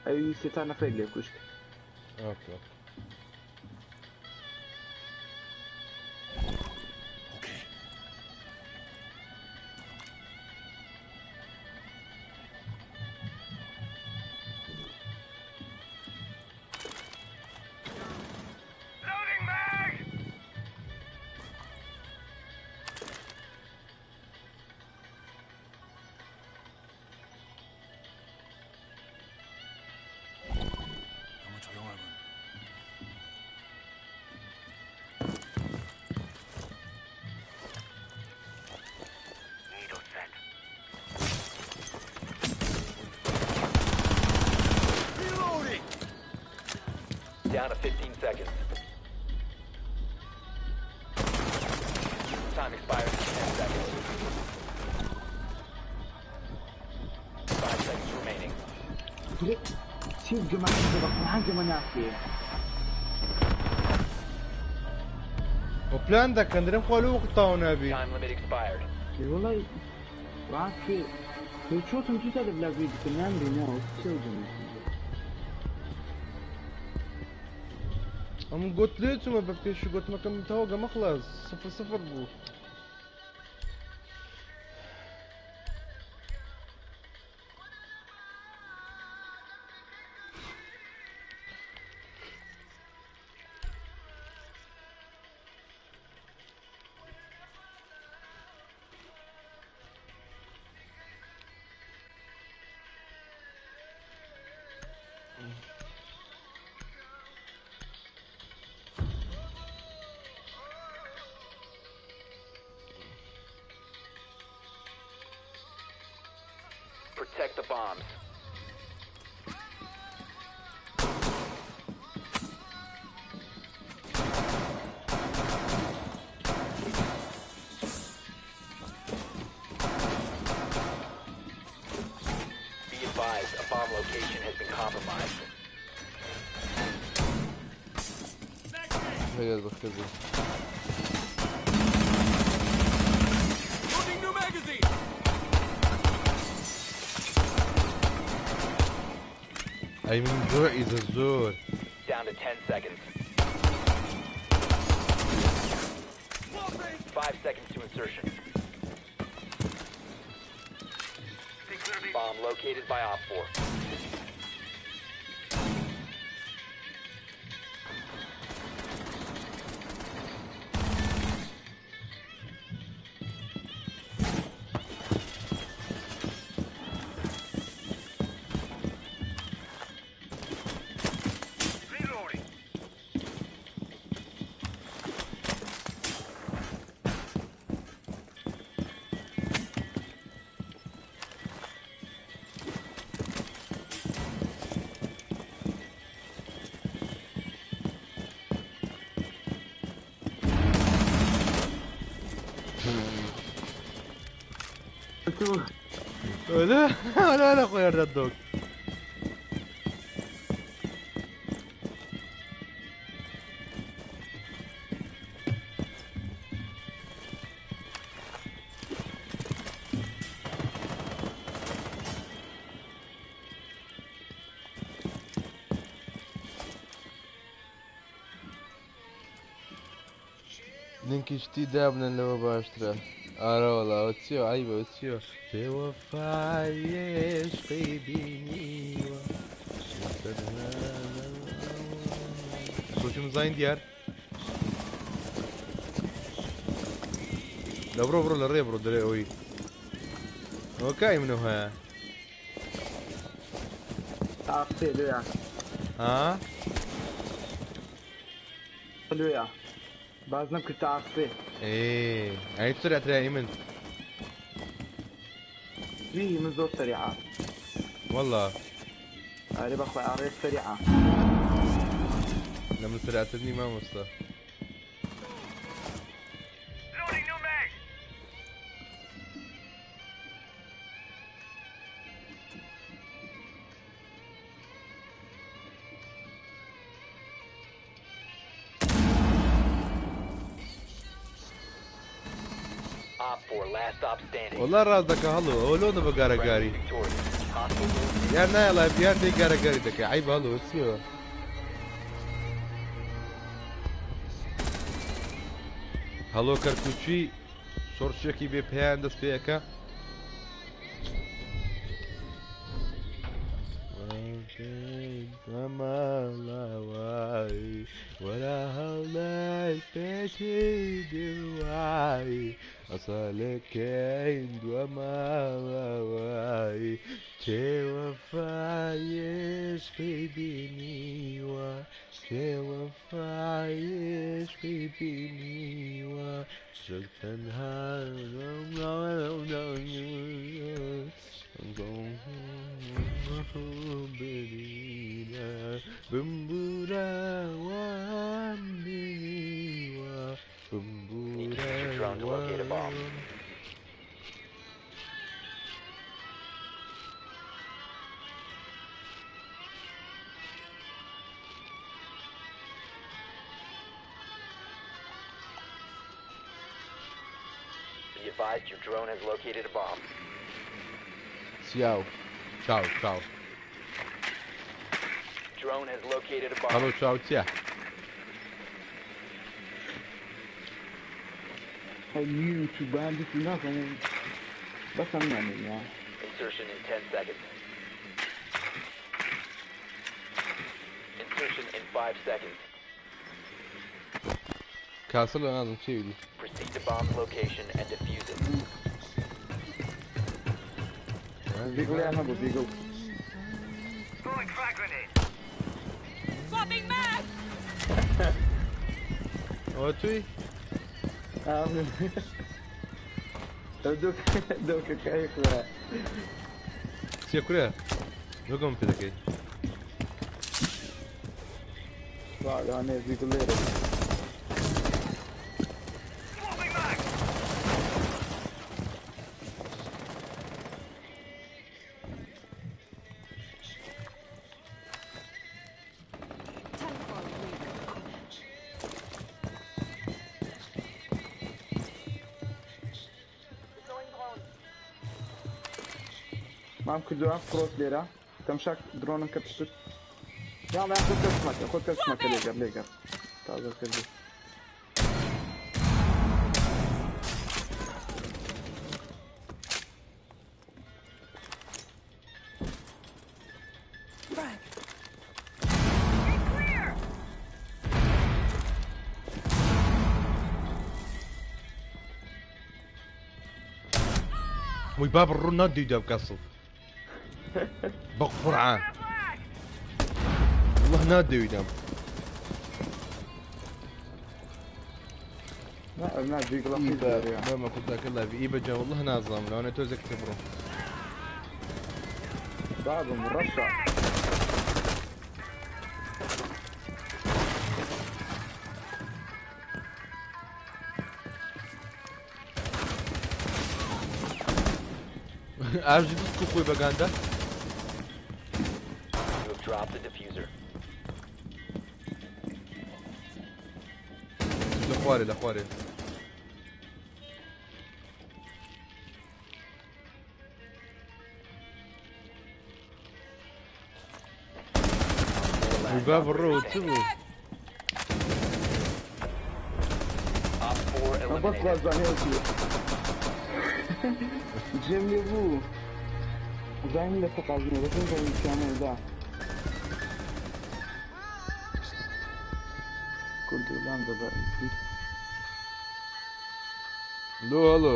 [SPEAKER 10] ئەوی سێتا نەفەری لێ کوشت.
[SPEAKER 1] ئۆکێ.
[SPEAKER 11] Okay.
[SPEAKER 3] Loading mag.
[SPEAKER 11] 너무 조용하군.
[SPEAKER 2] Down to 15 seconds. Time expires in 10 seconds. 5 seconds remaining.
[SPEAKER 10] چی گەمە بە قورعان گەمە ناکرێ.
[SPEAKER 1] و پلان دەکەن درم خوا لەو وەقت تاو نابی.
[SPEAKER 2] Time limit expired.
[SPEAKER 10] وڵی قورعان کوێ چۆتم چی تا لە بلاگوی بکەم نامرینەوە چێ گەمە.
[SPEAKER 1] ئەم گوت لێ چوومە بە پێشی گوتمەکەم تەواو گەمە خلاص صفر صفر بوو.
[SPEAKER 2] Protect the bombs. Be advised, a bomb location has been compromised.
[SPEAKER 1] هەیە بەخێر.
[SPEAKER 11] Loading new magazine.
[SPEAKER 1] ئەی من جوعی زە زۆر.
[SPEAKER 2] Down to 10 seconds. 5 seconds to insertion. Bomb located by Op 4.
[SPEAKER 3] Reloading.
[SPEAKER 1] لا لا لا خويا ردوك. لینکی شتی دابنن لەوە باشترە. ئارە وەڵا ئەوە چییە عەیبە ئەوە چییە؟ بێوەفای عشقی بینیوە. سۆچم زین دیار لە بڕۆ بڕۆ لە ڕێ بڕۆ دەرێ ئەوەی ئەوە کای منەوە هەیە.
[SPEAKER 10] ئاسێ لێیە.
[SPEAKER 1] ها؟
[SPEAKER 10] لێیە. باز نەمکرد تا ئاسێ.
[SPEAKER 1] ئێ ئەی سرعترە من.
[SPEAKER 10] وی من زۆر سەریعە.
[SPEAKER 1] والله.
[SPEAKER 10] ئەرێ بەخوای ئاڕێ سەریعە.
[SPEAKER 1] لە من سرعترنی مامۆستا.
[SPEAKER 3] Loading new mag.
[SPEAKER 2] Op 4, last stop standing.
[SPEAKER 1] والله ڕاست دەکە هەڵۆ ئەوە لۆ نە بە گارەگاری.
[SPEAKER 2] Friendly victorious. Hostiles eliminated.
[SPEAKER 1] یان نایەڵا یان دەی گارەگاری دەکەی عەیبە هەڵۆ چییە؟ هەڵۆ کەرکوچی شۆڕشێکی بێ پێیان دەست پێیەکە. وەرە هەڵدای پێچی دوایی ئەسالەکەین دووە ماڵەوەی چێ وەفای عشقی بینیوە چێ وەفای عشقی بینیوە شەک تەنها بمبورە وام بینیوە
[SPEAKER 2] Need to use your drone to locate a bomb. Be advised your drone has located a bomb.
[SPEAKER 1] سیاو چاو چاو
[SPEAKER 2] Drone has located a bomb.
[SPEAKER 1] هەڵۆ چاو چییە؟
[SPEAKER 10] یوتیوب دیت نازانم بەس ئەم نامێنە
[SPEAKER 2] Insertion in 10 seconds. Insertion in 5 seconds.
[SPEAKER 1] کاسە لە نازم چێوی
[SPEAKER 2] Proceed to bomb's location and defuse it.
[SPEAKER 10] بیگڵیان هەبوو بیگڵ
[SPEAKER 3] Throwing frag grenade.
[SPEAKER 4] Swapping mags!
[SPEAKER 1] ئەوە توی؟
[SPEAKER 10] دۆکەکەی خوێ
[SPEAKER 1] چیە کورە؟ دوگەم پێ دەکەی
[SPEAKER 10] لەوانەیە بیگڵ لێرە بوو.
[SPEAKER 3] Swapping mag.
[SPEAKER 4] Time for a wake up call.
[SPEAKER 10] مام کردووە کرۆس لێرە تەمشاک درۆنم کە پشت یاڵا خۆت کەس مەکە خۆت کەس مەکە لێگەر لێگەر تازە کردی
[SPEAKER 4] Frag.
[SPEAKER 3] Get clear.
[SPEAKER 1] وی باب ڕوو نادیدا بکەسڵ بە قورعان والله نادەویدام
[SPEAKER 10] نا نا بیگڵە
[SPEAKER 1] ئیبە بەمە کورداکە لاڤی ئیبە جا والله نازانم لەوانەیە تۆزێک تێبڕۆم
[SPEAKER 10] بابم ڕەشە
[SPEAKER 1] ئاژی بسک و خۆی بەگاندا
[SPEAKER 2] You have dropped the diffuser.
[SPEAKER 1] لە خوارێ لە خوارێ
[SPEAKER 2] Last
[SPEAKER 1] باب
[SPEAKER 2] operator
[SPEAKER 1] ڕۆ چ
[SPEAKER 2] standing.
[SPEAKER 1] بوو
[SPEAKER 2] Op 4
[SPEAKER 10] بەس
[SPEAKER 2] eliminated.
[SPEAKER 10] بازانەیەکی جێم لێ بوو زانیم لە تەقازنە بەسم زانیم کوردولان دەبە
[SPEAKER 1] لۆ هەڵۆ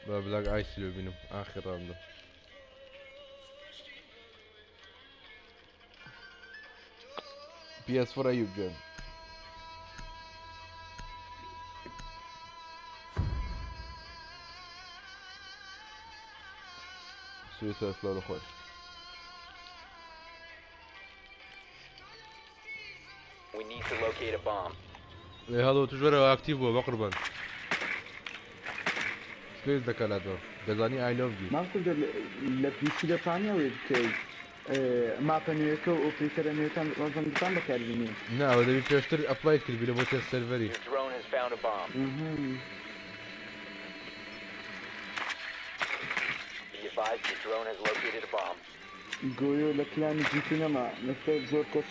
[SPEAKER 1] بە بلاک ئایسی لۆ بینم ئاخر ڕاندە PS4 ئەیوب جان سوێ سلاو لە خۆش
[SPEAKER 2] We need to locate a bomb.
[SPEAKER 1] ئێ هەڵۆ توش وەرەوە ئاکتیڤ بووە بەقوربان سپێس دەکا لاتەوە دەزانی I love you
[SPEAKER 10] مام کوردە لە پیسی دەتوانیەوەی بکەیت ماپە نوێەکە و ئۆپریتەرە نوێەکان ڕۆژەم دەتان بەکاربینی
[SPEAKER 1] نا ئەوە دەبی پێشتر ئەپلایت کردبی لە بۆ تێست سێرڤەری
[SPEAKER 2] Your drone has found a bomb. Be advised your drone has located a bomb.
[SPEAKER 10] گۆیۆ لە کلانی جیتی نەما لەسەر زۆر کەس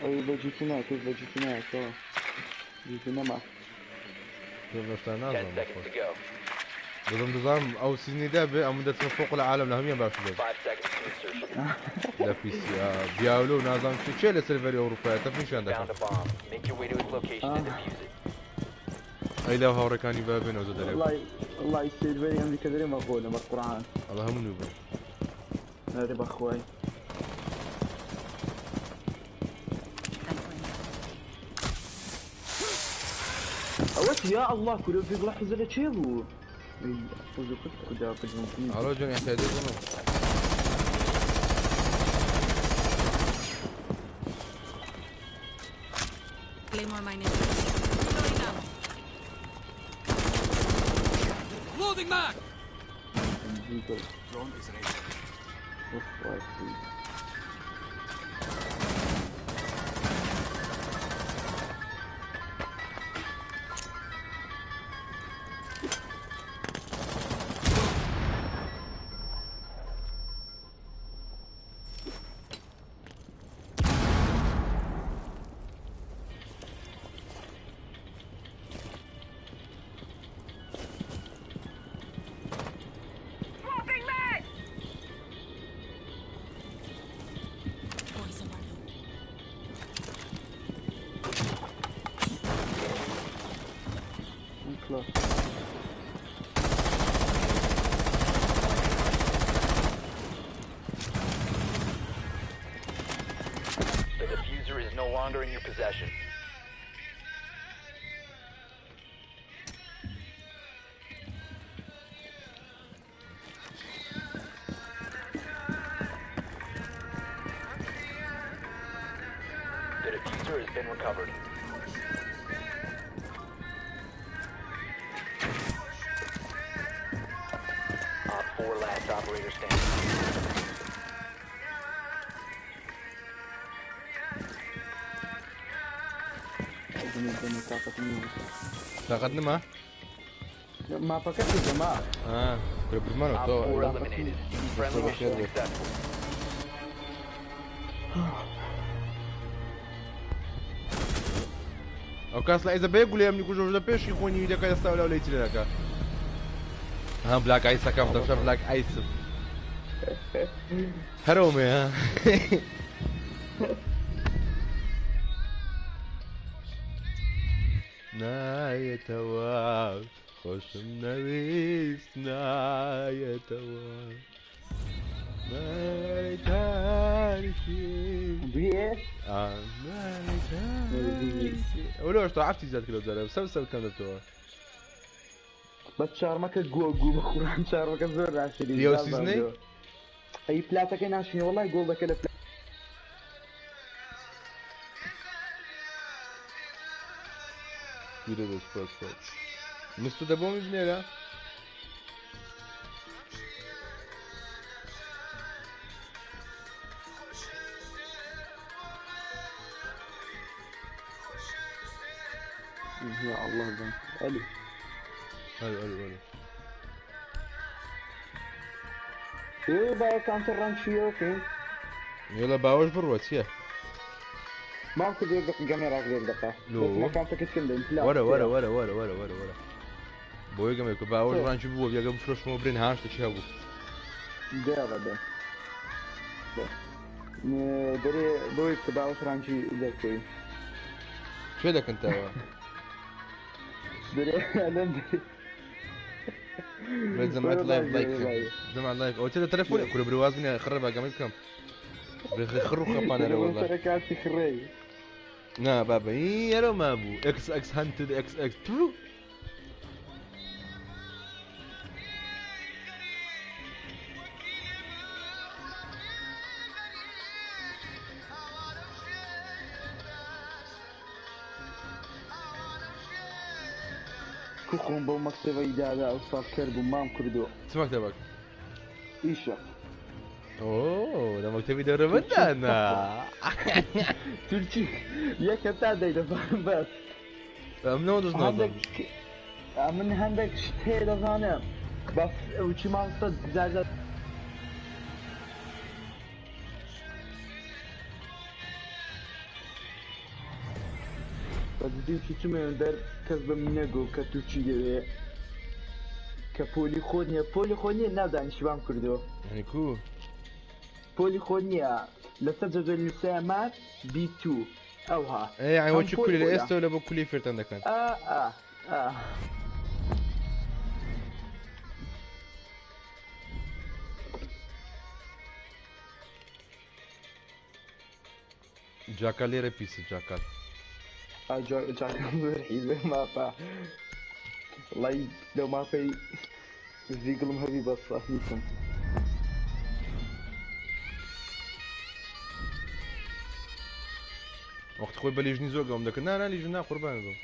[SPEAKER 10] ئەوەی بە جیتی نا کەس بە جیتی نایەتەوە جیتی نەما
[SPEAKER 1] هێشتا
[SPEAKER 2] 10
[SPEAKER 1] نازانم
[SPEAKER 2] seconds
[SPEAKER 1] خۆش
[SPEAKER 2] to go.
[SPEAKER 1] دەزم دەزانم ئەو سیزنیدا بێ ئەمن دەچمە فۆق لە عالم لە هەمیان باش دەبێت
[SPEAKER 2] 5 seconds to insertion.
[SPEAKER 1] لە پیسی دیاولۆ و نازانم چی چێ لە سێرڤەری ئەوروپایە تەفنیشیان دەکەن
[SPEAKER 2] Found a bomb. Make your way to its location and defuse it.
[SPEAKER 1] ئەی لاو هاوڕێکانی با بێنەوە زۆر دەرێ
[SPEAKER 10] وەڵای وەڵای سێرڤەری ئەمریکا دەرێ مەغۆلە بە قورعان.
[SPEAKER 1] ئەڵە هەموو نوو بن.
[SPEAKER 10] ئەرێ بەخوای. ئەوە یا الله کورە بڵە حزە لە چێ بوو؟ خدا
[SPEAKER 1] ئەڵۆ جۆن احتیاجی بۆ
[SPEAKER 4] Claymore mine is Loading ammo.
[SPEAKER 11] Loading mag! Drone is ready.
[SPEAKER 3] Swapping mag!
[SPEAKER 4] Poison balloon.
[SPEAKER 2] The diffuser is no longer in your possession. The diffuser has been recovered. Op 4 last operator standing.
[SPEAKER 1] تاقەت نما
[SPEAKER 10] ماپەکە جەما
[SPEAKER 1] آه کورە برمانەوە
[SPEAKER 2] Op
[SPEAKER 1] تۆ
[SPEAKER 2] 4 eliminated. Friendly mission successful.
[SPEAKER 1] ئەو کاس لە ئیزە بەیەک گولەی ئەمنی کوژۆ لە پێشی خۆی نیوی دەکات دەستا لەو لەی ترێ دەکات ها بلاک ئایسەکەم دەشە بلاک ئایسم هەرەومێ ها نایەتەوە خۆشم نەویست نایەتەوە ولو عرفتي زاد كيلو زاد سو سو كم دبتوها
[SPEAKER 10] بەس چارمەکە گووە گوو بە قورآن چارمەکە زۆر ناشرین
[SPEAKER 1] دیو سیزنەی؟
[SPEAKER 10] ئەی پلاتەکەی ناشرین وەڵای گۆڵ دەکە لە
[SPEAKER 1] بیرە دەست پاس پاس مستو دەبۆمی بنێرە
[SPEAKER 10] يا الله بنك الو
[SPEAKER 1] الو الو الو
[SPEAKER 10] ايه با كاونتر رانك شوية اوكي
[SPEAKER 1] يلا باوش بڕوە چییە
[SPEAKER 10] ما كنت دقيقة كاميرا دقيقة
[SPEAKER 1] لو.
[SPEAKER 10] ما كانت كتكلم لا
[SPEAKER 1] وەرە وەرە وەرە وەرە وەرە وەرە وەرە بۆ یەکەم کە باوەش ڕانکی بووە یەکەم فرۆشمەوە برێن هاشتە چی هەبوو
[SPEAKER 10] دێڵە دە دەرێ بۆی کە باوەش ڕانکی دەکەی
[SPEAKER 1] کوێ دەکەنتەوە
[SPEAKER 10] دەرێ لەم دەرێ
[SPEAKER 1] زەمات لايف لايك زەمات لايف ئەو تێدە تەلەفۆن کورە برواز بنێ خڕە باگەمەی بکەم خڕ و خەپانەرە والله
[SPEAKER 10] کاتی خڕێ
[SPEAKER 1] نا بابا يا ما ابو اكس اكس هانتد اكس اكس تو
[SPEAKER 10] کو خۆم بەو مەکتەبەی دادا ئەو ساڵ کەر بوو مام کردو
[SPEAKER 1] چ مەکتەبەک
[SPEAKER 10] ئیشە
[SPEAKER 1] ئۆ لە مەکتەبی دەورەمەندانە
[SPEAKER 10] تورکی یەکە تا دەیدەزانم بەس
[SPEAKER 1] ئەمنەوە دەست نازانم
[SPEAKER 10] هەندێک من هەندێک شت هەیە دەزانم بەس وچی مامۆستا جار بە جدی وچی چمێن دەر کەس بە من نەگو کە تو چی دەوێ کە پۆلی خۆت نییە پۆلی خۆ نییە نازانی شیوان کردو
[SPEAKER 1] یعنی کو
[SPEAKER 10] پۆلی خۆ نییە لەسەر جەدوەلی نووسایە مات بی تو ئەوها
[SPEAKER 1] ئێ یعنی
[SPEAKER 10] هەم
[SPEAKER 1] وەچی
[SPEAKER 10] پۆل
[SPEAKER 1] کولی لە
[SPEAKER 10] پۆلە.
[SPEAKER 1] ئێستا لە بۆ کولی فێرتان دەکەن
[SPEAKER 10] ئا ئا آه.
[SPEAKER 1] جاکال لێرە پیسە جاکال.
[SPEAKER 10] جاکال زۆر حیزە ماپە. وەڵای لەو ماپەی زیگڵم هەبی بەسە هیچم.
[SPEAKER 1] وەختی خۆی بە لیژنی زۆر گەوم دەکرد. نا نا لیژن نا قوربان بم.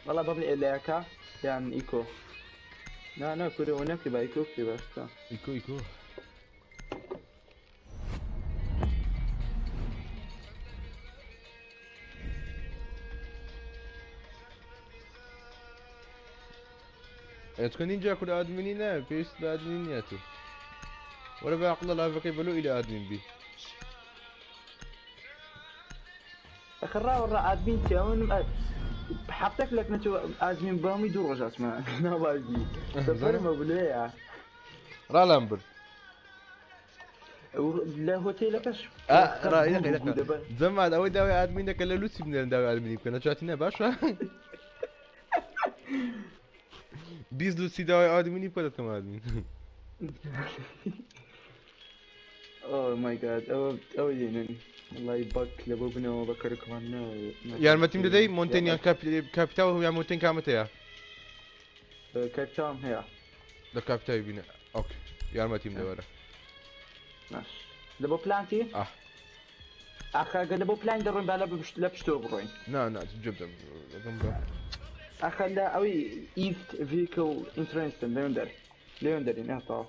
[SPEAKER 10] وەڵا بەبڵێ ئێلەکە یان ئیکۆ. نا نا کورە وە نەکرێ با ئیکۆ بکرێ باشترە.
[SPEAKER 1] ئیکۆ ئیکۆ. چونکە نینجا کورە ئادمینی ناوێ پێویست بە ئادمینی نییە تو وەرە بە عەقڵە لاڤەکەی بەلۆ ئیلە ئادمین بی.
[SPEAKER 10] ئەخر ڕاوە ڕا ئادمین چیە ئەوە هەفتەک لەک نەچوو ئادمین بامی دوو ڕۆژ ئەچمە ناو بازی سەفەرمە بلێیە
[SPEAKER 1] ڕا لام برد
[SPEAKER 10] لە هۆتێلەکەش
[SPEAKER 1] جەمال ئەوەی داوای ئادمین دەکە لە لوسی بنێرن داوای ئادمینی بکەن نەچاتی نە باشە 20 لوسی داوای ئادمینی بکە دەکەم ئادمین.
[SPEAKER 10] Oh my god ئەوە ئەوە دێنن وەڵای بەک لە بۆ بنەوە بە کەرکمان
[SPEAKER 1] یارمەتیم دەدەی مۆنتێن یان کاپیتاو یان مۆنتێن کامت هەیە؟
[SPEAKER 10] کاپیتاوم هەیە.
[SPEAKER 1] لە کاپیتاوی بینە ئۆکەی یارمەتیم دەوەرە.
[SPEAKER 10] باش لە بۆ پلانتی؟
[SPEAKER 1] ئاه
[SPEAKER 10] ئاخە گەر لە بۆ پلان دەڕۆین با لە پشتەوە بڕۆین.
[SPEAKER 1] نا نا جێب دەم دەم بە
[SPEAKER 10] ئاخە لە ئەوەی ئیست ڤیکڵ ئینترنستن لەوێن دەر لەوێن دەرین ئێ تەواو.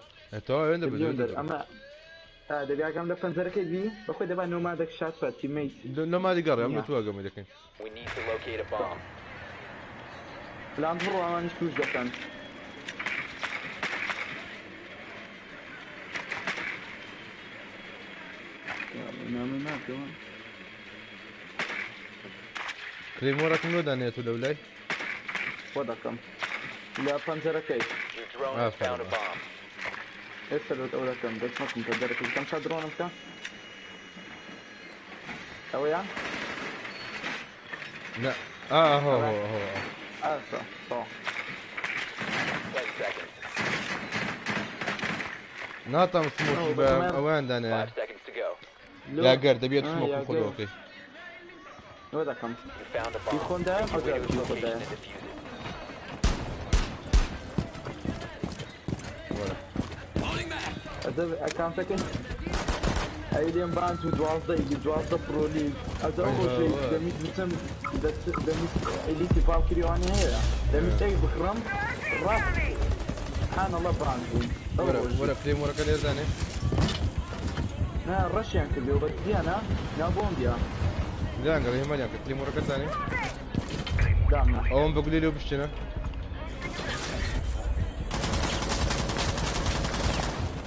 [SPEAKER 1] تەواو لەوێن دەر
[SPEAKER 10] لەوێن دەر ئەمە دەبێ ئاگام لە پەنجەرەکەی بی بەخۆی دەبا نۆمادەک شات بە تیمەیت.
[SPEAKER 1] نۆمادی گەڕێ ئەم لە تو ئاگەمە دەکەین.
[SPEAKER 2] We need to locate a bomb.
[SPEAKER 10] پلان بڕۆ ئەوانیش توش دەکەن.
[SPEAKER 1] کلەیمۆرەکم لۆ دانێت و لەولای
[SPEAKER 10] بۆ دەکەم لە پەنجەرەکەی.
[SPEAKER 2] Your drone has found a bomb.
[SPEAKER 10] ئێستا لۆت ئەو دەکەم دەست مەکەم پەنجەرەکەی بکەم شا درۆنم بکە ئەوەیان
[SPEAKER 1] نا ئا هۆ هۆ هۆ
[SPEAKER 10] ئاسا تەواو.
[SPEAKER 2] 10 seconds.
[SPEAKER 1] ناتام سمۆکی بە ئەویان دانێ
[SPEAKER 2] 5 seconds to go.
[SPEAKER 1] یاگەر دەبێت سمۆک خۆ دۆکەی
[SPEAKER 10] ئەوە دەکەم
[SPEAKER 2] You found a bomb.
[SPEAKER 10] خۆندا
[SPEAKER 2] Make your way to its
[SPEAKER 10] ئەو
[SPEAKER 2] location and defuse it.
[SPEAKER 10] ئەکاونتەکەی ئەی لێم باند و 12 ئیلی 12 پرۆلیگ ئەجا ئەو ڕۆژەی دەمیست بچم دەمیست ئیلیتی ڤاڵکریوانی هەیە دەمیست ئەی بکڕم ڕاست سبحان الله باند بووم ئەو
[SPEAKER 1] وەرە
[SPEAKER 10] ڕۆژی
[SPEAKER 1] وەرە پلەیمۆرەکە لێر دانێ
[SPEAKER 10] نا ڕەشیان کردی و بەس دیانە ناو بۆم دیا
[SPEAKER 1] لێیان گەڕێ هێمانیان کرد پلەیمۆرەکە دانێ
[SPEAKER 10] دامنا
[SPEAKER 1] ئەوەم بە گولەی لێو بشتێنە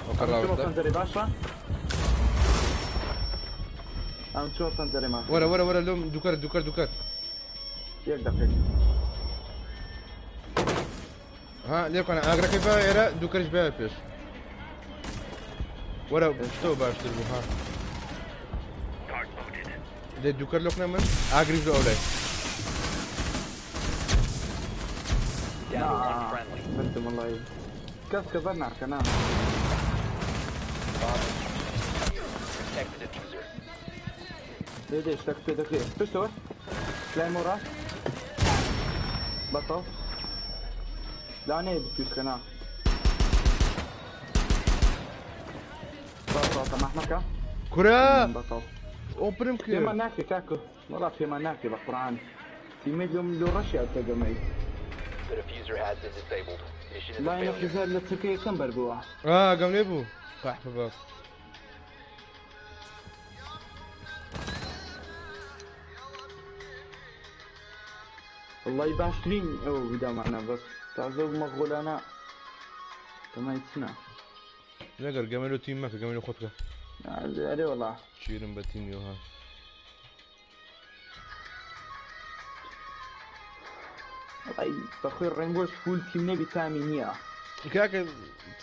[SPEAKER 1] ئەو کە
[SPEAKER 10] ئەم چووە
[SPEAKER 1] ڕاوەستە
[SPEAKER 10] پەنجەرەی باشە ئەم چووە پەنجەرەی ماکە
[SPEAKER 1] وەرە وەرە وەرە لۆم دووکەر دووکەر دووکەر
[SPEAKER 10] یەک دەقیق
[SPEAKER 1] ها لێ بکەنە ئاگرەکەی با ئێرە دووکەریش با پێش وەرە پشتەوە باشتر بوو ها لێ دووکەر لۆکنە من ئاگریش لۆ ئەولای
[SPEAKER 2] Down to one friendly.
[SPEAKER 10] مردم وەڵی کەس کە بەر ناکە نا
[SPEAKER 2] Bomb protect the diffuser.
[SPEAKER 10] لێ دێ شتەک پێ دەکرێت پشتەوە لای مۆڕا بەتەڵ لانەیە بچووکە نا بەتەڵ تەماح مەکە
[SPEAKER 1] کورە
[SPEAKER 10] بەتەڵ
[SPEAKER 1] ئۆپنم
[SPEAKER 10] پێمان
[SPEAKER 1] کرد
[SPEAKER 10] ناکرێ کاکە وەڵا پێمان ناکرێ بە قورئان تیمێک لۆم لۆ ڕەشیا تەگەمەی
[SPEAKER 2] The diffuser has been disabled. Mission is a
[SPEAKER 10] لاینە
[SPEAKER 2] failure.
[SPEAKER 10] فیزەر لە چرکە یەکەم بەر بووە
[SPEAKER 1] ئاگەم لێ بوو قەحپە بە
[SPEAKER 10] وەڵی باشترین ئەوە بدامانە بەس تازە و مەغۆلانە تەمای چنە
[SPEAKER 1] نەگەر گەمە لۆ تیم مەکە گەمە لۆ خۆت بکە
[SPEAKER 10] ئەرێ وەڵا
[SPEAKER 1] شیرم بە تیمیەوە ها
[SPEAKER 10] وەڵی بەخۆی ڕێنگۆش فول تیم نەبی تامی نییە
[SPEAKER 1] کاکە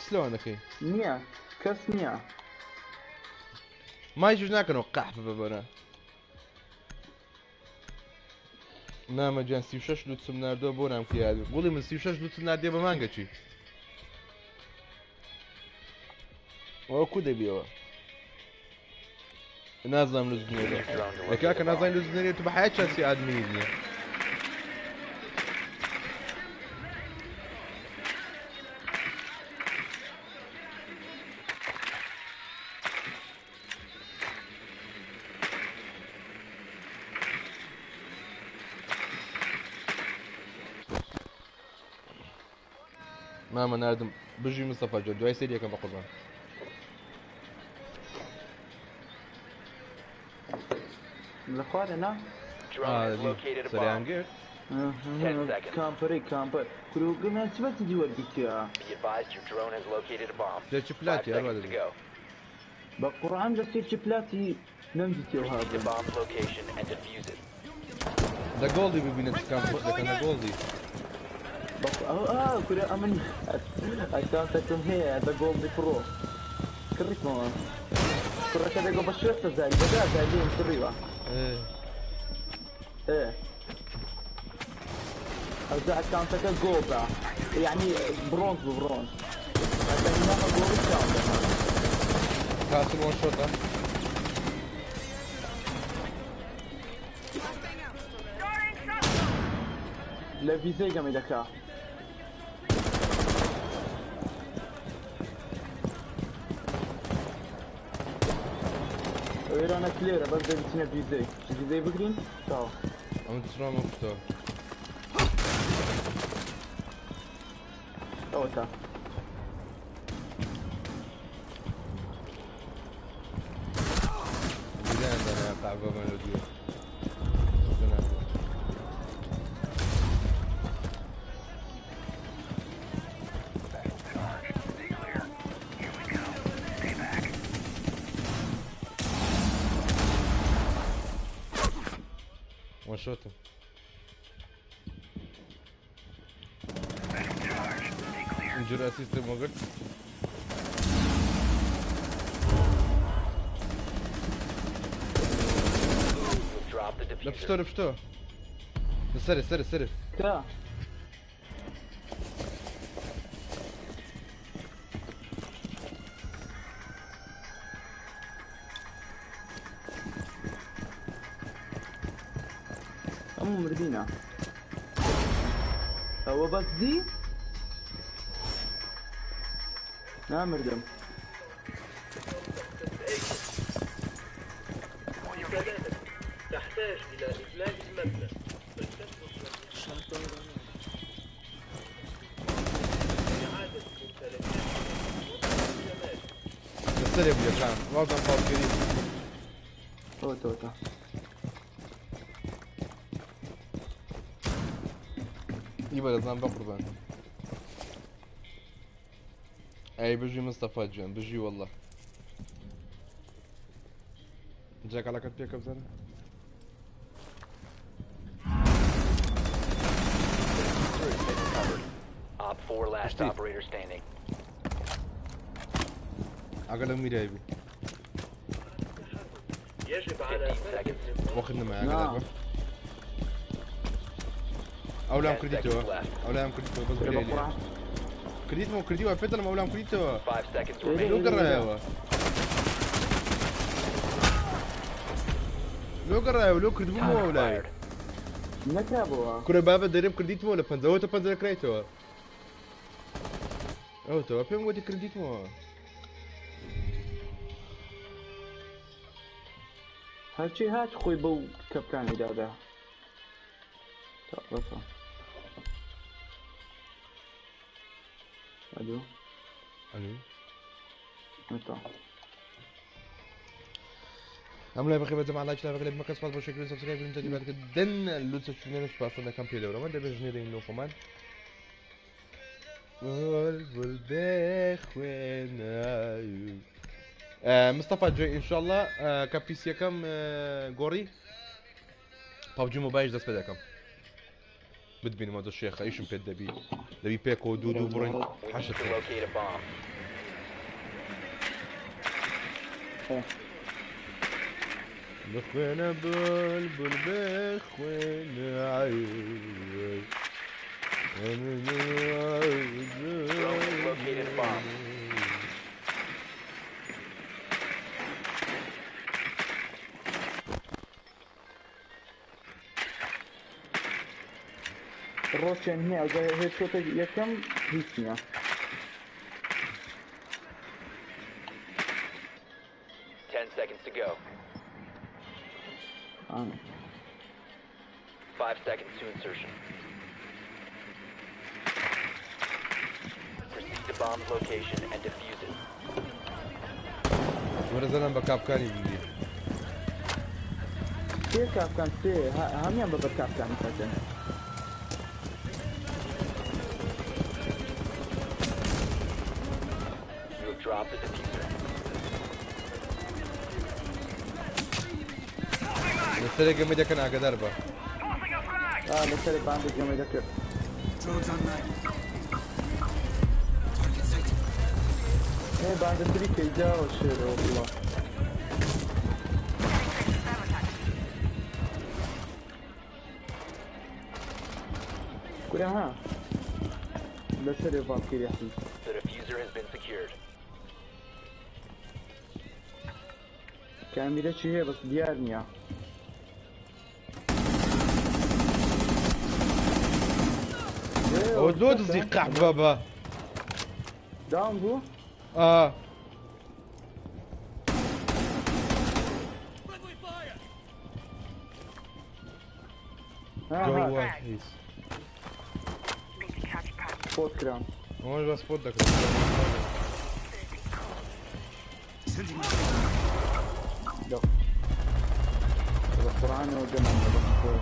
[SPEAKER 1] چ لەوان دەکەی
[SPEAKER 10] نییە کەس نییە
[SPEAKER 1] مایشش ناکەنەوە قەحپە بە بەرە. مامە گیان 36 لوتسم ناردووە بۆ نام کە یاری گوڵی من 36 لوتس ناردیە بە مانگە چی ئەوە کو دەبیەوە نازانم لوتس بنێرە لە کاکە نازانین لوتس بنێرێت تو بە حیات چاسی ئادمینی نییە. مامە ناردم بژی مستەفا جۆن دوای سەیری یەکەم بەقوربان.
[SPEAKER 10] لە خوارێ نا؟
[SPEAKER 2] Drone has located a
[SPEAKER 1] سەریان
[SPEAKER 2] bomb.
[SPEAKER 1] گرت.
[SPEAKER 2] 10 seconds.
[SPEAKER 10] کامپەرەی کامپەر کورۆگەمیان چ بەسی دی وەرگرتیە؟
[SPEAKER 2] Be advised your drone has located a bomb.
[SPEAKER 1] سێرچ
[SPEAKER 2] 5
[SPEAKER 1] پلاتی هەروە
[SPEAKER 2] seconds to
[SPEAKER 1] دەبی.
[SPEAKER 2] go.
[SPEAKER 10] بە قورعان لە سێرچ پلاتی نەمدیتیەوە
[SPEAKER 2] Proceed to
[SPEAKER 10] هابن.
[SPEAKER 2] bomb's location and defuse it.
[SPEAKER 1] لە گۆڵدی ببینە چ کامپەر دەکەن لە گۆڵدی.
[SPEAKER 10] ئا کورە ئەمن ئەکاونتەکەم هەیە بە گۆڵدی پڕۆ کڕیتمەوە. کوڕەکە دەگۆ بە شوێستە زاری بەدا زاری کڕیوە. ئێ ئەوجا ئەکاونتەکە گۆڵدا یعنی برۆنز بوو برۆنز. ئەکاونتەکە گۆڵی چاوم.
[SPEAKER 1] کاسل وان شۆتە.
[SPEAKER 10] لە ڤیزەی گەمی دەکا. ئێرانە کلێرە بەس دەبچینە ڤیزەی ڤیزەی بگرین تاو.
[SPEAKER 1] ئەم ترامە کوتەوە.
[SPEAKER 10] ئەوەتا
[SPEAKER 1] بیران دانا قعبە مەلۆدیە. وان شوت. انجر اسيست موجود.
[SPEAKER 2] You have dropped the
[SPEAKER 1] لە
[SPEAKER 2] diffuser.
[SPEAKER 1] پشتۆ لە پشتۆ. سەرێ سەرێ سەرێ.
[SPEAKER 10] کرا ئەم مردینە ئەوە بەس دی نامردم.
[SPEAKER 8] تحتاج إلى إخلاء المبنى.
[SPEAKER 1] لە سەرێ بوو یەکان. وازم پاڵکردی.
[SPEAKER 10] ئەوەتە ئەوەتە
[SPEAKER 1] ئیبە دەزان بە قوربان. ئەی بژی مستەفا گیان بژی والله. جاکەڵەکەت پێکە بزانە.
[SPEAKER 2] Diffuser has been recovered. Op 4 last
[SPEAKER 1] Steve.
[SPEAKER 2] operator standing.
[SPEAKER 1] ئاگا لە میرای بوو.
[SPEAKER 8] يجب على
[SPEAKER 2] 15 seconds.
[SPEAKER 1] وەخت نەما
[SPEAKER 10] نا.
[SPEAKER 1] ئاگادار بە. ئەو لام
[SPEAKER 2] 10
[SPEAKER 1] کردیتەوە.
[SPEAKER 2] seconds left.
[SPEAKER 1] ئەو لام کردیتەوە بەس
[SPEAKER 10] کورە بە
[SPEAKER 1] بیرای لێ.
[SPEAKER 10] قورعان
[SPEAKER 1] کردیتمەوە کردیوە پێت دەڵێم ئەو لام کردیتەوە.
[SPEAKER 2] 5 seconds
[SPEAKER 10] ئێرە
[SPEAKER 2] remaining.
[SPEAKER 1] لۆ
[SPEAKER 10] ئێرە
[SPEAKER 1] گەڕایەوە. لۆ گەڕایەوە لۆ کردبوومەوە
[SPEAKER 2] Time
[SPEAKER 1] ئەو لای.
[SPEAKER 2] expired.
[SPEAKER 10] نەکرابەوە.
[SPEAKER 1] کورە بابە دەرێم کردیتمەوە لە پەنجەوە تە پەنجەرە کرایتەوە. ئەوتەوە پێم وتی کردیتمەوە.
[SPEAKER 10] هەرچی هات خۆی بەو کەپکانی دادا. تا بەسە. ئەلو
[SPEAKER 1] ئەلو
[SPEAKER 10] ئەتا.
[SPEAKER 1] ئەم لای بەخێ بەجەما لایک لای بەخێ مەکە سپاس بۆ شکرین سەبسکرایب کردن تەجربات کردن لوتسە چونێن سپاس دەکەم پێ لەورەمە دەبێت ژنێرین لۆ خۆمان بلبل بخوێنە مستەفا جوێ ئینشاءڵڵا کە پیسیەکەم گۆڕی پەبجی مۆبایل دەست پێ دەکەم بتبینمەوە دە شێخە ئیشم پێت دەبی دەبی پێکەوە دوو دوو بڕین
[SPEAKER 2] We need
[SPEAKER 1] حەشت
[SPEAKER 2] to locate a bomb.
[SPEAKER 1] بخوێنە بولبول بخوێنە عەی.
[SPEAKER 2] Drone has located a bomb.
[SPEAKER 10] ڕۆچێن هەیە ئەوجا هێدشۆتێک یەکەم هیچ نییە.
[SPEAKER 2] 10 seconds to go.
[SPEAKER 10] ئان.
[SPEAKER 2] 5 seconds to insertion. Proceed to bomb's location and defuse it.
[SPEAKER 1] وەرە زەنم بە کاپکانی بگیر.
[SPEAKER 10] سێ کاپکان سێ هەمیان بە بەر کاپکانی کەتن.
[SPEAKER 2] You have dropped the defuser.
[SPEAKER 1] لەسەرێک گەمەی دەکەن ئاگادار بە.
[SPEAKER 10] لەسەر باندێک گەمەی دەکرد.
[SPEAKER 11] Drones online. Target sighted.
[SPEAKER 10] ئێ باندەتری کەیداوە شێرەوە بڵا. کورە ها لەسەرێ ڤالکیری حیز.
[SPEAKER 2] The defuser has been secured.
[SPEAKER 10] کامیرە چی هەیە بەس دیار نییە.
[SPEAKER 1] ئەوە لۆ دزی قەحبە بە.
[SPEAKER 10] داون بوو؟
[SPEAKER 1] ئا.
[SPEAKER 10] ها
[SPEAKER 1] گەوە
[SPEAKER 10] ها
[SPEAKER 1] هیچ.
[SPEAKER 10] سپۆت کرام.
[SPEAKER 1] ئەوەش بە سپۆت دەکرێت.
[SPEAKER 11] Sending my
[SPEAKER 10] لە لە قورئانەوە گەمان لە بەس خۆی.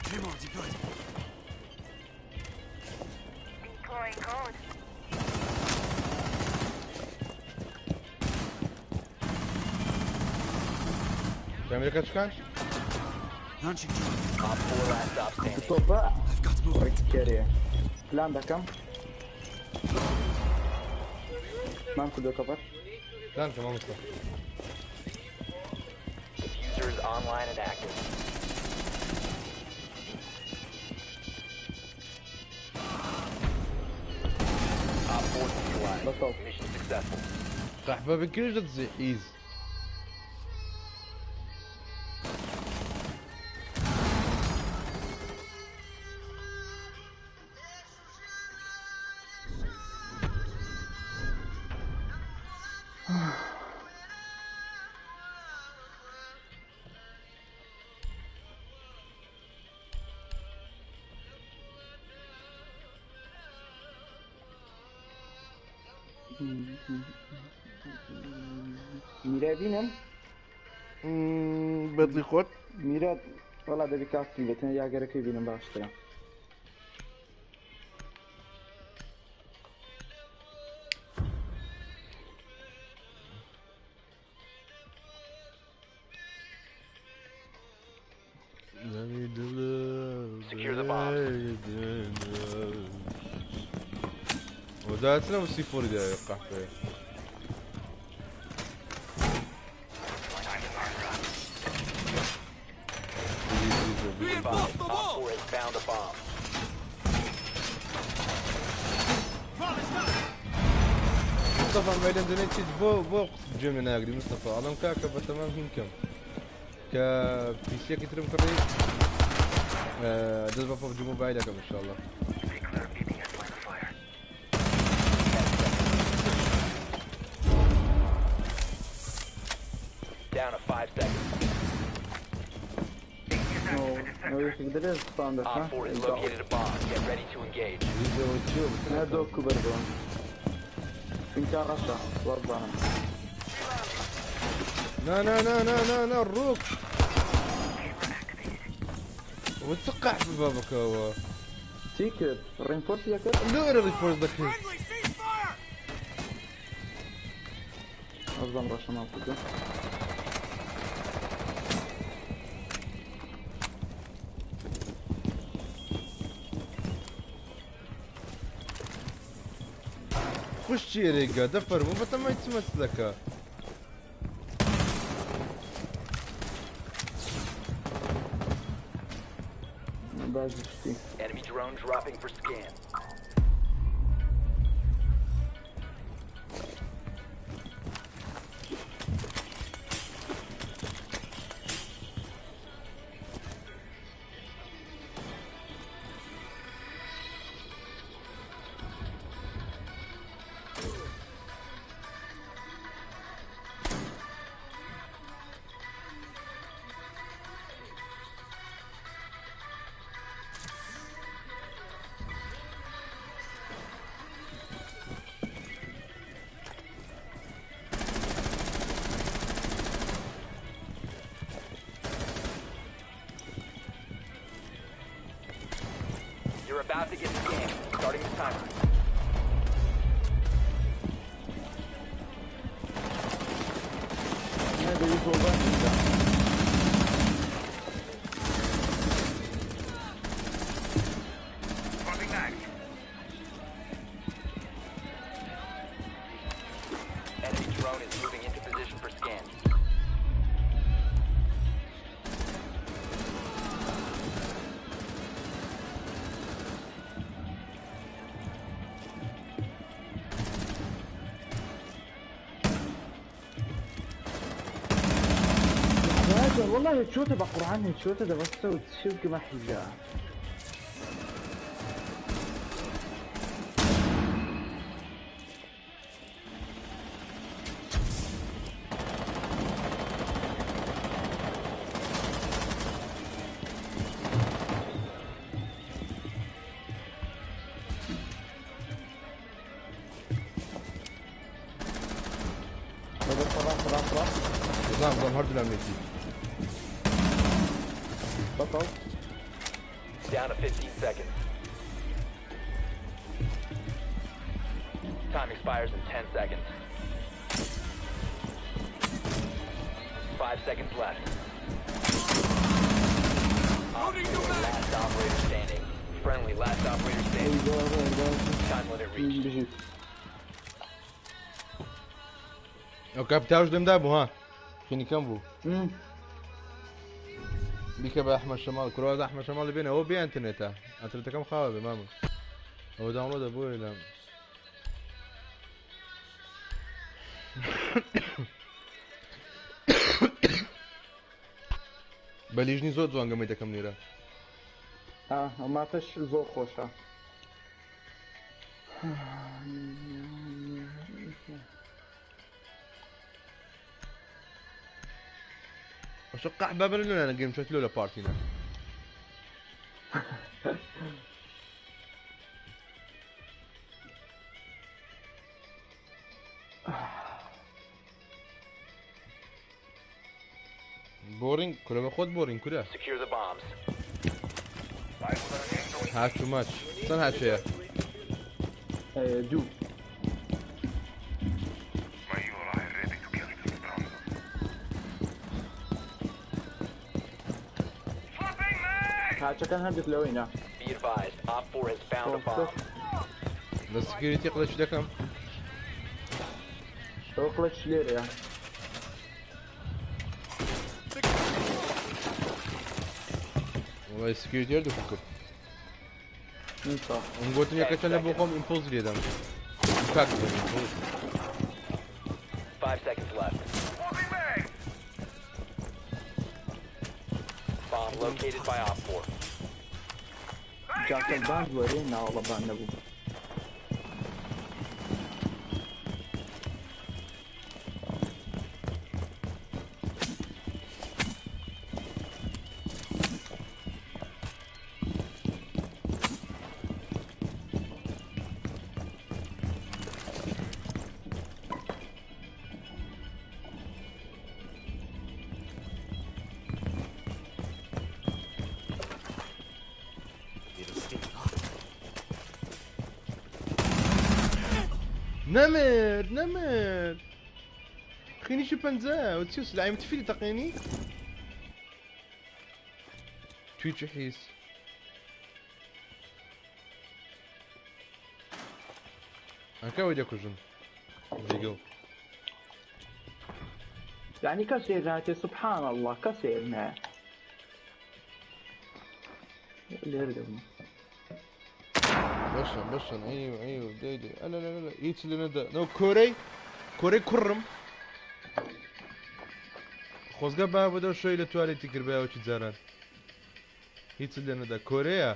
[SPEAKER 11] Claymore deployed.
[SPEAKER 3] Deploying code.
[SPEAKER 1] کامیرەکە چکان؟
[SPEAKER 11] Launching drone.
[SPEAKER 2] Op 4 last stop standing.
[SPEAKER 10] تۆپە
[SPEAKER 11] I've got movement.
[SPEAKER 10] ڕێککەرێ. پلان دەکەم. مام کردۆتە بەر.
[SPEAKER 1] پلان کە مامۆستا.
[SPEAKER 2] Defuser is online and active. Op 4 neutralized.
[SPEAKER 10] بەتەڵ.
[SPEAKER 2] Mission successful.
[SPEAKER 1] قەحبە بکرێش دەدزی حیز.
[SPEAKER 10] میرا بینم؟
[SPEAKER 1] بەدڵی خۆت؟
[SPEAKER 10] میرا وەڵا دەبی کاستم بێت یاگەرەکەی بینم باشترە.
[SPEAKER 2] Secure the bombs.
[SPEAKER 1] وداتنا وسيفوري داير قحبة.
[SPEAKER 2] Be advised, Op 4 has found a bomb.
[SPEAKER 1] مصطفى مەلێن دەنێ چیت بۆ بۆ جێم لە ناگری مستەفا ئەڵێم کاکە بە تەمام هین کەم کە پیسیەکی ترم کڕی دەست بە پەبجی مۆبایل دەکەم ئینشاڵڵا.
[SPEAKER 2] Down to 5 seconds.
[SPEAKER 10] ئەو یەکێک دەبێت سپان
[SPEAKER 2] Op
[SPEAKER 10] دەکا.
[SPEAKER 2] 4 has located a bomb. Get ready to engage.
[SPEAKER 10] نە دۆک و بەربوون. چونکە ڕەشە وەزانم.
[SPEAKER 1] نا نا نا نا نا نا الروك وتقع في بابك هو.
[SPEAKER 10] چی کرد؟ ڕینفۆرس یەکرد؟
[SPEAKER 1] لۆ ريفورس دەکرد؟
[SPEAKER 11] Friendly ceasefire!
[SPEAKER 10] ئەزانم ڕەشەمان کردو.
[SPEAKER 1] خوش چیرێگە دەفەرموو بەتەمای چ مەسلەکە؟
[SPEAKER 10] بازشتی.
[SPEAKER 2] Enemy drone dropping for scan. You're about to get scanned. Starting the timer.
[SPEAKER 10] Nerede soldan çıktı.
[SPEAKER 2] Enemy drone is moving into position for scan.
[SPEAKER 10] والله هيتشوت بقرآن هيتشوت ده بس وتشوف ما حجة.
[SPEAKER 1] نظام نظام هارد الامنيتي.
[SPEAKER 10] بطل.
[SPEAKER 2] Down to 15 seconds. Time expires in 10 seconds. 5 seconds left. Op 4, last operator standing. Friendly, last operator standing. Time limit reached.
[SPEAKER 1] اوكي بتاعوش دم دابو ها فيني كم بو بيك بە ئەحمە شەماڵ کورواز ئەحمە شەماڵی بێنە ئەوە بێ ئەتەنێتە ئەتەنێتەکەم خاوە بێ مامە ئەوە داونلۆدە بۆیە لە بە لیژنی زۆر جوان گەمەی دەکەم لێرە.
[SPEAKER 10] ماتەش زۆر خۆشە.
[SPEAKER 1] وشقع باب لنا انا جيم شوت لولا بارتينا. بورينج كله باخذ بورينج كله.
[SPEAKER 2] Secure the bombs.
[SPEAKER 1] هاك تو ماتش سن هاتش يا
[SPEAKER 10] دو. هاتشەکان هەندێک لەوەینە.
[SPEAKER 2] Be advised, Op 4 has found a bomb.
[SPEAKER 1] لە سکیوریتی قڵەچ دەکەم.
[SPEAKER 10] ئەو قڵەچ لێرەیە.
[SPEAKER 1] والله سکیوریتی هەردوو کرد.
[SPEAKER 10] صح.
[SPEAKER 1] ئەم گوتن یەکە چەندە بۆ خۆم ئیمپۆز لێدەم. کاک بڵێم ئیمپۆز.
[SPEAKER 2] 5 seconds left. Bomb located by Op 4.
[SPEAKER 10] جاکە باند وەرێ ناوەڵە باند نەبوو.
[SPEAKER 1] نمر نمر خيني شو بنزا وتسيوس العين تفيلي تقيني تويتش حيس هكا ويدي كوجن ديجو
[SPEAKER 10] يعني كسر سبحان الله كسرنا. لێرە دەبم.
[SPEAKER 1] بەشەن بەشەن ئەیو ئەیو دەی دەی ئەلە لە لە هیچ لێ نەدا نەو کۆرەی کۆرەی کوڕم خۆزگە با بۆ دەو شوێی لە توالێتی کردبایەوە چی جاران هیچ لێ نەدا کۆرەیە.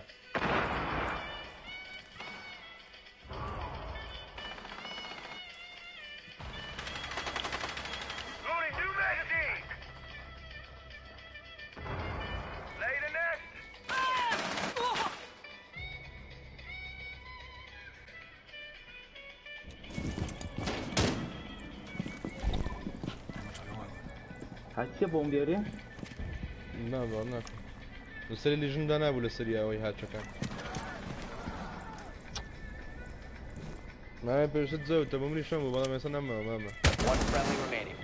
[SPEAKER 10] هاتیە بۆم بێرێ؟
[SPEAKER 1] نا با ناکەم لەسەری لیژندا نابوو لەسەری ئەوەی هاچەکان مامە پێشت زەوتە بۆ منی شەم بوو بەڵام ئێستا نەماوە مامە.
[SPEAKER 2] One friendly remaining.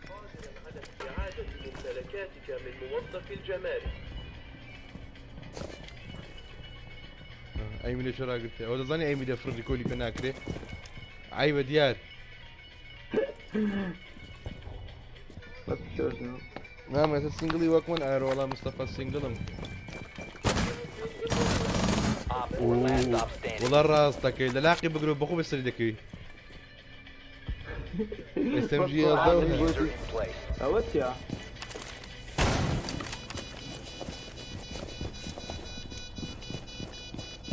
[SPEAKER 8] قادرا على استعادة ممتلكاتك من موظف الجمارك.
[SPEAKER 1] ئەیمی لێ شەراگرتێ ئەوە دەزانی ئەیمی دەفڕی کۆلی پێ ناکرێ عیبە دیار. مامە ئێستا سینگڵی وەک من ئارە وەڵا مستەفا سینگڵم.
[SPEAKER 2] Op 4 last stop standing.
[SPEAKER 1] وەڵا ڕاست دەکەی لە لاقی بگرە بەخۆ بەسەری دەکەوی. SMG یازدە و
[SPEAKER 2] Diffuser in place.
[SPEAKER 10] ئەوە چییە؟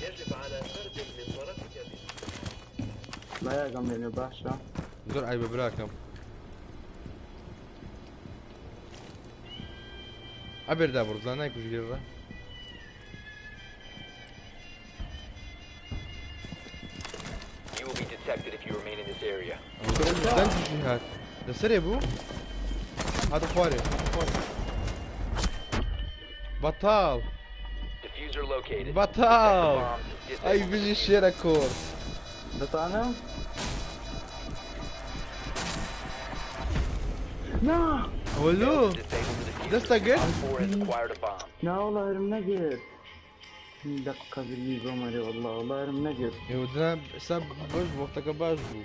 [SPEAKER 8] يجب على فرد من طرفك
[SPEAKER 10] لا یاگەم لێنێ باشە.
[SPEAKER 1] زۆر عیبە براکەم. ئەبێر دابڕ زانای کوژی لێرە.
[SPEAKER 2] You will be detected if you remain in this area.
[SPEAKER 1] دەنگیشی هات لەسەرێ بوو هاتە خوارێ هاتە خوارێ بەتاڵ
[SPEAKER 2] Diffuser located.
[SPEAKER 1] بەتاڵ
[SPEAKER 2] Protect the bombs.
[SPEAKER 1] ئەی
[SPEAKER 2] Disable the
[SPEAKER 1] بژی
[SPEAKER 2] diffuser.
[SPEAKER 1] شێرە کۆڕ
[SPEAKER 10] دەتانە؟ نا
[SPEAKER 1] ئەوە لۆ
[SPEAKER 2] Failed to disable the diffuser.
[SPEAKER 1] دەستە گرت
[SPEAKER 2] Op 4 has acquired a bomb.
[SPEAKER 10] نا والله هەرم نەگرت. لە قەبری بۆمەرێ والله والله هەرم نەگرت.
[SPEAKER 1] ئێوە دنا حساب باش بوو وەختەکە باش بوو.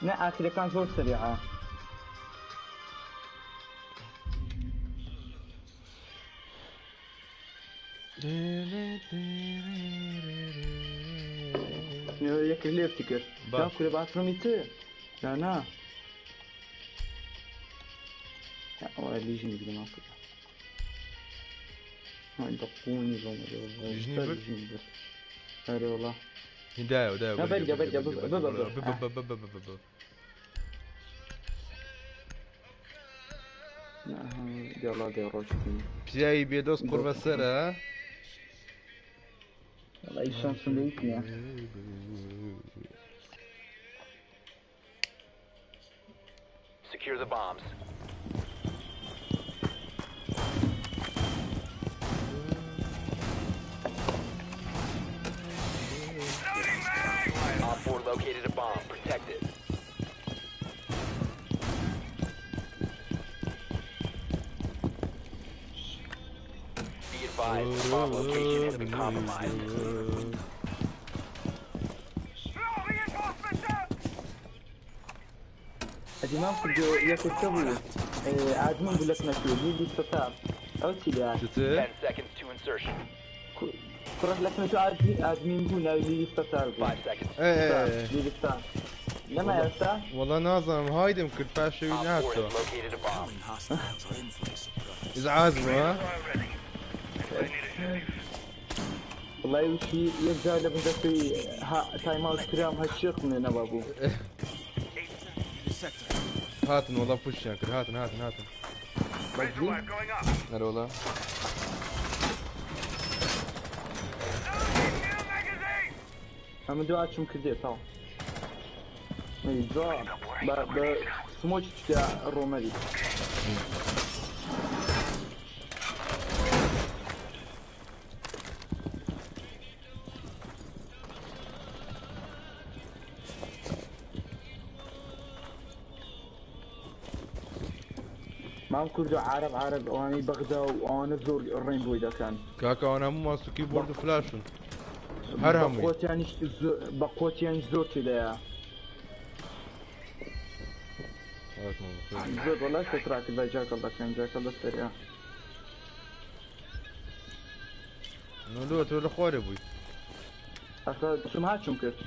[SPEAKER 10] نا ئاخرەکان زۆر سەریعە. یەکێک لێفتی کرد.
[SPEAKER 1] باش.
[SPEAKER 10] دا کورە باتڕمی تر. نا نا. ئەوە لیژنی بگرم ئاخر. دقوني بۆمەرێ والله.
[SPEAKER 1] لیژنی برد؟
[SPEAKER 10] لیژنی برد. ئەرێ والله.
[SPEAKER 1] دایە دایە
[SPEAKER 10] نا بەرگە بەرگە ببە ببە.
[SPEAKER 1] ببە ببە ببە.
[SPEAKER 10] نا دێڵا دێ ڕۆشتین.
[SPEAKER 1] پیاوی بێدۆست قوڕ بەسەرە.
[SPEAKER 10] والله شانسم لێ نییە.
[SPEAKER 2] Secure the bombs. Op 4 located a bomb. Protect it. Be advised, the bomb location has been compromised.
[SPEAKER 10] ئەدی مام کردو یەکێک چە بوو ئادمین بوو لە کنەکوێ لیلی ستار ئەو چی لێ هات؟
[SPEAKER 1] چتر؟
[SPEAKER 2] 10 seconds to insertion.
[SPEAKER 10] کوڕەک لە کنەکوێ ئادمین بوو ناوی لیلی ستار بوو.
[SPEAKER 2] 5 seconds.
[SPEAKER 1] ئێ ئێ
[SPEAKER 10] لیلی ستار. لەما ئێستا؟
[SPEAKER 1] وەڵا نازانم هایدم کرد پاشەوی
[SPEAKER 2] Op 4
[SPEAKER 1] ناتەوە.
[SPEAKER 2] has located a bomb.
[SPEAKER 11] Hostiles are in for a surprise.
[SPEAKER 1] ئیزعاج بوو ها؟
[SPEAKER 10] والله وشی یەک جار لە بن دەستی تایم ئاوت کرام هەر شێخ منێ نەبا بوو.
[SPEAKER 1] هاتن وەڵا پوشیان کرد هاتن هاتن هاتن.
[SPEAKER 10] بەجدی؟
[SPEAKER 1] ئەرێ وەڵا.
[SPEAKER 10] ئەمە دو ئاچم کردێ تاو. جا بە سمۆکی چکە ڕۆمەری. مام کوردو عرب عرب ئەوانەی بەغدا و ئەوانە زۆر ڕێن بۆی دەکەن.
[SPEAKER 1] کاکە ئەوانە هەموو ماست و کیبۆرد و فلاشن. هەر هەمووی.
[SPEAKER 10] بە قوتیانیش بە قوتیانیش زۆر تێدایە. زۆر وەڵای ستراکرد بە جاکەڵ دەکەن جاکەڵ لەسەریا.
[SPEAKER 1] لۆ تۆ لە خوارێ بووی.
[SPEAKER 10] ئەخە چم هاچم کرد.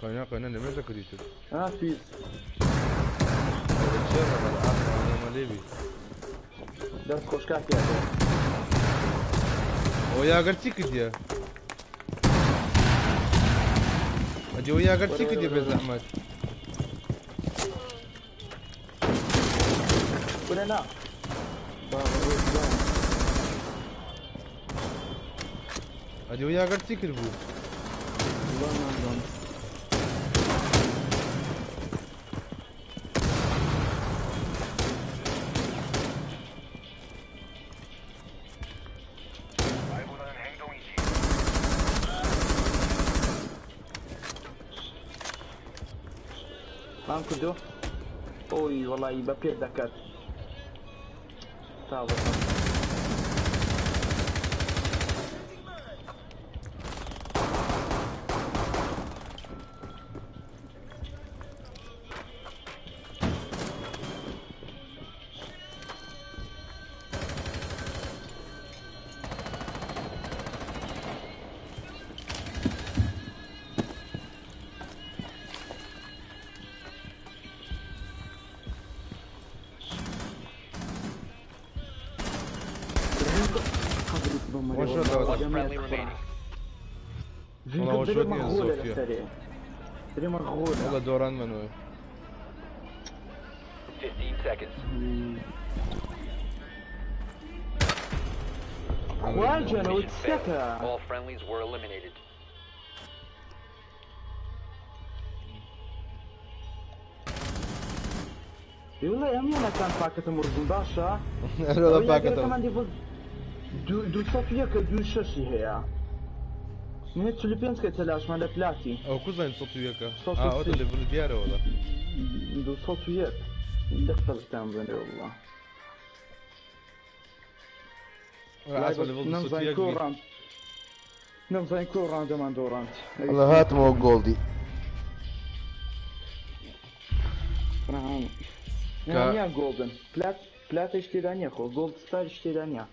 [SPEAKER 1] قەینا قەینا لەمێژە کردی تر.
[SPEAKER 10] ها فیز.
[SPEAKER 1] لێبی.
[SPEAKER 10] دەست خۆش کاکی ئەگەر.
[SPEAKER 1] ئەوە یاگەر چی کردیە؟ ئەدی ئەوە یاگەر چی کردیە بێ زەحمەت؟
[SPEAKER 10] کورە نا. بابا ڕۆژ
[SPEAKER 1] ئەدی ئەوە یاگەر چی کرد بوو؟
[SPEAKER 10] وەڵا نازانم. مام کردو ئۆی وەڵی بە پێ دەکات تا بەسەر.
[SPEAKER 1] One shot
[SPEAKER 2] One friendly remaining.
[SPEAKER 1] والله
[SPEAKER 10] دري
[SPEAKER 1] وشوتني
[SPEAKER 10] مغولة
[SPEAKER 1] الزوفيا.
[SPEAKER 10] لەسەرێ دري مغولة
[SPEAKER 1] والله دوران منوي.
[SPEAKER 2] 15 seconds.
[SPEAKER 10] خواجەنەوە
[SPEAKER 2] Mission failed.
[SPEAKER 10] چەکە
[SPEAKER 2] All friendlies were eliminated.
[SPEAKER 10] وڵێ ئەم یانەکان پاکەتە مردون باشە
[SPEAKER 1] ئەرۆ پاکەتە.
[SPEAKER 10] ئەوەکەمان دیڤڵ دوو سەد و یەکە دوو شەشی هەیە من 45 کە تەلاشمان لە پلاتی
[SPEAKER 1] ئەو کوزانین سەد و یەکە؟
[SPEAKER 10] سەد و
[SPEAKER 1] ئا ئەوە
[SPEAKER 10] سێ.
[SPEAKER 1] لێڤڵ دیارە وەڵا.
[SPEAKER 10] 201 دەقەڵتان بنێ والله.
[SPEAKER 1] وەڵا ئاسمە لێڤڵ دوو سەد و یەک بی.
[SPEAKER 10] نەمزانی کۆ ڕاندەمان دۆڕاند.
[SPEAKER 1] والله هاتمەوە گۆڵدی.
[SPEAKER 10] نییە گۆڵدن پلات پلاتش تێدا نییە خۆ گۆڵد ستاریش تێدا نییە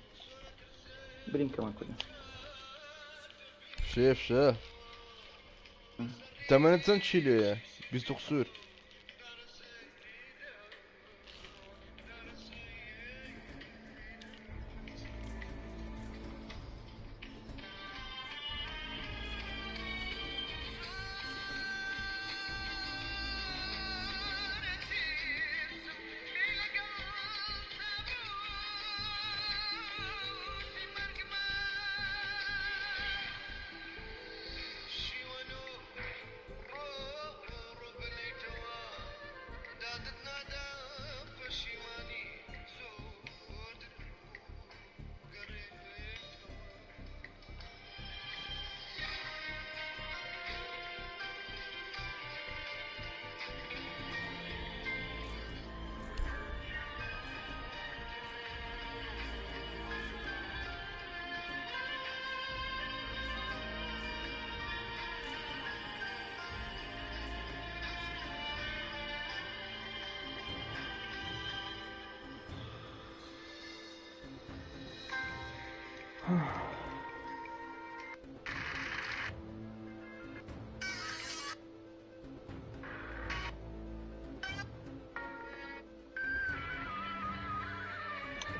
[SPEAKER 10] برینکەمان کردن.
[SPEAKER 1] شێف شە. تەمەنت چەند کیلۆیە؟ بیست و قسوور.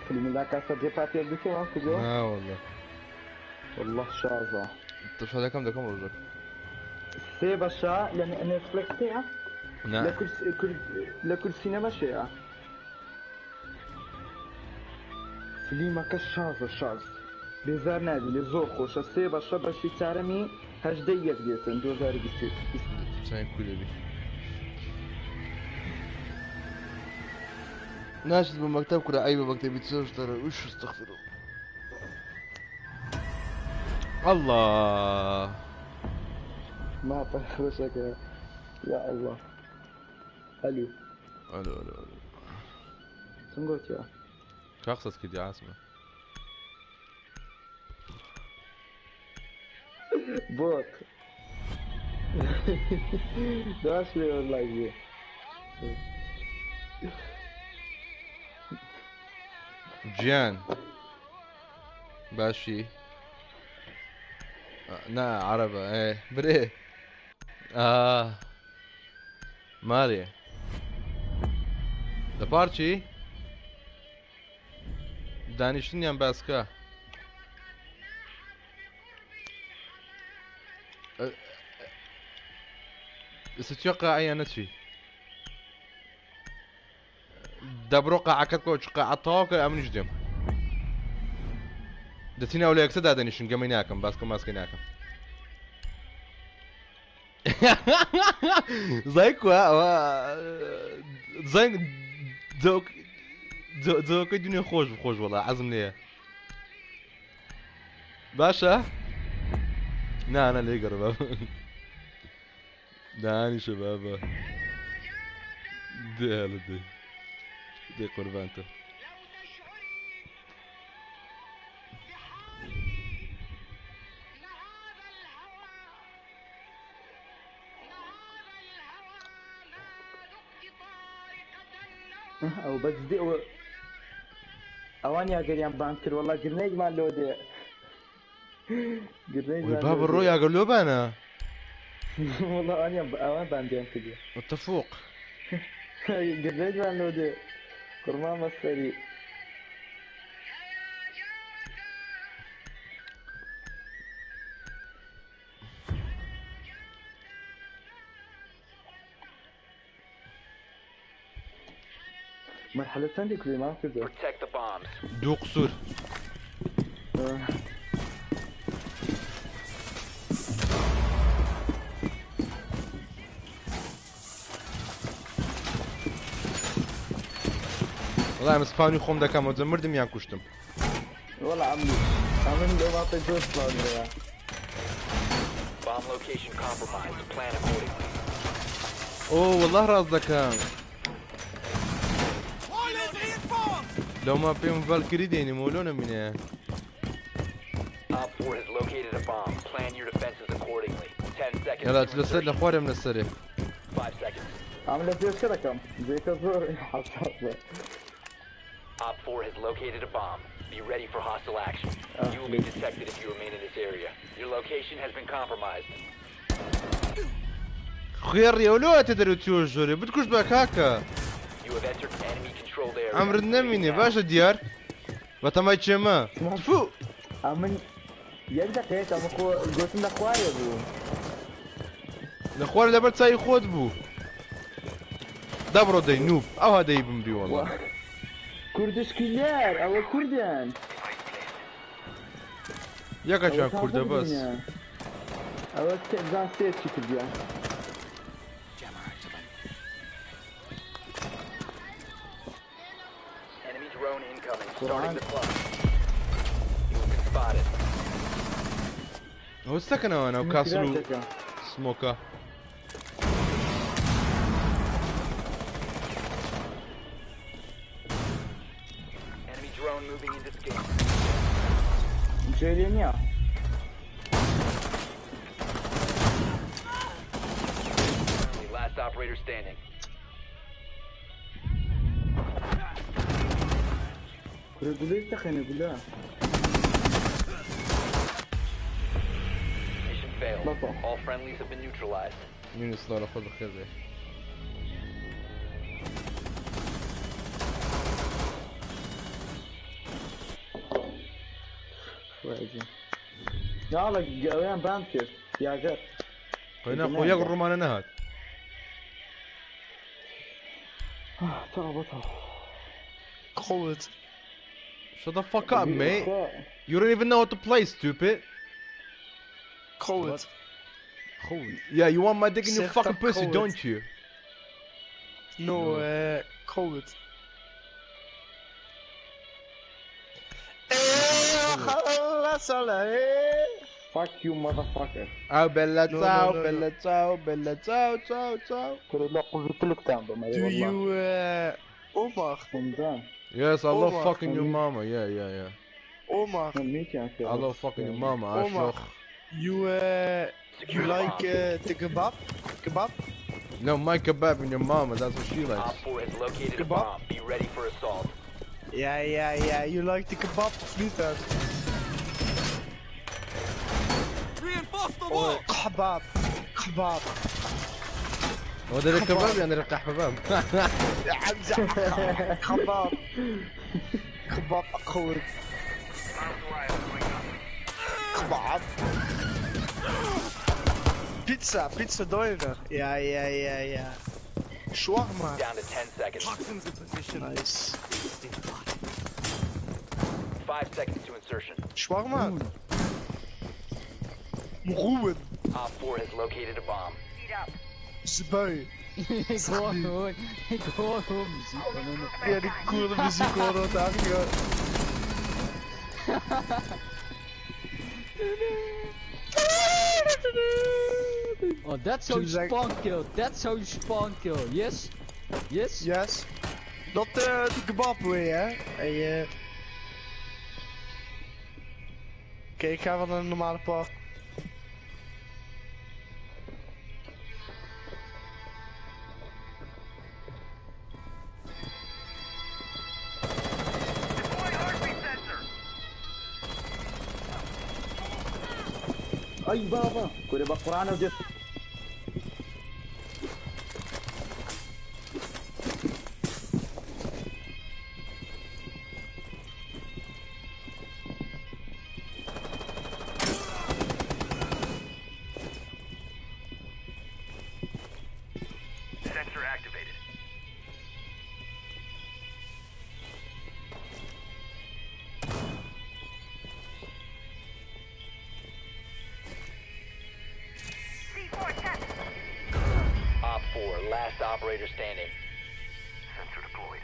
[SPEAKER 10] فيلم لا كاسا دي بابيل بكوا كله
[SPEAKER 1] نا والله.
[SPEAKER 10] والله شازة
[SPEAKER 1] تشهد كم دكم ڕۆژەک؟
[SPEAKER 10] سێ بەشە لە نێتفلێکس هەیە
[SPEAKER 1] نا.
[SPEAKER 10] لە کورس لە کورد سینەماش هەیە فلیمەکە شازە شاز بێزار نابی لێ زۆر خۆشە سێ بەشە بەشی چارەمی هەژدە یەک دێتن 2020.
[SPEAKER 1] چەند کولێ بی. ناچیت بۆ مەکتەب کورە عەیبە مەکتەبی چۆش دەرە وش استغفر الله. الله
[SPEAKER 10] ما بخرجك يا الله الو
[SPEAKER 1] الو الو الو
[SPEAKER 10] چم گوتیا؟
[SPEAKER 1] شخصت کردی عاسمە.
[SPEAKER 10] بۆت داش لێ وەڵای
[SPEAKER 1] گیان باشی نا عەرەبە ئێ برێ ئا مارێ لە پارکی دانیشتنیان باسکە ئێستا چیە قاعەیە نەچی دەبڕۆ قاعەکەت بکەوە چ قاعە تەواو کە ئەمنیش دێم دەچین ئەو لە یەکسە دادەنیشن گەمەی ناکەم باسکە ماسکەی ناکەم زای کوا ئەوە زەنگ جۆکەی دنیا خۆش خۆش وەڵا عەزم لێیە باشە نا نا لێ گەڕە بابا دانیشە بابا دێ هەڵە دێ دێ قوربانتە
[SPEAKER 10] ئەو بەس دێ ئەوە ئەوان یاگەریان بانگ کرد وەڵا گرنەیەکمان لۆ دێ
[SPEAKER 1] وەی بابە ڕۆ یاگەر لۆ بانە
[SPEAKER 10] وەڵا ئەوانیان ئەوان باندیان کردیە
[SPEAKER 1] What the fuck
[SPEAKER 10] گرنەیەکمان لۆ دێ قڕمان بەسەری مەرحەلە چەندی کوردیمان کردووە؟
[SPEAKER 2] Protect the bombs.
[SPEAKER 1] دوو قسوور. وەڵا ئەمە سپاونی خۆم دەکەمەوە جە مردم یان کوشتم.
[SPEAKER 10] وەڵا ئەمنیش ئەمن لەو ماپەی زۆر سپاون هەیە.
[SPEAKER 2] Bomb location compromised. Plan accordingly.
[SPEAKER 1] ئۆ وەڵا ڕاست دەکەم. لەو ماپەی من ڤالکری دێنیمەوە لۆ نەمینێ.
[SPEAKER 2] Op 4 has located a bomb. Plan your defenses accordingly. 10 seconds
[SPEAKER 1] یاڵا
[SPEAKER 2] to
[SPEAKER 1] لەسەر لە
[SPEAKER 2] insertion.
[SPEAKER 1] خوارێم لەسەرێ.
[SPEAKER 2] 5 seconds.
[SPEAKER 10] ئەم لە پێشکە دەکەم جێکە زۆر حەساسە.
[SPEAKER 2] Op 4 has located a bomb. Be ready for hostile action. You will be detected if you remain in this area. Your location has been compromised.
[SPEAKER 1] خوێڕی ئەو لۆ هاتە دەرەوە چووە ژۆرێ بتکوشت بە کاکە.
[SPEAKER 2] You have entered enemy controlled area.
[SPEAKER 1] عەمرت
[SPEAKER 2] Leave
[SPEAKER 1] نەمینێ
[SPEAKER 2] now.
[SPEAKER 1] باشە دیار بەتەمای چێمە تفو.
[SPEAKER 10] ئەمن یەک دەقەیەک ئەمە خۆ گوتم لە خوارێ بوو.
[SPEAKER 1] لە خوارێ لەبەر چاوی خۆت بوو. دەبڕۆ دەی نوب ئەوها دەی بمری وەڵا.
[SPEAKER 10] کوردش کیلەر ئەوە کوردن.
[SPEAKER 1] یەکەکیان کوردە بەس.
[SPEAKER 10] ئەوە بزان سێ چی کردیە.
[SPEAKER 2] Enemy drone incoming. Starting the clock. You have been spotted.
[SPEAKER 1] ئەوە سەکەنەوە ناو کاسل و سمۆکە.
[SPEAKER 2] Enemy drone moving into scan.
[SPEAKER 10] جێ لێ نییە.
[SPEAKER 2] Friendly, last operator standing.
[SPEAKER 10] کورە گولەی تەقێنە گولە.
[SPEAKER 2] Mission failed. All friendlies have been neutralized.
[SPEAKER 1] یونس سڵاو لە خۆت بەخێر بێ.
[SPEAKER 10] یاڵە ئەویان باند کرد یاگەر.
[SPEAKER 1] خۆی خۆ یەک ڕۆمانە نەهات.
[SPEAKER 10] تەواو بۆ تەواو.
[SPEAKER 7] Groot.
[SPEAKER 1] Shut the fuck up, mate. You don't even know how to play, stupid.
[SPEAKER 7] Groot.
[SPEAKER 1] Yeah, you want my dick in your
[SPEAKER 7] Zeg
[SPEAKER 1] fucking
[SPEAKER 7] dat
[SPEAKER 1] pussy,
[SPEAKER 7] groot.
[SPEAKER 1] don't you?
[SPEAKER 7] No, groot.
[SPEAKER 10] Fuck you motherfucker.
[SPEAKER 1] Oh, bella
[SPEAKER 7] No,
[SPEAKER 1] ciao,
[SPEAKER 7] no, no, no.
[SPEAKER 1] bella ciao, bella ciao, ciao, ciao.
[SPEAKER 10] کورە لە قوزتلکتان بم
[SPEAKER 7] Do you, Omar?
[SPEAKER 1] Yes, I love
[SPEAKER 7] Omar.
[SPEAKER 1] fucking your mama. Yeah, yeah, yeah.
[SPEAKER 7] Omar.
[SPEAKER 1] I love fucking your mama,
[SPEAKER 7] Omar.
[SPEAKER 1] Arschloch.
[SPEAKER 12] You you like the kebab? Kebab?
[SPEAKER 1] No, my kebab and your mama, that's what she likes.
[SPEAKER 2] Op 4 has located a
[SPEAKER 12] Kebab?
[SPEAKER 2] bomb. Be ready for assault.
[SPEAKER 12] Ja, ja, ja. You like the kebab of niet dan?
[SPEAKER 11] Reinforce the
[SPEAKER 12] Oh, kebab. Kebab.
[SPEAKER 1] هو ده الكباب يعني القحباب.
[SPEAKER 12] Ja, Hamza. Kebab. Kebab akkoord. Kebab. Pizza, pizza deuner. Ja, ja, ja, ja. Shawarma.
[SPEAKER 2] Down to 10 seconds.
[SPEAKER 11] Toxins in position.
[SPEAKER 12] Nice.
[SPEAKER 2] 5 seconds to insertion.
[SPEAKER 12] Shawarma. Roemen.
[SPEAKER 2] Op 4 has located a bomb.
[SPEAKER 12] Zbui.
[SPEAKER 5] Ik hoor gewoon, ik hoor gewoon muziek van hun.
[SPEAKER 12] Ja, die coole muziek hoor dat aangegaan.
[SPEAKER 5] Oh, that's how you
[SPEAKER 12] Zullen we
[SPEAKER 5] spawn kill. That's how you spawn kill. Yes? Yes?
[SPEAKER 12] Yes. Dat de kebab way, hè? Hey, Oké, ik ga wel naar een normale part.
[SPEAKER 10] ئەی بابا کورە بە قورانە دێت
[SPEAKER 3] Sensor activated.
[SPEAKER 2] Op 4, last operator standing.
[SPEAKER 3] Sensor deployed.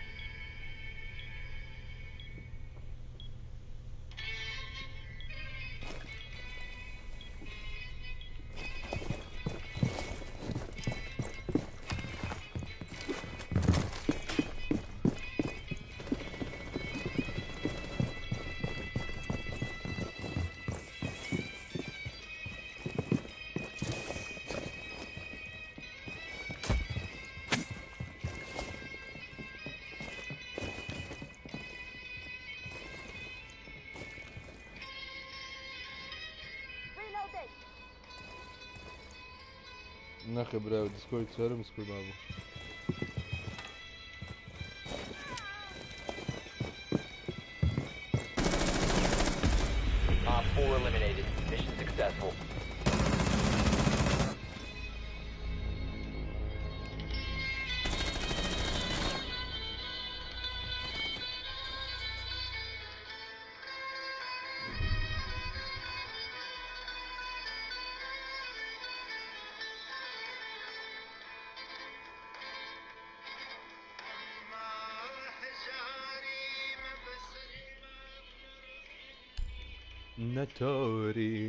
[SPEAKER 1] نەخێ برا دیسکۆرد سەرم دیسکۆرد مابوو.
[SPEAKER 2] Op 4 eliminated. Mission successful.
[SPEAKER 1] نەتۆری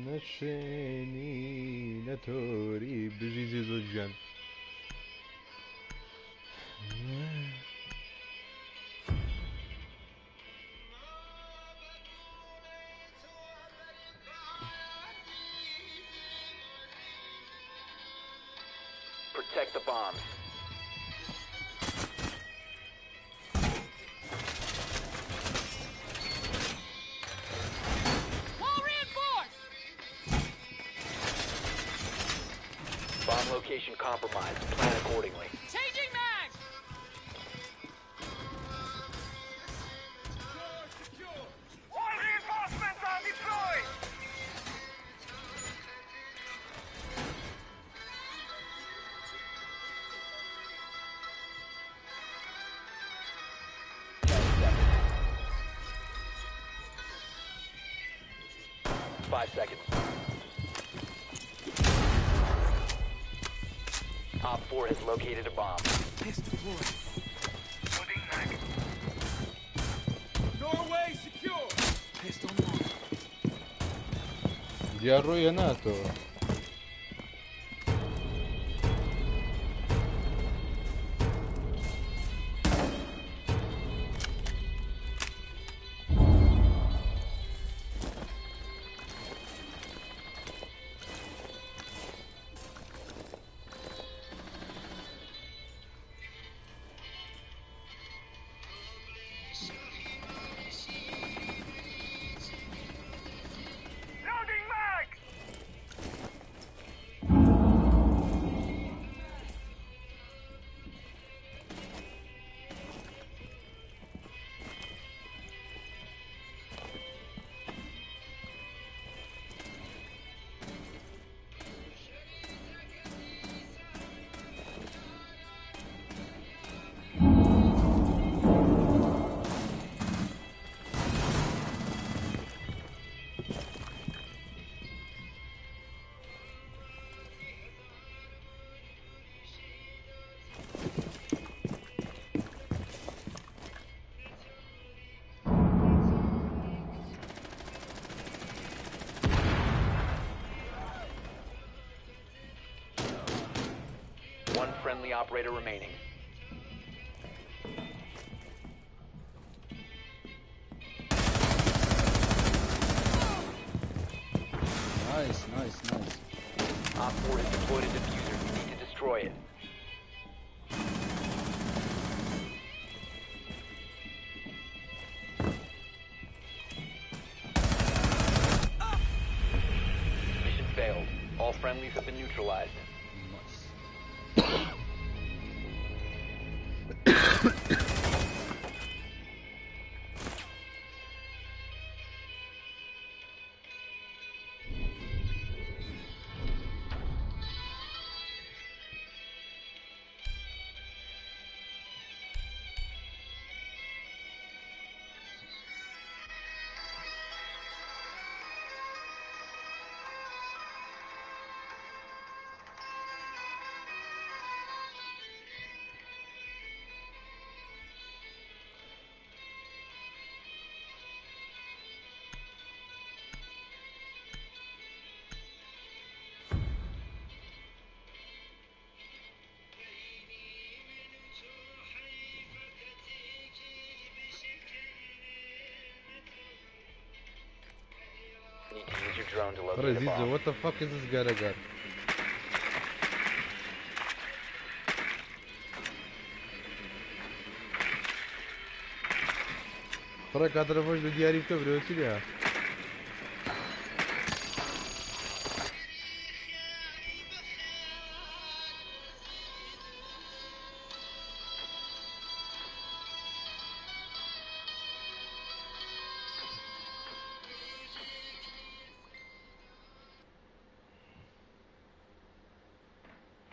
[SPEAKER 1] نەشێنی نەتۆری بژی زیزۆ گیان.
[SPEAKER 2] Protect the bombs.
[SPEAKER 4] Wall reinforced!
[SPEAKER 2] Bomb location compromised. Plan accordingly.
[SPEAKER 4] Changing mag!
[SPEAKER 3] All reinforcements are deployed!
[SPEAKER 2] Ten seconds. 5 seconds. Op 4 has located a bomb.
[SPEAKER 11] Test deployed.
[SPEAKER 3] Loading mag.
[SPEAKER 11] Doorway secure. Test online.
[SPEAKER 1] دیار ڕۆیە ناتەوە.
[SPEAKER 2] friendly operator remaining.
[SPEAKER 5] Nice, nice, nice.
[SPEAKER 2] Op 4 has deployed a diffuser. You need to destroy it. Mission failed. All friendlies have been neutralized.
[SPEAKER 5] Nice.
[SPEAKER 2] Need to use your drone to locate a
[SPEAKER 1] Zizo,
[SPEAKER 2] bomb.
[SPEAKER 1] what the fuck is this guy got? ترى قادر افوز بدياري بكبري وش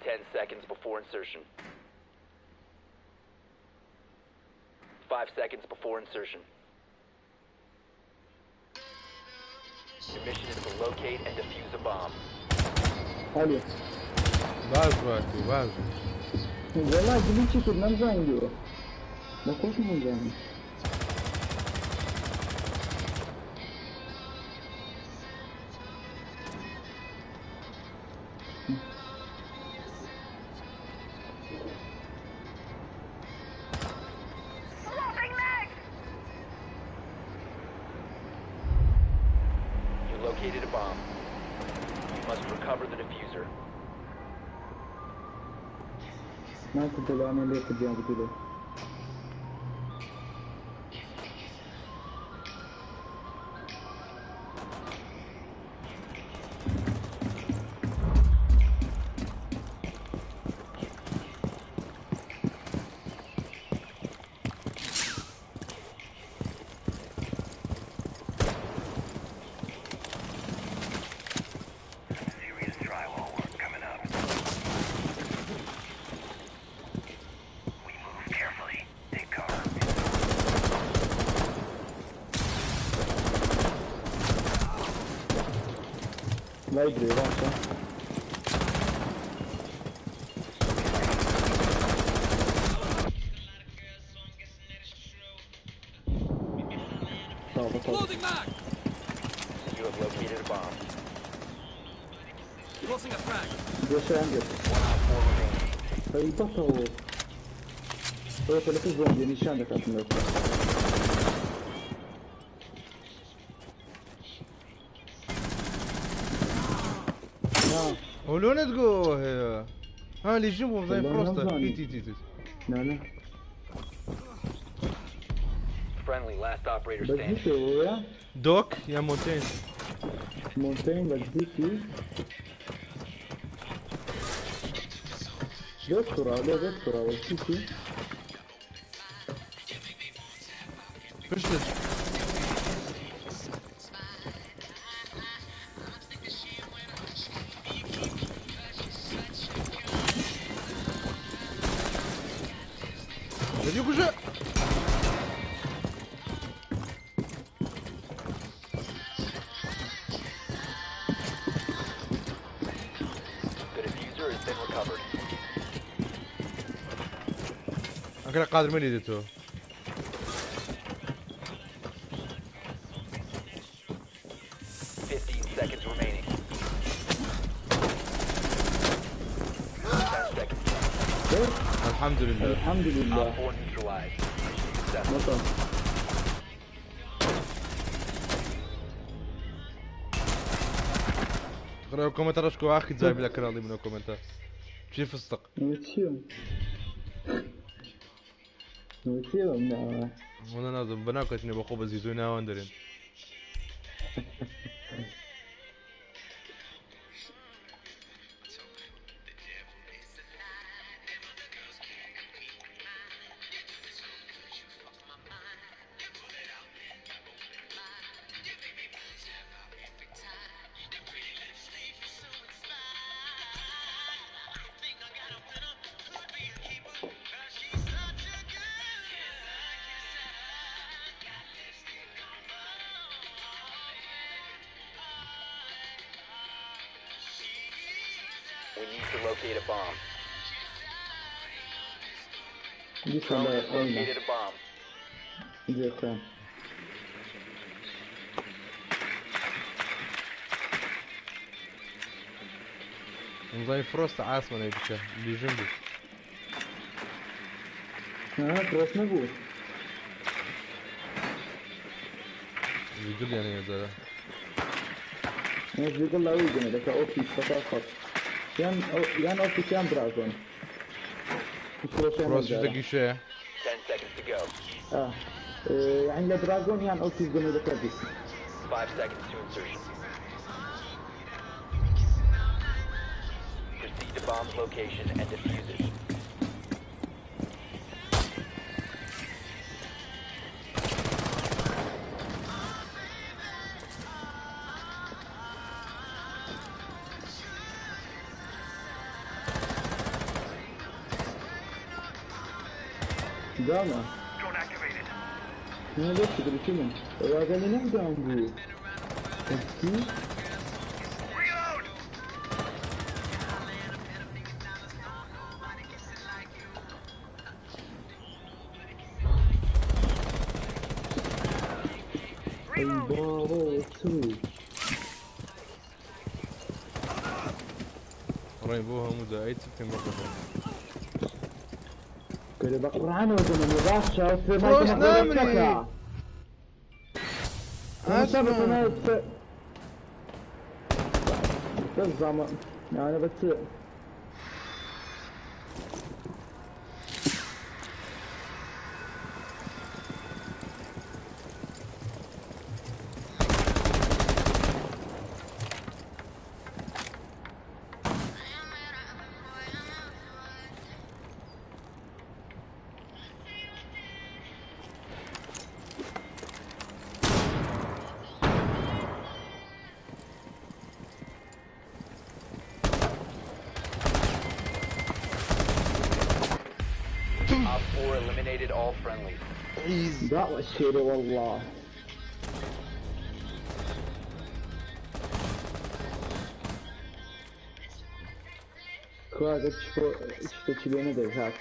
[SPEAKER 2] Ten seconds before insertion. 5 seconds before insertion. Your mission is to locate and defuse a bomb.
[SPEAKER 10] ئەلێ
[SPEAKER 1] باش باش باش
[SPEAKER 10] وەڵا گلیچی کرد نەمزانیوە لە خۆشم نەمزانی.
[SPEAKER 2] You located a bomb. You must recover the diffuser.
[SPEAKER 10] ناکرد لەوانەیە لێ کردیان بگیرێ.
[SPEAKER 3] Serious drywall work coming up. We move carefully. Take cover.
[SPEAKER 10] لای گرێ باشە. تاو بەتاو.
[SPEAKER 11] Loading mag!
[SPEAKER 2] You have located a bomb.
[SPEAKER 11] Tossing a frag.
[SPEAKER 10] گۆشەیان گرت.
[SPEAKER 2] One op 4 remaining.
[SPEAKER 10] ئەی بەتەوە. ئەوە تەلەفۆن بۆم دێ نیشان دەکاتم لەو. نا
[SPEAKER 1] ولو تقو ها اللي جنبهم زي
[SPEAKER 10] والله
[SPEAKER 1] فروستا
[SPEAKER 10] نظامي.
[SPEAKER 1] تي تي تي
[SPEAKER 10] نا نا
[SPEAKER 2] Friendly, last operator
[SPEAKER 10] بەس
[SPEAKER 2] standing.
[SPEAKER 10] دیتەوەیە
[SPEAKER 1] دوك يا مونتين
[SPEAKER 10] مونتين بەس دیتی لێت کوڕا لێ بێت کوڕا بەس دیتی
[SPEAKER 1] فشلت يديك وجه
[SPEAKER 2] The diffuser has been recovered.
[SPEAKER 1] انا قادر من يدته
[SPEAKER 2] 15 seconds remaining. 10 seconds.
[SPEAKER 1] الحمد لله.
[SPEAKER 10] الحمد لله.
[SPEAKER 2] Op 4 neutralized. Mission successful.
[SPEAKER 10] بطل.
[SPEAKER 1] قرأ كومنت رشكو اخي زاي بلا كرالي منو كومنت چی فستق؟
[SPEAKER 10] نوتشيو نوتشيو.
[SPEAKER 1] وانا نازم بناقشني بخو بزيزو ناوان درين.
[SPEAKER 2] We need to locate a bomb.
[SPEAKER 10] دیسان
[SPEAKER 2] Drone has
[SPEAKER 10] ئەونا
[SPEAKER 2] located a bomb.
[SPEAKER 10] جێخوێن.
[SPEAKER 1] نزای فرۆست عاسمانەی بکە لیژن بوو.
[SPEAKER 10] فرۆست نەبوو.
[SPEAKER 1] ڤیدیۆیان هەیە جارە.
[SPEAKER 10] ڤیدیۆ لاوی گەنە دەکە ئۆفیس فەتا خەت یان ئۆفیس یان براژۆن.
[SPEAKER 1] فرۆست شتێکی شەیە.
[SPEAKER 2] 10 seconds to go.
[SPEAKER 10] يعني لە دراگۆن یان ئۆفیس گەنە دەکە بیت.
[SPEAKER 2] 5 seconds to insertion. Proceed to bomb's location and defuse it.
[SPEAKER 10] داما.
[SPEAKER 3] Drone activated.
[SPEAKER 10] من ليش تدري شنو؟ قال لي نعم داون بو.
[SPEAKER 3] Reload!
[SPEAKER 10] اي بابا تسوي؟
[SPEAKER 1] ڕێن بۆ هەموو دا ئەی چ بکەین بەقەفە.
[SPEAKER 10] كل بقرعان وزمن باشا.
[SPEAKER 1] فرۆست نامری.
[SPEAKER 10] بس زعما انا بس
[SPEAKER 2] Op 4 eliminated all friendlies.
[SPEAKER 10] دعوة الشيري والله. كواز تشوفوا شفتوا شي ندري هاك.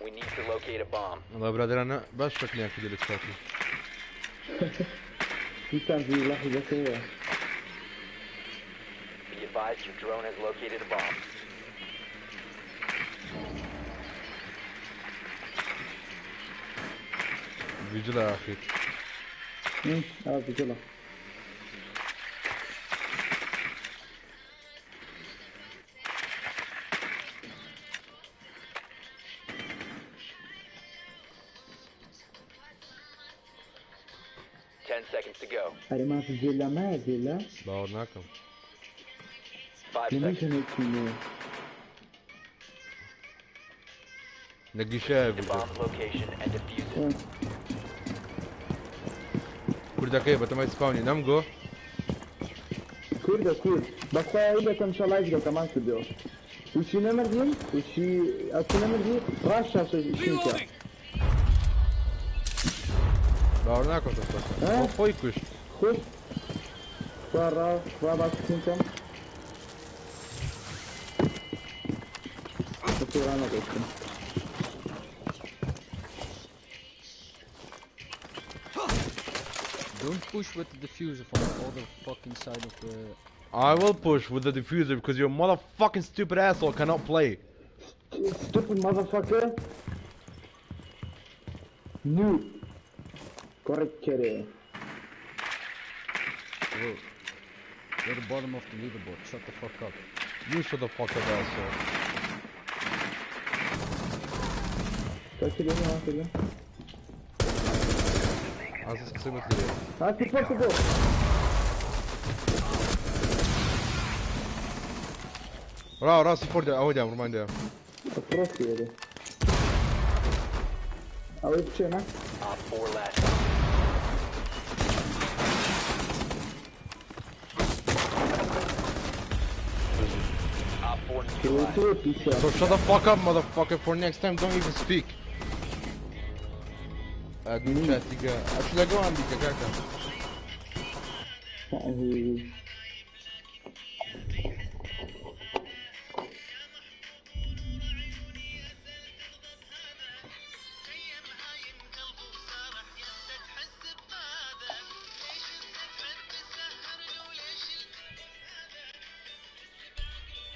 [SPEAKER 2] We need to locate a bomb.
[SPEAKER 1] وەڵا برادەرانە باش شەکلیان کردی لە چاتی.
[SPEAKER 10] دیسان زی لحظەکەیە.
[SPEAKER 2] Be advised your drone has located a bomb.
[SPEAKER 1] ڤیجلە ئاخیر.
[SPEAKER 10] بجڵە.
[SPEAKER 2] 10 seconds to go.
[SPEAKER 10] ئەرێ ما ڤیلا مایە ڤیلا؟
[SPEAKER 1] باوەڕ ناکەم.
[SPEAKER 2] 5
[SPEAKER 10] لە
[SPEAKER 2] seconds.
[SPEAKER 10] نەژەنێکی
[SPEAKER 1] لە گیشایە
[SPEAKER 2] The
[SPEAKER 1] ڤیجل.
[SPEAKER 2] bomb's location and defuse it.
[SPEAKER 1] کوردەکەی بەتەمای سپاونی نەمگۆ.
[SPEAKER 10] کوردە کورد بەخوا ئەوی دەکەم شەڵایش دەکەمان کردەوە وچی نەمردیم وچی ئەچی نەمردی ڕاست شاشە شینکە
[SPEAKER 1] باوەڕ ناکەم تەماشا خۆی کوشت.
[SPEAKER 10] خوش خوا ڕا خوا باس شینکەم بەخۆ ڕانەگەشتم.
[SPEAKER 5] Don't push with the diffuser from the other fucking side of the.
[SPEAKER 1] I will push with the diffuser because your motherfucking stupid asshole cannot play.
[SPEAKER 10] Stupid motherfucker. Noob. Correct kerry.
[SPEAKER 5] Bro, you're the bottom of the leaderboard. Shut the fuck up.
[SPEAKER 1] You shut the fuck up, asshole.
[SPEAKER 10] Kijk je dit nou?
[SPEAKER 1] Als het zo met leren.
[SPEAKER 10] Hij is possible.
[SPEAKER 1] را راسي فور ئەوە دام ڕمان دام.
[SPEAKER 10] پرۆسی ئەوەی بچێنە.
[SPEAKER 2] Op 4 last. Op 4 neutralized.
[SPEAKER 1] So shut the fuck up, motherfucker. For next time, don't even speak. Admin chat دیگە ئەچ لەگەڵ ئەم دیکە کاکە.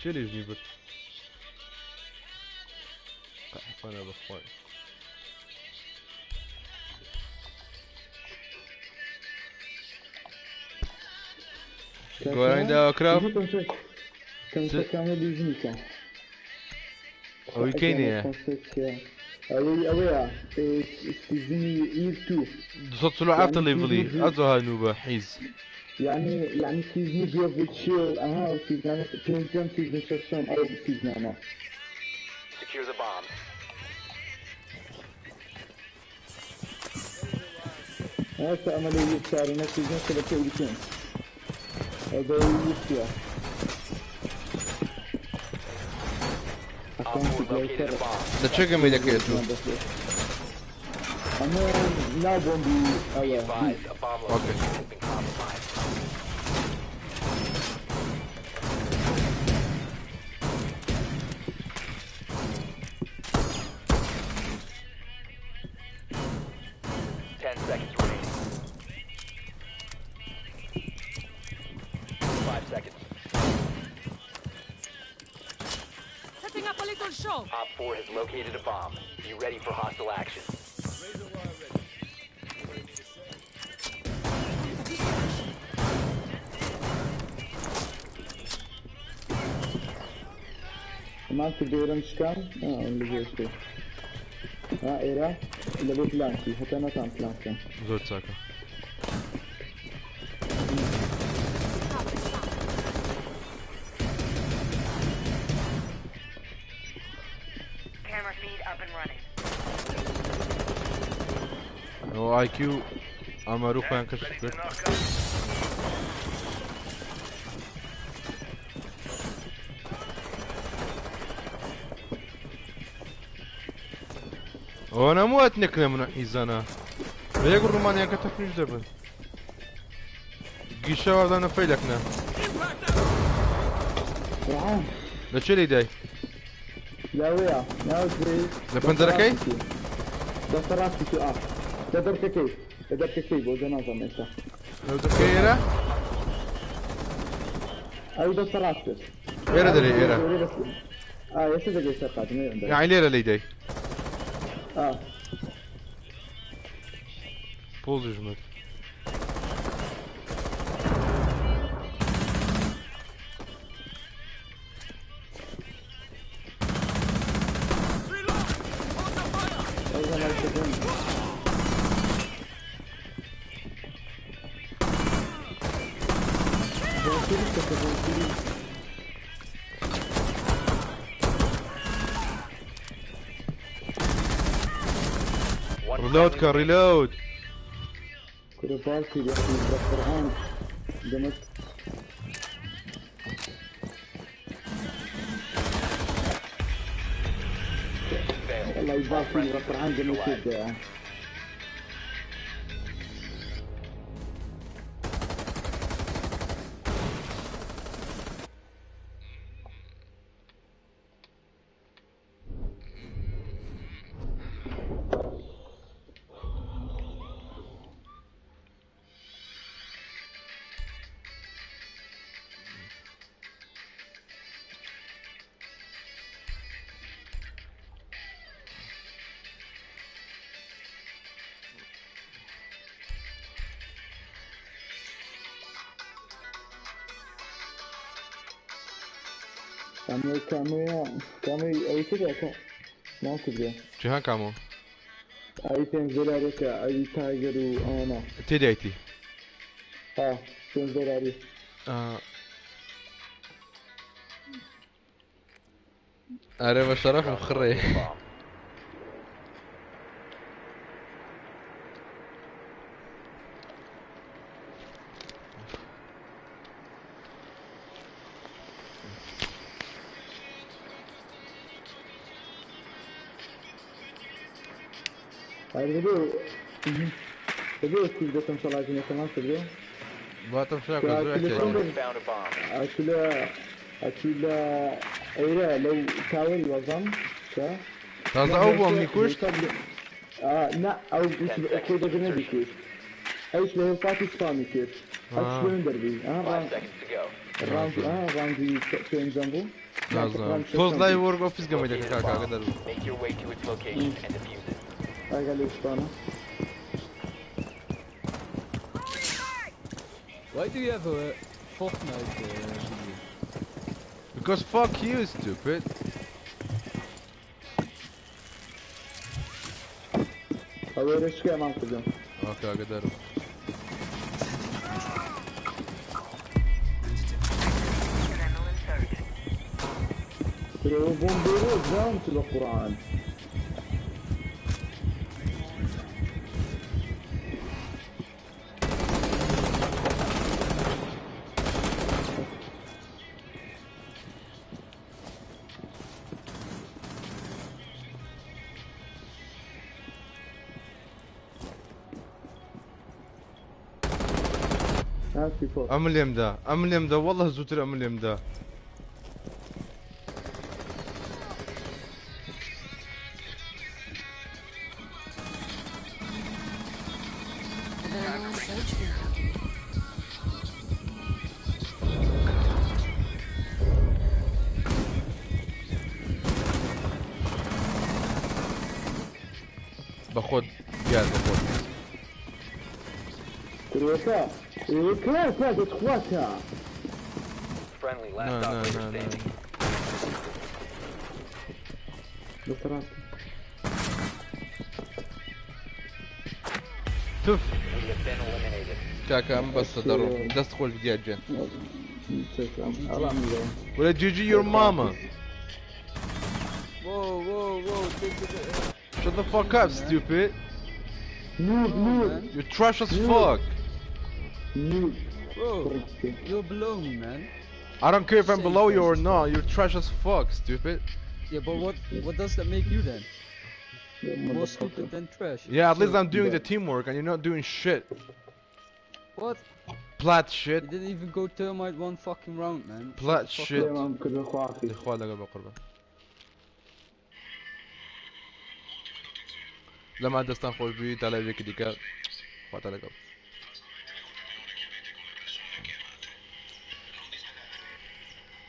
[SPEAKER 1] چێ لێژنی برد؟ قەحپەنە بەخوای. گۆرانی داواکراو
[SPEAKER 10] کەمسەکانە لیژنیکە.
[SPEAKER 1] ئەوەی کەی نییە؟
[SPEAKER 10] ئەوەی ئەوەیە سیزنی ئیر تو.
[SPEAKER 1] 247 لێڤڵی ئەزۆ نوبە حیز.
[SPEAKER 10] يعني يعني سيزني بيوفيتشيل اها سيزن بينجم سيزن ششم او سيزن
[SPEAKER 2] Secure the bomb.
[SPEAKER 10] هسه عملية شاري سيزن شبكة ولكن هذا يسيا.
[SPEAKER 2] Op 4 located a bomb.
[SPEAKER 1] لە چێ گەمەی دەکەیت تو؟
[SPEAKER 10] أنا لا بومبي
[SPEAKER 2] Be
[SPEAKER 10] أيوة
[SPEAKER 2] advised, a bomb location has been compromised. Ten seconds remaining. 5 seconds.
[SPEAKER 4] Setting up a little show.
[SPEAKER 2] Op 4 has located a bomb. Be ready for hostile action.
[SPEAKER 10] ما تدورن شكام اللي جيشتي ها إيرا اللي بو بلانكي حتى أنا كان بلانكي
[SPEAKER 1] زۆر چاکە.
[SPEAKER 3] Camera feed up and running.
[SPEAKER 1] ئەوە ئایکیو ئامارو خۆیان کەشف کرد. ئەوە نەموات نەکرێ منە حیزانە. بە یەک ڕومانیاکە تەفنیش دەبن. گیشە وازانە فەیلەکنە. لە چێ لێی دای؟
[SPEAKER 10] لا ويا
[SPEAKER 1] لە پەنجەرەکەی؟
[SPEAKER 10] دەستە ڕاستی تو ئا لە دەرکەکەی لە دەرکەکەی بۆ جەنازەم ئێستا.
[SPEAKER 1] لەو دەرکەی ئێرە؟
[SPEAKER 10] ئەوی دەستە ڕاست بێت.
[SPEAKER 1] ئێرە دەرێ ئێرە.
[SPEAKER 10] ئا ئێستا دەگەی سەر قاتم ئێرە.
[SPEAKER 1] یعنی لێرە لێی دای.
[SPEAKER 10] ئا
[SPEAKER 1] پۆزیش مرد.
[SPEAKER 2] One
[SPEAKER 1] ڕیلۆد
[SPEAKER 2] friendly
[SPEAKER 1] کە ڕیلۆد.
[SPEAKER 10] کوڕ كرة بالكي يا أخي بالقرآن دمت والله يبارك بالقرآن دمت يبدأ. کامەی ئەوی ترێکە ناکردێ.
[SPEAKER 1] جیهان کامۆ؟
[SPEAKER 10] ئەوی 5 دۆلارێکە، ئەوی تایگەر و ئەوانە.
[SPEAKER 1] تێدایتی؟
[SPEAKER 10] ها 5 دۆلاری.
[SPEAKER 1] ئەرێ بە شەرەفم خڕێ.
[SPEAKER 10] دەبێ کوردە تەمشەڵاژینەکەمان کردێ؟
[SPEAKER 1] با تەمشا کە زۆر احتیاجی.
[SPEAKER 2] Found a bomb.
[SPEAKER 10] ئەچوو لە ئەیرە لەو تاوەری وەزەم کە
[SPEAKER 1] تازە ئەو بوو ئەمنی کوشت؟
[SPEAKER 10] نا، ئەو خۆی دەگرنە بیکرد، ئەوش لە هێڵپاتی سپامی کرد، ئەوش لێن دەربی.
[SPEAKER 2] 5 seconds to go.
[SPEAKER 10] ڕاوندی پێنجەم بوو.
[SPEAKER 1] نازانم تۆز لای وەرگ ئۆفیس گەمەی دەکە کاکە ئاگادار بوو.
[SPEAKER 2] Make your way to its location and defuse it.
[SPEAKER 10] ئاگا لەو شتانە.
[SPEAKER 5] Why do you have a Fortnite video?
[SPEAKER 1] Because fuck you, stupid.
[SPEAKER 10] ئەوەی ڕێشکەمان کردم.
[SPEAKER 1] ئۆکە ئاگادار بوو.
[SPEAKER 10] بۆم بێرۆ جام لە قورئان.
[SPEAKER 1] ئەم لێمدا، ئەم لێمدا، والله زووتر ئەم لێمدا.
[SPEAKER 4] Adrenaline surge incoming.
[SPEAKER 1] بەخۆت دیار بەخۆت.
[SPEAKER 10] کروەکە کە دەتخواتە.
[SPEAKER 2] Friendly last
[SPEAKER 1] نا نا
[SPEAKER 2] operator
[SPEAKER 1] نا نا.
[SPEAKER 2] standing.
[SPEAKER 10] بەسەرات.
[SPEAKER 1] تف.
[SPEAKER 2] We have been eliminated.
[SPEAKER 1] کاکە ئەم بەسە دەڕۆم، دەست خۆش دیار گیان.
[SPEAKER 10] ئەڵام.
[SPEAKER 1] ولا جي جي your mama.
[SPEAKER 5] Whoa, whoa, whoa, take it.
[SPEAKER 1] Shut the fuck up, stupid.
[SPEAKER 10] Noob, noob.
[SPEAKER 1] You're trash as fuck.
[SPEAKER 10] Noob.
[SPEAKER 5] Bro, you're below me, man.
[SPEAKER 1] I don't care if I'm
[SPEAKER 5] Same
[SPEAKER 1] below you or
[SPEAKER 5] person.
[SPEAKER 1] not. You're trash as fuck, stupid.
[SPEAKER 5] Yeah, but what does that make you then? More stupid than trash.
[SPEAKER 1] Yeah, at least
[SPEAKER 5] So-
[SPEAKER 1] I'm doing the teamwork and you're not doing shit.
[SPEAKER 5] What?
[SPEAKER 1] Plat shit.
[SPEAKER 5] You didn't even go termite one fucking round, man.
[SPEAKER 1] Plat
[SPEAKER 5] Fuck
[SPEAKER 1] shit.
[SPEAKER 5] off.
[SPEAKER 1] خوا لەگەڵ بە قوربان. لەما دەستان خۆش بی تا لەوێکی دیکە، خواتە لەگەڵ.